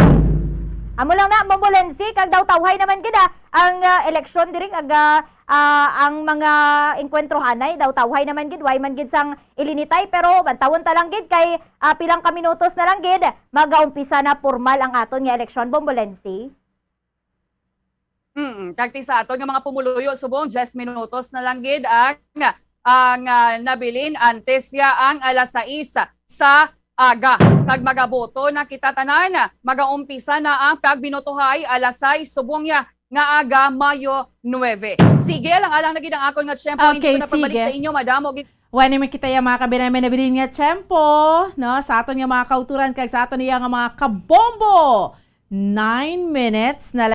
Amo lang na, Bombolense, kag daw tawhay naman gid, ah, ang, ah, eleksyon diri, kag, ah, ah, ang mga engkwentrohanay daw tawhay naman gid, way man gid sang ilinitay, pero bantawon ta lang gid kay, ah, pilang ka minutos na lang gid, magaumpisa na pormal ang aton nga eleksyon, Bombolense. Mm, kag ti sa aton nga mga pumuluyo subong, diyes minutos na lang gid ang, ang, ah, nabilin antes ya ang alas sais sa aga. Kag magaboto na kita tanan, magaumpisa na ang pagbinutohay alas sais subong ya nga aga, Mayo nuebe. Sige, alang-alang na gid ang akon nga tiyempo, hindi Okay, ko na pagbalik sige. sa inyo, madamo gid. Wala naman kita yung mga kabinay may nabilin nga tiyempo, no? Sa aton nga mga kauturan kag sa aton iya nga mga kabombo. Nine minutes na